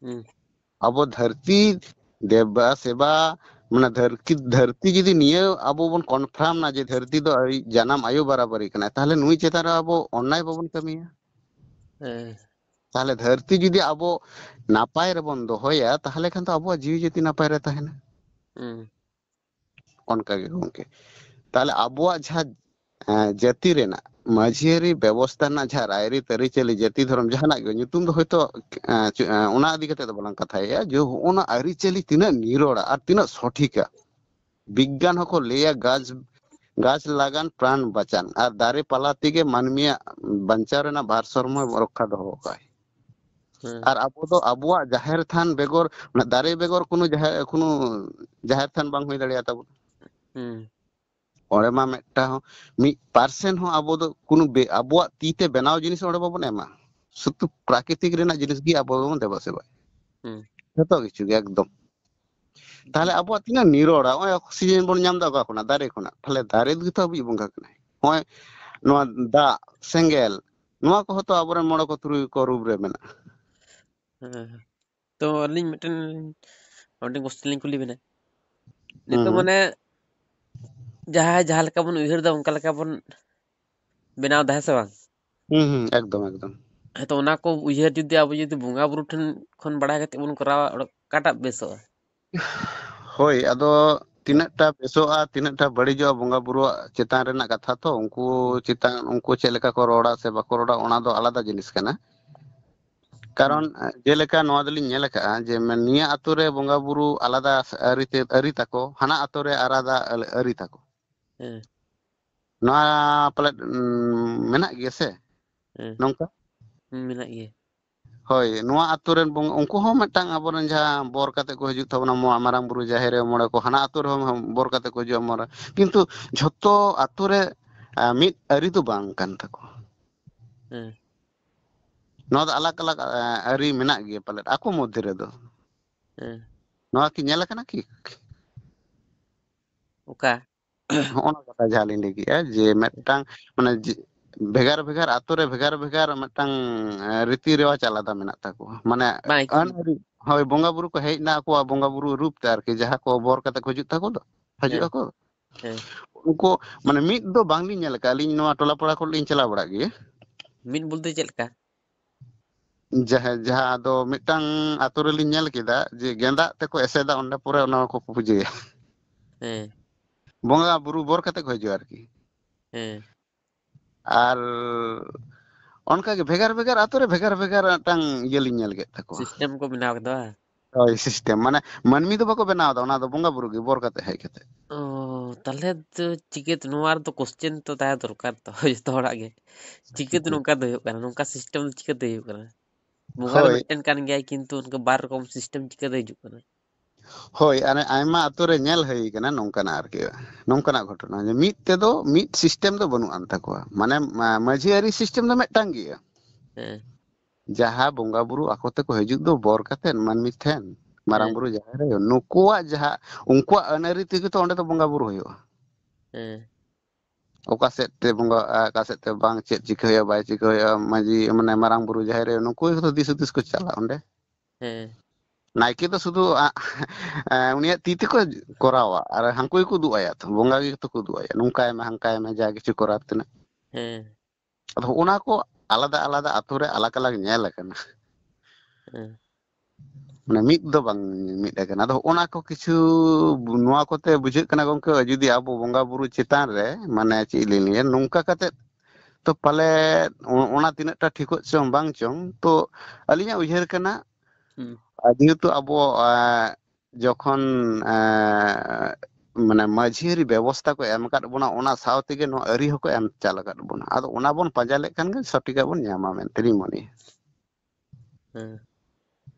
ᱦᱩᱸ᱾ ᱟᱵᱚ ᱫᱷᱟᱹᱨᱛᱤ ᱫᱮᱵᱟ ᱥᱮᱵᱟ, ᱢᱟᱱᱮ ᱫᱷᱟᱹᱨᱛᱤ, ᱫᱷᱟᱹᱨᱛᱤ ᱡᱩᱫᱤ ᱱᱤᱭᱟᱹ ᱟᱵᱚ ᱵᱚᱱ confirmᱱᱟ ᱡᱮ ᱫᱷᱟᱹᱨᱛᱤ ᱫᱚ ᱟᱡ ᱡᱟᱱᱟᱢ ᱟᱭᱳ ᱵᱟᱨᱟᱵᱟᱨᱤ ᱠᱟᱱᱟᱭ, ᱛᱟᱦᱞᱮ ᱱᱩᱭ ᱪᱮᱛᱟᱱ ᱨᱮ ᱟᱵᱚ ᱚᱱᱱᱟᱭ ᱵᱟᱵᱚᱱ ᱠᱟᱹᱢᱤᱭᱟ᱾ ᱦᱮᱸ᱾ ᱛᱟᱦᱞᱮ ᱫᱷᱟᱹᱨᱛᱤ ᱡᱩᱫᱤ ᱟᱵᱚ ᱱᱟᱯᱟᱭ ᱨᱮᱵᱚᱱ ᱫᱚᱦᱚᱭᱟ, ᱛᱟᱦᱞᱮ ᱠᱷᱟᱱ ᱫᱚ ᱟᱵᱚᱣᱟᱜ ᱡᱤᱣᱤ ᱡᱟᱹᱛᱤ ᱱᱟᱯᱟᱭ ᱨᱮ ᱛᱟᱦᱮᱱᱟ᱾ ᱦᱩᱸ᱾ ᱚᱱᱠᱟ ᱜᱮ ᱜᱚᱝᱠᱮ, ᱛᱟᱦᱞᱮ ᱟᱵᱚᱣᱟᱜ ᱡᱟᱦᱟᱸ, ᱮᱸ, ᱡᱟᱹᱛᱤ ᱨᱮᱱᱟᱜ ᱢᱟᱹᱡᱷᱤᱭᱟᱹᱨᱤ ᱵᱮᱵᱚᱥᱛᱷᱟ ᱨᱮᱱᱟᱜ ᱡᱟᱦᱟᱸ ᱨᱟᱭᱨᱤᱛ ᱟᱹᱨᱤᱪᱟᱹᱞᱤ, ᱡᱟᱹᱛᱤ ᱫᱷᱚᱨᱚᱢ ᱡᱟᱦᱟᱱᱟᱜ ᱜᱮ, ᱧᱩᱛᱩᱢ ᱫᱚ ᱦᱚᱭᱛᱳ, ᱮᱸ, ᱪᱮ-, ᱮᱸ, ᱚᱱᱟ ᱤᱫᱤ ᱠᱟᱛᱮ ᱫᱚ ᱵᱟᱞᱟᱝ ᱠᱟᱛᱷᱟᱭᱮᱜᱼᱟ, ᱡᱮ ᱦᱚᱸᱜᱼᱚ ᱱᱟ ᱟᱹᱨᱤᱪᱟᱹᱞᱤ ᱛᱤᱱᱟᱹᱜ ᱱᱤᱨᱚᱲᱟ ᱟᱨ ᱛᱤᱱᱟᱹᱜ ᱥᱚᱴᱷᱤᱠᱟ᱾ ᱵᱤᱜᱽᱜᱟᱱ ᱦᱚᱸᱠᱚ ᱞᱟᱹᱭᱟ, ᱜᱟᱪᱷ, ᱜᱟᱪᱷ ᱞᱟᱜᱟᱱ ᱯᱨᱟᱱ ᱵᱟᱪᱟᱱ, ᱟᱨ ᱫᱟᱨᱮ ᱯᱟᱞᱟ ᱛᱮᱜᱮ ᱢᱟᱹᱱᱢᱤᱭᱟᱜ ᱵᱟᱧᱪᱟᱣ ᱨᱮᱱᱟᱜ ᱵᱷᱟᱨᱥᱟᱢᱢᱚᱭ ᱨᱚᱠᱠᱷᱟ ᱫᱚᱦᱚ ᱠᱟᱜᱼᱟᱭ᱾ ᱦᱮᱸ᱾ ᱟᱨ ᱟᱵᱚ ᱫᱚ ᱟᱵᱚᱣᱟᱜ ᱡᱟᱦᱮᱨ ᱛᱷᱟᱱ ᱵᱮᱜᱚᱨ, ᱢᱟᱱᱮ ᱫᱟᱨᱮ ᱵᱮᱜᱚᱨ ᱠᱳᱱᱳ ᱡᱟᱦᱮᱨ, ᱠᱳᱱᱳ ᱡᱟᱦᱮᱨ ᱛᱷᱟᱱ ᱵᱟᱝ ᱦᱩᱭ ᱫᱟᱲᱮᱭᱟᱜᱼᱟ ᱛᱟᱵᱚᱱ᱾ ᱦᱩᱸ᱾ ᱚᱸᱰᱮ ᱢᱟ ᱢᱤᱫᱴᱟᱝ ᱦᱚᱸ, ᱢᱤᱫ percent ᱦᱚᱸ ᱟᱵᱚ ᱫᱚ ᱠᱳᱱᱳ ᱵᱮ-, ᱟᱵᱚᱣᱟᱜ ᱛᱤ ᱛᱮ ᱵᱮᱱᱟᱣ ᱡᱤᱱᱤᱥ ᱚᱸᱰᱮ ᱵᱟᱵᱚᱱ ᱮᱢᱟ᱾ ᱥᱩᱫᱷᱩ ᱯᱨᱟᱠᱨᱤᱛᱤᱠ ᱨᱮᱱᱟᱜ ᱡᱤᱱᱤᱥ ᱜᱮ ᱟᱵᱚ ᱵᱚᱱ ᱫᱮᱵᱟ ᱥᱮᱵᱟᱭᱟ᱾ ᱦᱩᱸ᱾ ᱡᱷᱚᱛᱚ ᱠᱤᱪᱷᱩ ᱜᱮ ᱮᱠᱫᱚᱢ᱾ ᱛᱟᱦᱞᱮ ᱟᱵᱚᱣᱟᱜ ᱛᱤᱱᱟᱹᱜ ᱱᱤᱨᱚᱲᱟ, ᱱᱚᱜᱼᱚᱭ oxygen ᱵᱚᱱ ᱧᱟᱢ ᱮᱫᱟ ᱚᱠᱟ ᱠᱷᱚᱱᱟᱜ? ᱫᱟᱨᱮ ᱠᱷᱚᱱᱟᱜ᱾ ᱛᱟᱦᱞᱮ ᱫᱟᱨᱮ ᱜᱮᱛᱚ ᱟᱵᱚᱭᱤᱡ ᱵᱚᱸᱜᱟ ᱠᱟᱱᱟᱭ᱾ ᱱᱚᱜᱼᱚᱭ ᱱᱚᱣᱟ ᱫᱟᱜ, ᱥᱮᱸᱜᱮᱞ, ᱱᱚᱣᱟ ᱠᱚᱦᱚᱸ ᱛᱚ ᱟᱵᱚᱨᱮᱱ ᱢᱚᱬᱮ ᱠᱚ ᱛᱩᱨᱩᱭ ᱠᱚ ᱨᱩᱯ ᱨᱮ ᱢᱮᱱᱟᱜᱼᱟ᱾ ᱦᱮᱸ᱾ ᱛᱚ ᱟᱹᱞᱤᱧ ᱢᱤᱫᱴᱮᱱ, ᱢᱤᱫᱴᱮᱱ question ᱞᱤᱧ ᱠᱩᱞᱤ ᱵᱮᱱᱟ᱾ ᱱᱤᱛᱚᱜ ᱦᱩᱸ᱾ ᱢᱟᱱᱮ ᱡᱟᱦᱟᱸᱭ ᱡᱟᱦᱟᱸ ᱞᱮᱠᱟ ᱵᱚᱱ ᱩᱭᱦᱟᱹᱨ ᱮᱫᱟ, ᱚᱱᱠᱟ ᱞᱮᱠᱟ ᱵᱚᱱ ᱵᱮᱱᱟᱣ ᱮᱫᱟ, ᱦᱮᱸ ᱥᱮ ᱵᱟᱝ? ᱦᱩᱸ, ᱦᱩᱸ, ᱮᱠᱫᱚᱢ, ᱮᱠᱫᱚᱢ᱾ ᱦᱮᱸ, ᱛᱚ ᱚᱱᱟ ᱠᱚ ᱩᱭᱦᱟᱹᱨ ᱡᱩᱫᱤ ᱟᱵᱚ ᱡᱩᱫᱤ ᱵᱚᱸᱜᱟ ᱵᱩᱨᱩ ᱴᱷᱮᱱ ᱠᱷᱚᱱ ᱵᱟᱲᱟᱭ ᱠᱟᱛᱮ ᱵᱚᱱ ᱠᱚᱨᱟᱣᱟ, ᱚᱸᱰᱮ ᱚᱠᱟᱴᱟᱜ ᱵᱮᱥᱚᱜᱼᱟ? ᱦᱳᱭ, ᱟᱫᱚ ᱛᱤᱱᱟᱹᱜ ᱴᱟ ᱵᱮᱥᱚᱜᱼᱟ, ᱛᱤᱱᱟᱹᱜ ᱴᱟ ᱵᱟᱹᱲᱤᱡᱚᱜᱼᱟ, ᱵᱚᱸᱜᱟ ᱵᱩᱨᱩᱣᱟᱜ ᱪᱮᱛᱟᱱ ᱨᱮᱱᱟᱜ ᱠᱟᱛᱷᱟ ᱛᱚ, ᱩᱱᱠᱩ ᱪᱮᱛᱟᱱ, ᱩᱱᱠᱩ ᱪᱮᱫ ᱞᱮᱠᱟ ᱠᱚ ᱨᱚᱲᱟ ᱥᱮ ᱵᱟᱠᱚ ᱨᱚᱲᱟ, ᱚᱱᱟ ᱫᱚ ᱟᱞᱟᱫᱟ ᱡᱤᱱᱤᱥ ᱠᱟᱱᱟ᱾ ᱠᱟᱨᱚᱱ, ᱦᱩᱸ᱾ ᱡᱮᱞᱮᱠᱟ ᱱᱚᱣᱟ ᱫᱚᱞᱤᱧ ᱧᱮᱞ ᱟᱠᱟᱫᱼᱟ ᱡᱮ, ᱢᱮ-, ᱱᱤᱭᱟᱹ ᱟᱛᱳ ᱨᱮ ᱵᱚᱸᱜᱟ ᱵᱩᱨᱩ ᱟᱞᱟᱫᱟ ᱟᱹᱨᱤ ᱛᱮ, ᱟᱹᱨᱤ ᱛᱟᱠᱚ, ᱦᱟᱱᱟ ᱟᱛᱳ ᱨᱮ ᱟᱞᱟᱫᱟ ᱟᱹ-, ᱟᱹᱨᱤ ᱛᱟᱠᱚ᱾ ᱦᱮᱸ᱾ ᱱᱚᱣᱟ ᱯᱟᱞᱮᱫ, ᱩᱸ, ᱢᱮᱱᱟᱜ ᱜᱮᱭᱟ ᱥᱮ? ᱦᱮᱸ᱾ ᱱᱚᱝᱠᱟ? ᱦᱩᱸ, ᱢᱮᱱᱟᱜ ᱜᱮᱭᱟ᱾ ᱦᱳᱭ, ᱱᱚᱣᱟ ᱟᱛᱳ ᱨᱮᱱ ᱵᱚᱸᱜᱟ, ᱩᱱᱠᱩ ᱦᱚᱸ ᱢᱤᱫᱴᱟᱝ ᱟᱵᱚᱨᱮᱱ ᱡᱟᱦᱟᱸ ᱵᱚᱨ ᱠᱟᱛᱮ ᱠᱚ ᱦᱤᱡᱩᱜ ᱛᱟᱵᱚᱱᱟ, ᱢᱚ-, ᱢᱟᱨᱟᱝ ᱵᱩᱨᱩ, ᱡᱟᱦᱮᱨ ᱟᱭᱳ, ᱢᱚᱬᱮ ᱠᱚ, ᱦᱟᱱᱟ ᱟᱛᱳ ᱨᱮᱦᱚᱸ ᱵᱚᱨ ᱠᱟᱛᱮ ᱠᱚ ᱦᱤᱡᱩᱜᱼᱟ, ᱢᱚᱬᱮ᱾ ᱠᱤᱱᱛᱩ ᱡᱷᱚᱛᱚ ᱟᱛᱳ ᱨᱮ, ᱟ, ᱢᱤᱫ ᱟᱹᱨᱤ ᱫᱚ ᱵᱟᱝ ᱠᱟᱱ ᱛᱟᱠᱚᱣᱟ᱾ ᱦᱮᱸ᱾ ᱱᱚᱣᱟ ᱫᱚ ᱟᱞᱟᱜᱽ ᱟᱞᱟᱜᱽ, ᱟ, ᱟᱹᱨᱤ ᱢᱮᱱᱟᱜ ᱜᱮᱭᱟ ᱯᱟᱞᱮᱫ ᱟᱠᱚ ᱢᱚᱫᱽᱫᱷᱮ ᱨᱮᱫᱚ᱾ ᱦᱮᱸ᱾ ᱱᱚᱣᱟ ᱠᱤ ᱧᱮᱞ ᱟᱠᱟᱱᱟ ᱠᱤ? ᱚᱠᱟ? ᱦᱚᱸᱜᱼᱚ ᱱᱟ ᱠᱟᱛᱷᱟ ᱡᱟᱦᱟᱸ ᱞᱤᱧ ᱞᱟᱹᱭ ᱠᱮᱜᱼᱟ ᱡᱮ ᱢᱤᱫᱴᱟᱝ, ᱢᱟᱱᱮ ᱡᱮ ᱵᱷᱮᱜᱟᱨ ᱵᱷᱮᱜᱟᱨ ᱟᱛᱳ ᱨᱮ ᱵᱷᱮᱜᱟᱨ ᱵᱷᱮᱜᱟᱨ ᱢᱤᱫᱴᱟᱝ, ᱮ, ᱨᱤᱛᱤ ᱨᱮᱣᱟᱡᱽ ᱟᱞᱟᱫᱟ ᱢᱮᱱᱟᱜ ᱛᱟᱠᱚᱣᱟ᱾ ᱢᱟᱱᱮ ᱵᱟᱝ, ᱟᱹᱱ ᱟᱹᱨᱤ, ᱦᱳᱭ, ᱵᱚᱸᱜᱟ ᱵᱩᱨᱩ ᱠᱚ ᱦᱮᱡ ᱮᱱᱟ ᱟᱠᱚᱣᱟᱜ ᱵᱚᱸᱜᱟ ᱵᱩᱨᱩ ᱨᱩᱯ ᱛᱮ ᱟᱨᱠᱤ, ᱡᱟᱦᱟᱸ ᱠᱚ ᱵᱚᱨ ᱠᱟᱛᱮ ᱠᱚ ᱦᱤᱡᱩᱜ ᱛᱟᱠᱚ ᱫᱚ, ᱦᱤᱡᱩᱜ ᱦᱮᱸ᱾ ᱟᱠᱚ᱾ ᱦᱮᱸ᱾ ᱩᱱᱠᱩ, ᱢᱟᱱᱮ ᱢᱤᱫ ᱫᱚ ᱵᱟᱝᱞᱤᱧ ᱧᱮᱞ ᱟᱠᱟᱫᱼᱟ, ᱟᱹᱞᱤᱧ ᱱᱚᱣᱟ ᱴᱚᱞᱟ ᱯᱟᱲᱟ ᱠᱚᱨᱮ ᱞᱤᱧ ᱪᱟᱞᱟᱣ ᱵᱟᱲᱟᱜ ᱜᱮᱭᱟ᱾ ᱢᱤᱫ ᱵᱚᱞᱛᱮ ᱪᱮᱫ ᱞᱮᱠᱟ? ᱡᱟᱦᱟᱸ, ᱡᱟᱦᱟᱸ ᱫᱚ ᱢᱤᱫᱴᱟᱝ ᱟᱛᱳ ᱨᱮᱞᱤᱧ ᱧᱮᱞ ᱠᱮᱫᱟ ᱡᱮ ᱜᱮᱸᱫᱟᱜ ᱛᱮᱠᱚ ᱮᱥᱮᱫᱟ, ᱚᱸᱰᱮ ᱯᱚᱨᱮ ᱚᱱᱟ ᱠᱚ ᱯᱩᱡᱟᱹᱭᱟ᱾ ᱦᱮᱸ᱾ ᱵᱚᱸᱜᱟ ᱵᱩᱨᱩ ᱵᱚᱨ ᱠᱟᱛᱮ ᱠᱚ ᱦᱤᱡᱩᱜᱼᱟ ᱟᱨᱠᱤ᱾ ᱦᱮᱸ᱾ ᱟᱨ ᱚᱱᱠᱟᱜᱮ ᱵᱷᱮᱜᱟᱨ ᱵᱷᱮᱜᱟᱨ ᱟᱛᱳ ᱨᱮ ᱵᱷᱮᱜᱟᱨ ᱵᱷᱮᱜᱟᱨ ᱢᱤᱫᱴᱟᱝ ᱤᱭᱟᱹ ᱞᱤᱧ ᱧᱮᱞ ᱠᱮᱫ ᱛᱟᱠᱚᱣᱟ᱾ ᱥᱤᱥᱴᱮᱢ ᱠᱚ ᱵᱮᱱᱟᱣ ᱠᱮᱫᱟ, ᱵᱟᱝ? ᱦᱳᱭ, ᱥᱤᱥᱴᱮᱢ᱾ ᱢᱟᱱᱮ ᱢᱟᱹᱱᱢᱤ ᱫᱚ ᱵᱟᱠᱚ ᱵᱮᱱᱟᱣ ᱮᱫᱟ, ᱚᱱᱟ ᱫᱚ ᱵᱚᱸᱜᱟ ᱵᱩᱨᱩ ᱜᱮ ᱵᱚᱨ ᱠᱟᱛᱮ ᱦᱮᱡ ᱠᱟᱛᱮ᱾ ᱚ, ᱛᱟᱦᱞᱮ ᱫᱚ ᱪᱤᱠᱟᱹᱛᱮ? ᱱᱚᱣᱟ ᱨᱮᱫᱚ question ᱛᱚ ᱛᱟᱦᱮᱸ ᱫᱚᱨᱠᱟᱨ ᱛᱚ ᱡᱚᱛᱚ ᱦᱚᱲᱟᱜ ᱜᱮ᱾ ᱪᱤᱠᱟᱹᱛᱮ ᱱᱚᱝᱠᱟ ᱫᱚ ᱦᱩᱭᱩᱜ ᱠᱟᱱᱟ? ᱱᱚᱝᱠᱟ ᱥᱤᱥᱴᱮᱢ ᱫᱚ ᱪᱤᱠᱟᱹᱛᱮ ᱦᱩᱭᱩᱜ ᱠᱟᱱᱟ? ᱵᱚᱸᱜᱟ ᱫᱚ ᱦᱳᱭ᱾ ᱢᱤᱫᱴᱮᱱ ᱠᱟᱱ ᱜᱮᱭᱟᱭ, ᱠᱤᱱᱛᱩ ᱚᱱᱠᱟ ᱵᱟᱨ ᱨᱚᱠᱚᱢ system ᱪᱤᱠᱟᱹᱛᱮ ᱦᱤᱡᱩᱜ ᱠᱟᱱᱟ? ᱦᱳᱭ, ᱟᱨ ᱟᱭᱢᱟ ᱟᱛᱳ ᱨᱮ ᱧᱮᱞ ᱦᱩᱭ ᱠᱟᱱᱟ ᱱᱚᱝᱠᱟᱱᱟᱜ ᱟᱨᱠᱤ, ᱱᱚᱝᱠᱟᱱᱟᱜ ᱜᱷᱚᱴᱚᱱᱟ ᱡᱮ ᱢᱤᱫ ᱛᱮᱫᱚ ᱢᱤᱫ system ᱫᱚ ᱵᱟᱹᱱᱩᱜ ᱟᱱ ᱛᱟᱠᱚᱣᱟ, ᱢᱟᱱᱮ ᱢᱟ-, ᱢᱟᱹᱡᱷᱤ ᱟᱹᱨᱤ system ᱫᱚ ᱢᱤᱫᱴᱟᱝ ᱜᱮᱭᱟ᱾ ᱦᱮᱸ᱾ ᱡᱟᱦᱟᱸ ᱵᱚᱸᱜᱟ ᱵᱩᱨᱩ ᱟᱠᱚ ᱛᱮᱠᱚ ᱦᱤᱡᱩᱜ ᱫᱚ ᱵᱚᱨ ᱠᱟᱛᱮ ᱢᱟᱹᱱᱢᱤ ᱴᱷᱮᱱ, ᱢᱟᱨᱟᱝ ᱦᱮᱸ᱾ ᱵᱩᱨᱩ ᱡᱟᱦᱮᱨ ᱟᱭᱳ, ᱱᱩᱠᱩᱣᱟᱜ ᱡᱟᱦᱟᱸ, ᱩᱱᱠᱩᱣᱟᱜ ᱟᱹᱱ ᱟᱹᱨᱤ ᱛᱮᱜᱮ ᱛᱚ ᱚᱸᱰᱮ ᱫᱚ ᱵᱚᱸᱜᱟ ᱵᱩᱨᱩ ᱦᱩᱭᱩᱜᱼᱟ᱾ ᱦᱮᱸ᱾ ᱚᱠᱟ ᱥᱮᱫ ᱛᱮ ᱵᱚᱸᱜᱟᱜᱼᱟ, ᱚᱠᱟ ᱥᱮᱫ ᱛᱮ ᱵᱟᱝ, ᱪᱮᱫ ᱪᱤᱠᱟᱹ ᱦᱩᱭᱩᱜᱼᱟ, ᱵᱟᱭ ᱪᱤᱠᱟᱹ ᱦᱩᱭᱩᱜᱼᱟ, ᱢᱟᱹᱡᱷᱤ, ᱢᱟᱱᱮ ᱢᱟᱨᱟᱝ ᱵᱩᱨᱩ, ᱡᱟᱦᱮᱨ ᱟᱭᱳ, ᱱᱩᱠᱩ ᱜᱮ ᱛᱚ ᱫᱤᱥ ᱦᱩᱫᱤᱥ ᱠᱚ ᱪᱟᱞᱟᱜᱼᱟ ᱚᱸᱰᱮ᱾ ᱦᱮᱸ᱾ ᱱᱟᱭᱠᱮ ᱫᱚ ᱥᱩᱫᱷᱩ, ᱟ-, ᱮ, ᱩᱱᱤᱭᱟᱜ ᱛᱤ ᱛᱮᱠᱚ ᱠᱚᱨᱟᱣᱟ ᱟᱨ ᱦᱟᱱᱠᱩ ᱜᱮᱠᱚ ᱩᱫᱩᱜ ᱟᱭᱟ ᱛᱚ, ᱵᱚᱸᱜᱟ ᱜᱮ ᱛᱚ ᱠᱚ ᱩᱫᱩᱜ ᱟᱭᱟ, ᱱᱚᱝᱠᱟᱭ ᱢᱮ, ᱦᱟᱱᱠᱟᱭ ᱢᱮ, ᱡᱟ ᱠᱤᱪᱷᱩ ᱠᱚᱨᱟᱣ ᱛᱮᱱᱟᱜ᱾ ᱦᱮᱸ᱾ ᱟᱫᱚ ᱦᱚᱸᱜᱼᱚ ᱱᱟ ᱠᱚ ᱟᱞᱟᱫᱟ ᱟᱞᱟᱫᱟ ᱟᱛᱳ ᱨᱮ ᱟᱞᱟᱜᱽ ᱟᱞᱟᱜᱽ ᱧᱮᱞ ᱟᱠᱟᱱᱟ᱾ ᱦᱮᱸ᱾ ᱢᱟᱱᱮ ᱢᱤᱫ ᱫᱚ ᱵᱟᱝ ᱢᱤᱫ ᱟᱠᱟᱱᱟ᱾ ᱟᱫᱚ ᱦᱚᱸᱜᱼᱚ ᱱᱟ ᱠᱚ ᱠᱤᱪᱷᱩ, ᱱᱚᱣᱟ ᱠᱚᱛᱮ ᱵᱩᱡᱷᱟᱹᱜ ᱠᱟᱱᱟ ᱜᱚᱢᱠᱮ, ᱡᱩᱫᱤ ᱟᱵᱚ ᱵᱚᱸᱜᱟ ᱵᱩᱨᱩ ᱪᱮᱛᱟᱱ ᱨᱮ, ᱢᱟᱱᱮ ᱪᱮᱫ ᱞᱤᱧ ᱞᱟᱹᱭᱟ, ᱱᱚᱝᱠᱟ ᱠᱟᱛᱮᱫ ᱛᱚ ᱯᱟᱞᱮ ᱚ-, ᱚᱱᱟ ᱛᱤᱱᱟᱹᱜ ᱴᱟ ᱴᱷᱤᱠᱚᱜ ᱪᱚᱝ ᱵᱟᱝ ᱪᱚᱝ, ᱛᱚ ᱟᱹᱞᱤᱧᱟᱜ ᱩᱭᱦᱟᱹᱨ ᱠᱟᱱᱟ, ᱦᱩᱸ᱾ ᱟᱨ ᱡᱮᱦᱮᱛᱩ ᱟᱵᱚ, ᱮ, ᱡᱚᱠᱷᱚᱱ, ᱮ, ᱢᱟᱱᱮ ᱢᱟᱹᱡᱷᱤ ᱟᱹᱨᱤ ᱵᱮᱵᱚᱥᱛᱷᱟ ᱠᱚ ᱮᱢ ᱟᱠᱟᱫ ᱵᱚᱱᱟ, ᱚᱱᱟ ᱥᱟᱶ ᱛᱮᱜᱮ ᱱᱚᱣᱟ ᱟᱹᱨᱤ ᱦᱚᱸᱠᱚ ᱮᱢ ᱪᱟᱞ ᱟᱠᱟᱫ ᱵᱚᱱᱟ᱾ ᱟᱫᱚ ᱚᱱᱟ ᱵᱚᱱ ᱯᱟᱸᱡᱟ ᱞᱮᱠᱷᱟᱱ ᱜᱮ ᱥᱚᱴᱷᱤᱠᱟᱜ ᱵᱚᱱ ᱧᱟᱢᱟ ᱢᱮᱱᱛᱮ ᱞᱤᱧ ᱢᱚᱱᱮᱭᱟ᱾ ᱦᱮᱸ᱾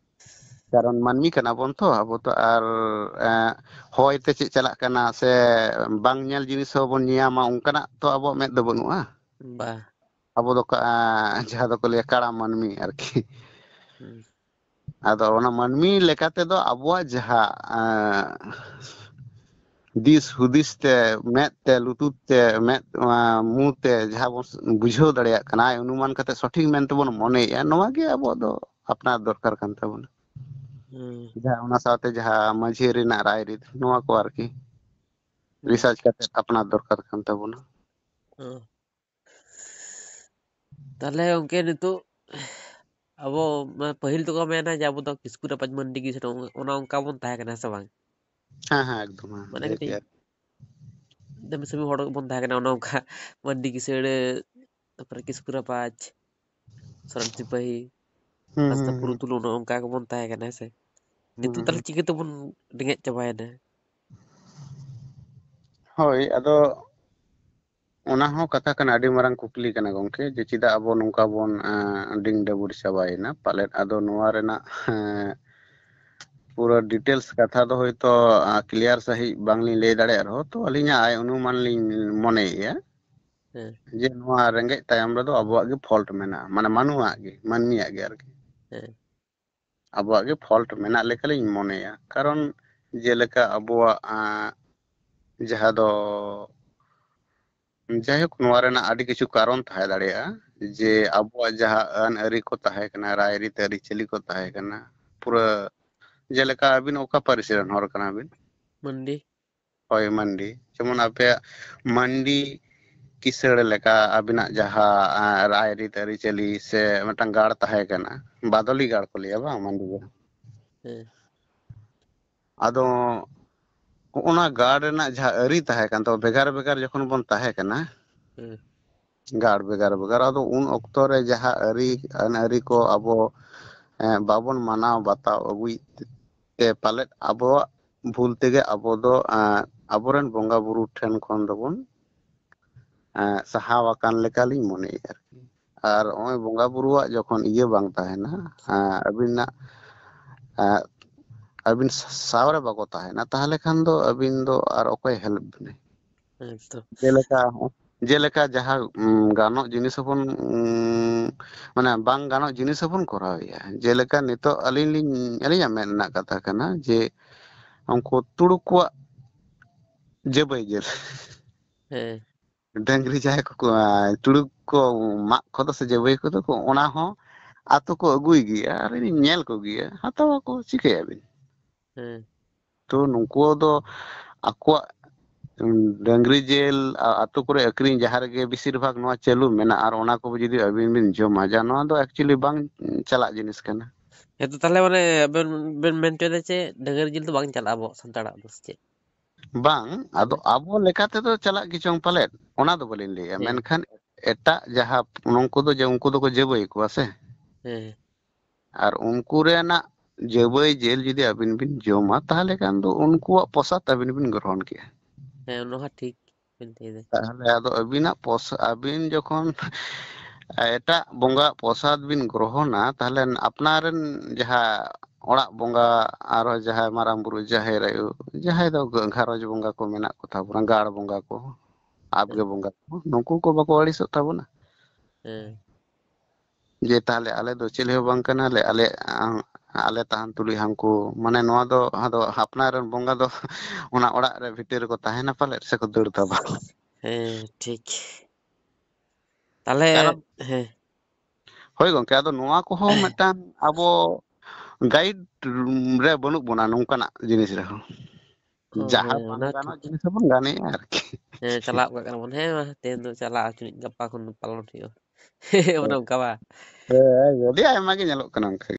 ᱠᱟᱨᱚᱱ ᱢᱟᱹᱱᱢᱤ ᱠᱟᱱᱟ ᱵᱚᱱ ᱛᱚ ᱟᱵᱚ ᱛᱚ, ᱟᱨ, ᱮ, ᱦᱚᱭ ᱛᱮ ᱪᱮᱫ ᱪᱟᱞᱟᱜ ᱠᱟᱱᱟ ᱥᱮ ᱵᱟᱝ ᱧᱮᱞ ᱡᱤᱱᱤᱥ ᱦᱚᱸᱵᱚᱱ ᱧᱮᱧᱟᱢᱟ, ᱚᱱᱠᱟᱱᱟᱜ ᱛᱚ ᱟᱵᱚᱣᱟᱜ ᱢᱮᱫ ᱫᱚ ᱵᱟᱹᱱᱩᱜᱼᱟ᱾ ᱵᱟ᱾ ᱟᱵᱚ ᱫᱚ ᱠᱟ-, ᱡᱟᱦᱟᱸ ᱫᱚᱠᱚ ᱞᱟᱹᱭᱟ ᱠᱟᱲᱟ ᱢᱟᱹᱱᱢᱤ ᱟᱨᱠᱤ᱾ ᱦᱩᱸ᱾ ᱟᱫᱚ ᱚᱱᱟ ᱢᱟᱹᱱᱢᱤ ᱞᱮᱠᱟ ᱛᱮᱫᱚ ᱟᱵᱚᱣᱟᱜ ᱡᱟᱦᱟᱸ, ᱮᱸ, ᱫᱤᱥ ᱦᱩᱫᱤᱥ ᱛᱮ, ᱢᱮᱫ ᱛᱮ, ᱞᱩᱛᱩᱨ ᱛᱮ, ᱢᱮᱫ, ᱟ, ᱢᱩ ᱛᱮ ᱡᱟᱦᱟᱸ ᱵᱚᱱ ᱵᱩᱡᱷᱟᱹᱣ ᱫᱟᱲᱮᱭᱟᱜ ᱠᱟᱱᱟ, ᱟᱭ ᱚᱱᱩᱢᱟᱱ ᱠᱟᱛᱮ ᱥᱚᱴᱷᱤᱠ ᱢᱮᱱᱛᱮ ᱵᱚᱱ ᱢᱚᱱᱮᱭᱮᱜᱼᱟ, ᱱᱚᱣᱟ ᱜᱮ ᱟᱵᱚᱣᱟᱜ ᱫᱚ ᱟᱯᱱᱟᱨ ᱫᱚᱨᱠᱟᱨ ᱠᱟᱱ ᱛᱟᱵᱚᱱᱟ᱾ ᱦᱩᱸ᱾ ᱡᱟᱦᱟᱸ ᱚᱱᱟ ᱥᱟᱶᱛᱮ ᱡᱟᱦᱟᱸ ᱢᱟᱹᱡᱷᱤ ᱨᱮᱱᱟᱜ ᱨᱟᱭ ᱨᱤᱛ, ᱱᱚᱣᱟ ᱠᱚ ᱟᱨᱠᱤ ᱦᱩᱸ᱾ ᱨᱤᱥᱟᱨᱪ ᱠᱟᱛᱮ ᱟᱯᱱᱟᱨ ᱫᱚᱨᱠᱟᱨ ᱠᱟᱱ ᱛᱟᱵᱚᱱᱟ᱾ ᱦᱩᱸ᱾ ᱛᱟᱦᱞᱮ ᱜᱚᱝᱠᱮ, ᱱᱤᱛᱚᱜ ᱟᱵᱚ, ᱢᱟ, ᱯᱟᱹᱦᱤᱞ ᱫᱚᱠᱚ ᱢᱮᱱᱟ ᱡᱮ ᱟᱵᱚ ᱫᱚ ᱠᱤᱥᱠᱩ ᱨᱟᱯᱟᱡᱽ ᱢᱟᱹᱱᱰᱤ ᱜᱮ ᱥᱮ ᱚᱱᱟ ᱚᱱᱠᱟ ᱵᱚᱱ ᱛᱟᱦᱮᱸ ᱠᱟᱱᱟ, ᱦᱮᱸ ᱥᱮ ᱵᱟᱝ? ᱦᱮᱸ, ᱦᱮᱸ, ᱮᱠᱫᱚᱢ, ᱦᱮᱸ, ᱢᱟᱱᱮ ᱞᱟᱹᱭ ᱠᱟᱹᱴᱤᱡ ᱠᱮᱜᱼᱟ᱾ ᱫᱟᱹᱢᱤ ᱥᱟᱹᱢᱤ ᱦᱚᱲ ᱵᱚᱱ ᱛᱟᱦᱮᱸ ᱠᱟᱱᱟ, ᱚᱱᱮ ᱚᱱᱠᱟ ᱢᱟᱹᱱᱰᱤ ᱠᱤᱥᱟᱹᱲ, ᱛᱟᱨᱯᱚᱨᱮ ᱠᱤᱥᱠᱩ ᱨᱟᱯᱟᱡᱽ, ᱥᱚᱨᱮᱱ ᱥᱤᱯᱟᱹᱦᱤ, ᱦᱩᱸ, ᱦᱟᱸᱥᱫᱟ ᱦᱩᱸ, ᱦᱩᱸ᱾ ᱯᱩᱨᱩᱫᱷᱩᱞ, ᱚᱱᱮ ᱚᱱᱠᱟ ᱜᱮᱵᱚᱱ ᱛᱟᱦᱮᱸ ᱠᱟᱱᱟ, ᱦᱮᱸ ᱥᱮ? ᱦᱩᱸ, ᱱᱤᱛᱚᱜ ᱛᱟᱦᱞᱮ ᱦᱩᱸ᱾ ᱪᱤᱠᱟᱹ ᱛᱮᱵᱚᱱ ᱨᱮᱸᱜᱮᱡ ᱪᱟᱵᱟᱭᱮᱱᱟ? ᱦᱳᱭ, ᱟᱫᱚ ᱚᱱᱟ ᱦᱚᱸ ᱠᱟᱛᱷᱟ ᱠᱟᱱᱟ, ᱟᱹᱰᱤ ᱢᱟᱨᱟᱝ ᱠᱩᱠᱞᱤ ᱠᱟᱱᱟ ᱜᱚᱢᱠᱮ, ᱡᱮ ᱪᱮᱫᱟᱜ ᱟᱵᱚ ᱱᱚᱝᱠᱟ ᱵᱚᱱ, ᱮᱸ, ᱰᱤᱝ ᱰᱟᱹᱵᱩᱨ ᱪᱟᱵᱟᱭᱮᱱᱟ᱾ ᱯᱟᱞᱮᱫ ᱟᱫᱚ ᱱᱚᱣᱟ ᱨᱮᱱᱟᱜ, ᱮᱸ, ᱯᱩᱨᱟᱹ details ᱠᱟᱛᱷᱟ ᱫᱚ ᱦᱳᱭᱛᱳ, ᱟᱸ, clear ᱥᱟᱺᱦᱤᱡ ᱵᱟᱝᱞᱤᱧ ᱞᱟᱹᱭ ᱫᱟᱲᱮᱭᱟᱜ ᱨᱮᱦᱚᱸ, ᱛᱚ ᱟᱹᱞᱤᱧᱟᱜ ᱟᱭ ᱚᱱᱩᱢᱟᱱ ᱞᱤᱧ ᱢᱚᱱᱮᱭᱮᱫᱼᱟ ᱦᱮᱸ᱾ ᱡᱮ ᱱᱚᱣᱟ ᱨᱮᱸᱜᱮᱡ ᱛᱟᱭᱚᱢ ᱨᱮᱫᱚ ᱟᱵᱚᱣᱟᱜ ᱜᱮ fault ᱢᱮᱱᱟᱜᱼᱟ, ᱢᱟᱱᱮ ᱢᱟᱱᱣᱟᱜ ᱜᱮ, ᱢᱟᱹᱱᱢᱤᱭᱟᱜ ᱜᱮ ᱟᱨᱠᱤ᱾ ᱦᱮᱸ᱾ ᱟᱵᱚᱣᱟᱜ ᱜᱮ fault ᱢᱮᱱᱟᱜ ᱞᱮᱠᱟᱞᱤᱧ ᱢᱚᱱᱮᱭᱟ᱾ ᱠᱟᱨᱚᱱ ᱡᱮᱞᱮᱠᱟ ᱟᱵᱚᱣᱟᱜ, ᱟᱸ, ᱡᱟᱦᱟᱸ ᱫᱚ, ᱡᱟᱭᱦᱳᱠ, ᱱᱚᱣᱟ ᱨᱮᱱᱟᱜ ᱟᱹᱰᱤ ᱠᱤᱪᱷᱩ ᱠᱟᱨᱚᱱ ᱛᱟᱦᱮᱸ ᱫᱟᱲᱮᱭᱟᱜᱼᱟ, ᱡᱮ ᱟᱵᱚᱣᱟᱜ ᱡᱟᱦᱟᱸ ᱟᱹᱱ ᱟᱹᱨᱤ ᱠᱚ ᱛᱟᱦᱮᱸ ᱠᱟᱱᱟ, ᱨᱟᱭᱨᱤᱛ ᱟᱹᱨᱤᱪᱟᱹᱞᱤ ᱠᱚ ᱛᱟᱦᱮᱸ ᱠᱟᱱᱟ, ᱯᱩᱨᱟᱹ ᱡᱮᱞᱮᱠᱟ ᱟᱹᱵᱤᱱ ᱚᱠᱟ ᱯᱟᱹᱨᱤᱥ ᱨᱮᱱ ᱦᱚᱲ ᱠᱟᱱᱟ ᱵᱤᱱ? ᱢᱟᱱᱰᱤ᱾ ᱦᱳᱭ, ᱢᱟᱱᱰᱤ᱾ ᱡᱮᱢᱚᱱ ᱟᱯᱮᱭᱟᱜ ᱢᱟᱱᱰᱤ ᱠᱤᱥᱟᱹᱬ ᱞᱮᱠᱟ ᱟᱹᱵᱤᱱᱟᱜ ᱡᱟᱦᱟᱸ, ᱟᱸ, ᱨᱟᱭᱨᱤᱛ ᱟᱹᱨᱤᱪᱟᱹᱞᱤ ᱥᱮ ᱢᱤᱫᱴᱟᱝ ᱜᱟᱲ ᱛᱟᱦᱮᱸ ᱠᱟᱱᱟ, ᱵᱟᱫᱚᱞᱤ ᱜᱟᱲ ᱠᱚ ᱞᱟᱹᱭᱟ ᱵᱟᱝ ᱢᱟᱱᱰᱤ ᱫᱚ? ᱦᱮᱸ᱾ ᱟᱫᱚ ᱚᱱᱟ ᱜᱟᱲ ᱨᱮᱱᱟᱜ ᱡᱟᱦᱟᱸ ᱟᱹᱨᱤ ᱛᱟᱦᱮᱸ ᱠᱟᱱ ᱛᱟᱵᱚ, ᱵᱷᱮᱜᱟᱨ ᱵᱷᱮᱜᱟᱨ ᱡᱚᱠᱷᱚᱱ ᱵᱚᱱ ᱛᱟᱦᱮᱸ ᱠᱟᱱᱟ, ᱦᱮᱸ᱾ ᱜᱟᱲ ᱵᱷᱮᱜᱟᱨ ᱵᱷᱮᱜᱟᱨ, ᱟᱫᱚ ᱩᱱ ᱚᱠᱛᱚ ᱨᱮ ᱡᱟᱦᱟᱸ ᱟᱹᱨᱤ, ᱟᱹᱱ ᱟᱹᱨᱤ ᱠᱚ ᱟᱵᱚ, ᱮᱸ, ᱵᱟᱵᱚᱱ ᱢᱟᱱᱟᱣ ᱵᱟᱛᱟᱣ ᱟᱹᱜᱩᱭᱮᱫ ᱛᱮ ᱯᱟᱞᱮᱫ ᱟᱵᱚᱣᱟᱜ ᱵᱷᱩᱞ ᱛᱮᱜᱮ ᱟᱵᱚ ᱫᱚ, ᱮᱸ, ᱟᱵᱚᱨᱮᱱ ᱵᱚᱸᱜᱟ ᱵᱩᱨᱩ ᱴᱷᱮᱱ ᱠᱷᱚᱱ ᱫᱚᱵᱚᱱ, ᱮᱸ, ᱥᱟᱦᱟᱣ ᱟᱠᱟᱱ ᱞᱮᱠᱟᱞᱤᱧ ᱢᱚᱱᱮᱭᱮᱫᱼᱟ ᱟᱨᱠᱤ᱾ ᱟᱨ ᱱᱚᱜᱼᱚᱭ ᱵᱚᱸᱜᱟ ᱵᱩᱨᱩᱣᱟᱜ ᱡᱚᱠᱷᱚᱱ ᱤᱭᱟᱹ ᱵᱟᱝ ᱛᱟᱦᱮᱱᱟ, ᱮᱸ, ᱟᱹᱵᱤᱱᱟᱜ, ᱮᱸ, ᱟᱹᱵᱤᱱ ᱥᱟᱶᱨᱮ ᱵᱟᱠᱚ ᱛᱟᱦᱮᱱᱟ, ᱛᱟᱦᱚᱞᱮ ᱠᱷᱟᱱ ᱫᱚ ᱟᱹᱵᱤᱱ ᱫᱚ ᱟᱨ ᱚᱠᱚᱭ help ᱵᱤᱱᱟᱭ? ᱦᱮᱸ ᱛᱚ᱾ ᱡᱮᱞᱮᱠᱟ, ᱡᱮᱞᱮᱠᱟ ᱡᱟᱦᱟᱸ, ᱩᱸ, ᱜᱟᱱᱚᱜ ᱡᱤᱱᱤᱥ ᱦᱚᱸᱵᱚᱱ, ᱩᱸ, ᱢᱟᱱᱮ ᱵᱟᱝ ᱜᱟᱱᱚᱜ ᱡᱤᱱᱤᱥ ᱦᱚᱸᱵᱚᱱ ᱠᱚᱨᱟᱣᱮᱫᱼᱟ᱾ ᱡᱮᱞᱮᱠᱟ ᱱᱤᱛᱚᱜ ᱟᱹᱞᱤᱧ ᱞᱤᱧ, ᱟᱹᱞᱤᱧᱟᱜ ᱢᱮᱱ ᱨᱮᱱᱟᱜ ᱠᱟᱛᱷᱟ ᱠᱟᱱᱟ ᱡᱮ ᱩᱱᱠᱩ ᱛᱩᱲᱩᱠ ᱠᱚᱣᱟᱜ ᱡᱟᱹᱵᱟᱹᱭ ᱡᱮᱞ᱾ ᱦᱮᱸ᱾ ᱰᱟᱹᱝᱨᱤ ᱡᱟᱦᱟᱸᱭ ᱠᱚ, ᱠᱚ, ᱟᱸ, ᱛᱩᱲᱩᱠ ᱠᱚ ᱢᱟᱜ ᱠᱚᱫᱚ ᱥᱮ ᱡᱟᱹᱵᱟᱹᱭ ᱠᱚᱫᱚ ᱠᱚ, ᱚᱱᱟ ᱦᱚᱸ ᱟᱛᱳ ᱠᱚ ᱟᱹᱜᱩᱭ ᱜᱮᱭᱟ᱾ ᱟᱨ ᱤᱧ ᱧᱮᱞ ᱠᱚᱜᱮᱭᱟ, ᱦᱟᱛᱟᱣ ᱟᱠᱚ, ᱪᱤᱠᱟᱹᱭᱟᱵᱤᱱ? ᱦᱮᱸ᱾ ᱛᱚ ᱱᱩᱠᱩ ᱫᱚ ᱟᱠᱚᱣᱟᱜ, ᱩᱸ, ᱰᱟᱹᱝᱨᱤ ᱡᱮᱞ ᱟ-, ᱟᱛᱳ ᱠᱚᱨᱮ ᱟᱹᱠᱷᱨᱤᱧ ᱡᱟᱦᱟᱸ ᱨᱮᱜᱮ ᱵᱮᱥᱤᱨ ᱵᱷᱟᱜᱽ ᱱᱚᱣᱟ ᱪᱟᱹᱞᱩ ᱢᱮᱱᱟᱜᱼᱟ, ᱟᱨ ᱚᱱᱟ ᱠᱚ ᱡᱩᱫᱤ ᱟᱹᱵᱤᱱ ᱵᱤᱱ ᱡᱚᱢᱟ, ᱡᱟ ᱱᱚᱣᱟ ᱫᱚ actually ᱵᱟᱝ ᱪᱟᱞᱟᱜ ᱡᱤᱱᱤᱥ ᱠᱟᱱᱟ᱾ ᱦᱮᱸ ᱛᱚ, ᱛᱟᱦᱚᱞᱮ ᱢᱟᱱᱮ ᱟᱵᱮᱱ ᱵᱮᱱ ᱢᱮᱱ ᱦᱚᱪᱚᱭᱮᱫᱟ ᱪᱮ ᱰᱟᱹᱝᱨᱤ ᱡᱤᱞ ᱫᱚ ᱵᱟᱝ ᱪᱟᱞᱟᱜᱼᱟ ᱟᱵᱚ ᱥᱟᱱᱛᱟᱲᱟᱜ ᱫᱚ, ᱥᱮ ᱪᱮᱫ? ᱵᱟᱝ, ᱟᱫᱚ ᱦᱮᱸ᱾ ᱟᱵᱚ ᱞᱮᱠᱟ ᱛᱮᱫᱚ ᱪᱟᱞᱟᱜ ᱜᱮ ᱪᱚᱝ ᱯᱟᱞᱮᱫ, ᱚᱱᱟ ᱫᱚ ᱵᱟᱹᱞᱤᱧ ᱞᱟᱹᱭᱟ᱾ ᱦᱮᱸ᱾ ᱢᱮᱱᱠᱷᱟᱱ ᱮᱴᱟᱜ ᱡᱟᱦᱟᱸ ᱱᱩᱠᱩ ᱫᱚ ᱡᱮ ᱩᱱᱠᱩ ᱫᱚᱠᱚ ᱡᱟᱹᱵᱟᱹᱭ ᱠᱚᱣᱟ ᱥᱮ, ᱦᱮᱸ᱾ ᱟᱨ ᱩᱱᱠᱩ ᱨᱮᱱᱟᱜ ᱡᱟᱹᱵᱟᱹᱭ ᱡᱮᱞ ᱡᱩᱫᱤ ᱟᱹᱵᱤᱱ ᱵᱤᱱ ᱡᱚᱢᱟ, ᱛᱟᱦᱚᱞᱮ ᱠᱷᱟᱱ ᱫᱚ ᱩᱱᱠᱩᱣᱟᱜ ᱯᱚᱥᱟᱫ ᱟᱹᱵᱤᱱ ᱵᱤᱱ ᱜᱨᱚᱦᱚᱱ ᱠᱮᱜᱼᱟ᱾ ᱦᱮᱸ, ᱚᱱᱟ ᱦᱚᱸ ᱴᱷᱤᱠ᱾ ᱵᱤᱱ ᱞᱟᱹᱭᱫᱟ? ᱛᱟᱦᱚᱞᱮ ᱟᱫᱚ ᱟᱹᱵᱤᱱᱟᱜ ᱯᱚᱥ ᱟᱹᱵᱤᱱ ᱡᱚᱠᱷᱚᱱ ᱮᱴᱟᱜ ᱵᱚᱸᱜᱟ ᱯᱨᱚᱥᱟᱫ ᱵᱤᱱ ᱜᱨᱚᱦᱚᱱᱟ, ᱛᱟᱦᱚᱞᱮ ᱟᱯᱱᱟᱨ ᱨᱮᱱ ᱡᱟᱦᱟᱸ ᱚᱲᱟᱜ ᱵᱚᱸᱜᱟ, ᱟᱨᱦᱚᱸ ᱡᱟᱦᱟᱸᱭ ᱢᱟᱨᱟᱝ ᱵᱩᱨᱩ, ᱡᱟᱦᱮᱨ ᱟᱭᱳ, ᱡᱟᱦᱟᱸᱭ ᱫᱚ ᱜᱷᱟᱨᱚᱸᱡᱽ ᱵᱚᱸᱜᱟ ᱠᱚ ᱢᱮᱱᱟᱜ ᱠᱚ ᱛᱟᱵᱚᱱᱟ, ᱜᱟᱲ ᱵᱚᱸᱜᱟ ᱠᱚ, ᱟᱵᱜᱮ ᱵᱚᱸᱜᱟ ᱠᱚ, ᱱᱩᱠᱩ ᱠᱚ ᱵᱟᱠᱚ ᱟᱹᱲᱤᱥᱚᱜ ᱛᱟᱵᱚᱱᱟ? ᱦᱮᱸ᱾ ᱡᱮ ᱛᱟᱦᱚᱞᱮ ᱟᱞᱮ ᱫᱚ ᱪᱮᱫ ᱦᱚᱸ ᱵᱟᱝ ᱠᱟᱱᱟᱞᱮ, ᱟᱞᱮ ᱟᱞᱮ ᱛᱟᱦᱮᱱ ᱛᱩᱞᱩᱡ ᱦᱟᱱᱠᱩ, ᱢᱟᱱᱮ ᱱᱚᱣᱟ ᱫᱚ ᱟᱫᱚ ᱟᱯᱱᱟᱨ ᱨᱮᱱ ᱵᱚᱸᱜᱟ ᱫᱚ ᱚᱱᱟ ᱚᱲᱟᱜ ᱨᱮ ᱵᱷᱤᱛᱤᱨ ᱨᱮᱠᱚ ᱛᱟᱦᱮᱱᱟ ᱯᱟᱞᱮᱫ ᱥᱮᱠᱚ ᱫᱟᱹᱲ ᱛᱟᱵᱚᱱᱟ᱾ ᱦᱮᱸ, ᱴᱷᱤᱠ᱾ ᱛᱟᱦᱚᱞᱮ ᱠᱟᱨᱚᱱ ᱦᱮᱸ, ᱦᱳᱭ ᱜᱚᱝᱠᱮ, ᱟᱫᱚ ᱱᱚᱣᱟ ᱠᱚᱦᱚᱸ ᱢᱤᱫᱴᱟᱝ ᱟᱵᱚ ᱜᱟᱭᱤᱰ ᱨᱮ ᱵᱟᱹᱱᱩᱜ ᱵᱚᱱᱟ ᱱᱚᱝᱠᱟᱱᱟᱜ ᱡᱤᱱᱤᱥ ᱨᱮᱦᱚᱸ᱾ ᱚ, ᱡᱟᱦᱟᱸ ᱦᱮᱸ, ᱵᱟᱝ ᱚᱱᱟ ᱜᱟᱱᱚᱜ ᱴᱷᱤᱠ᱾ ᱡᱤᱱᱤᱥ ᱦᱚᱸᱵᱚᱱ ᱜᱟᱱᱮᱜᱼᱟ ᱟᱨᱠᱤ᱾ ᱦᱮᱸ, ᱪᱟᱞᱟᱣ ᱠᱟᱜ ᱠᱟᱱᱟ ᱵᱚᱱ᱾ ᱦᱮᱸ, ᱢᱟ, ᱛᱮᱦᱮᱧ ᱫᱚ ᱪᱟᱞᱟᱜᱼᱟ, ᱪᱩᱱᱤᱡ ᱜᱟᱯᱟ ᱠᱷᱚᱱ ᱯᱟᱞᱚᱱ ᱦᱩᱭᱩᱜᱼᱟ᱾ ᱚᱱᱮ ᱚᱱᱠᱟ ᱵᱟ? ᱦᱮᱸ, ᱟᱹᱰᱤ ᱟᱭᱢᱟ ᱜᱮ ᱧᱮᱞᱚᱜ ᱠᱟᱱᱟ ᱚᱱᱠᱟ ᱜᱮ᱾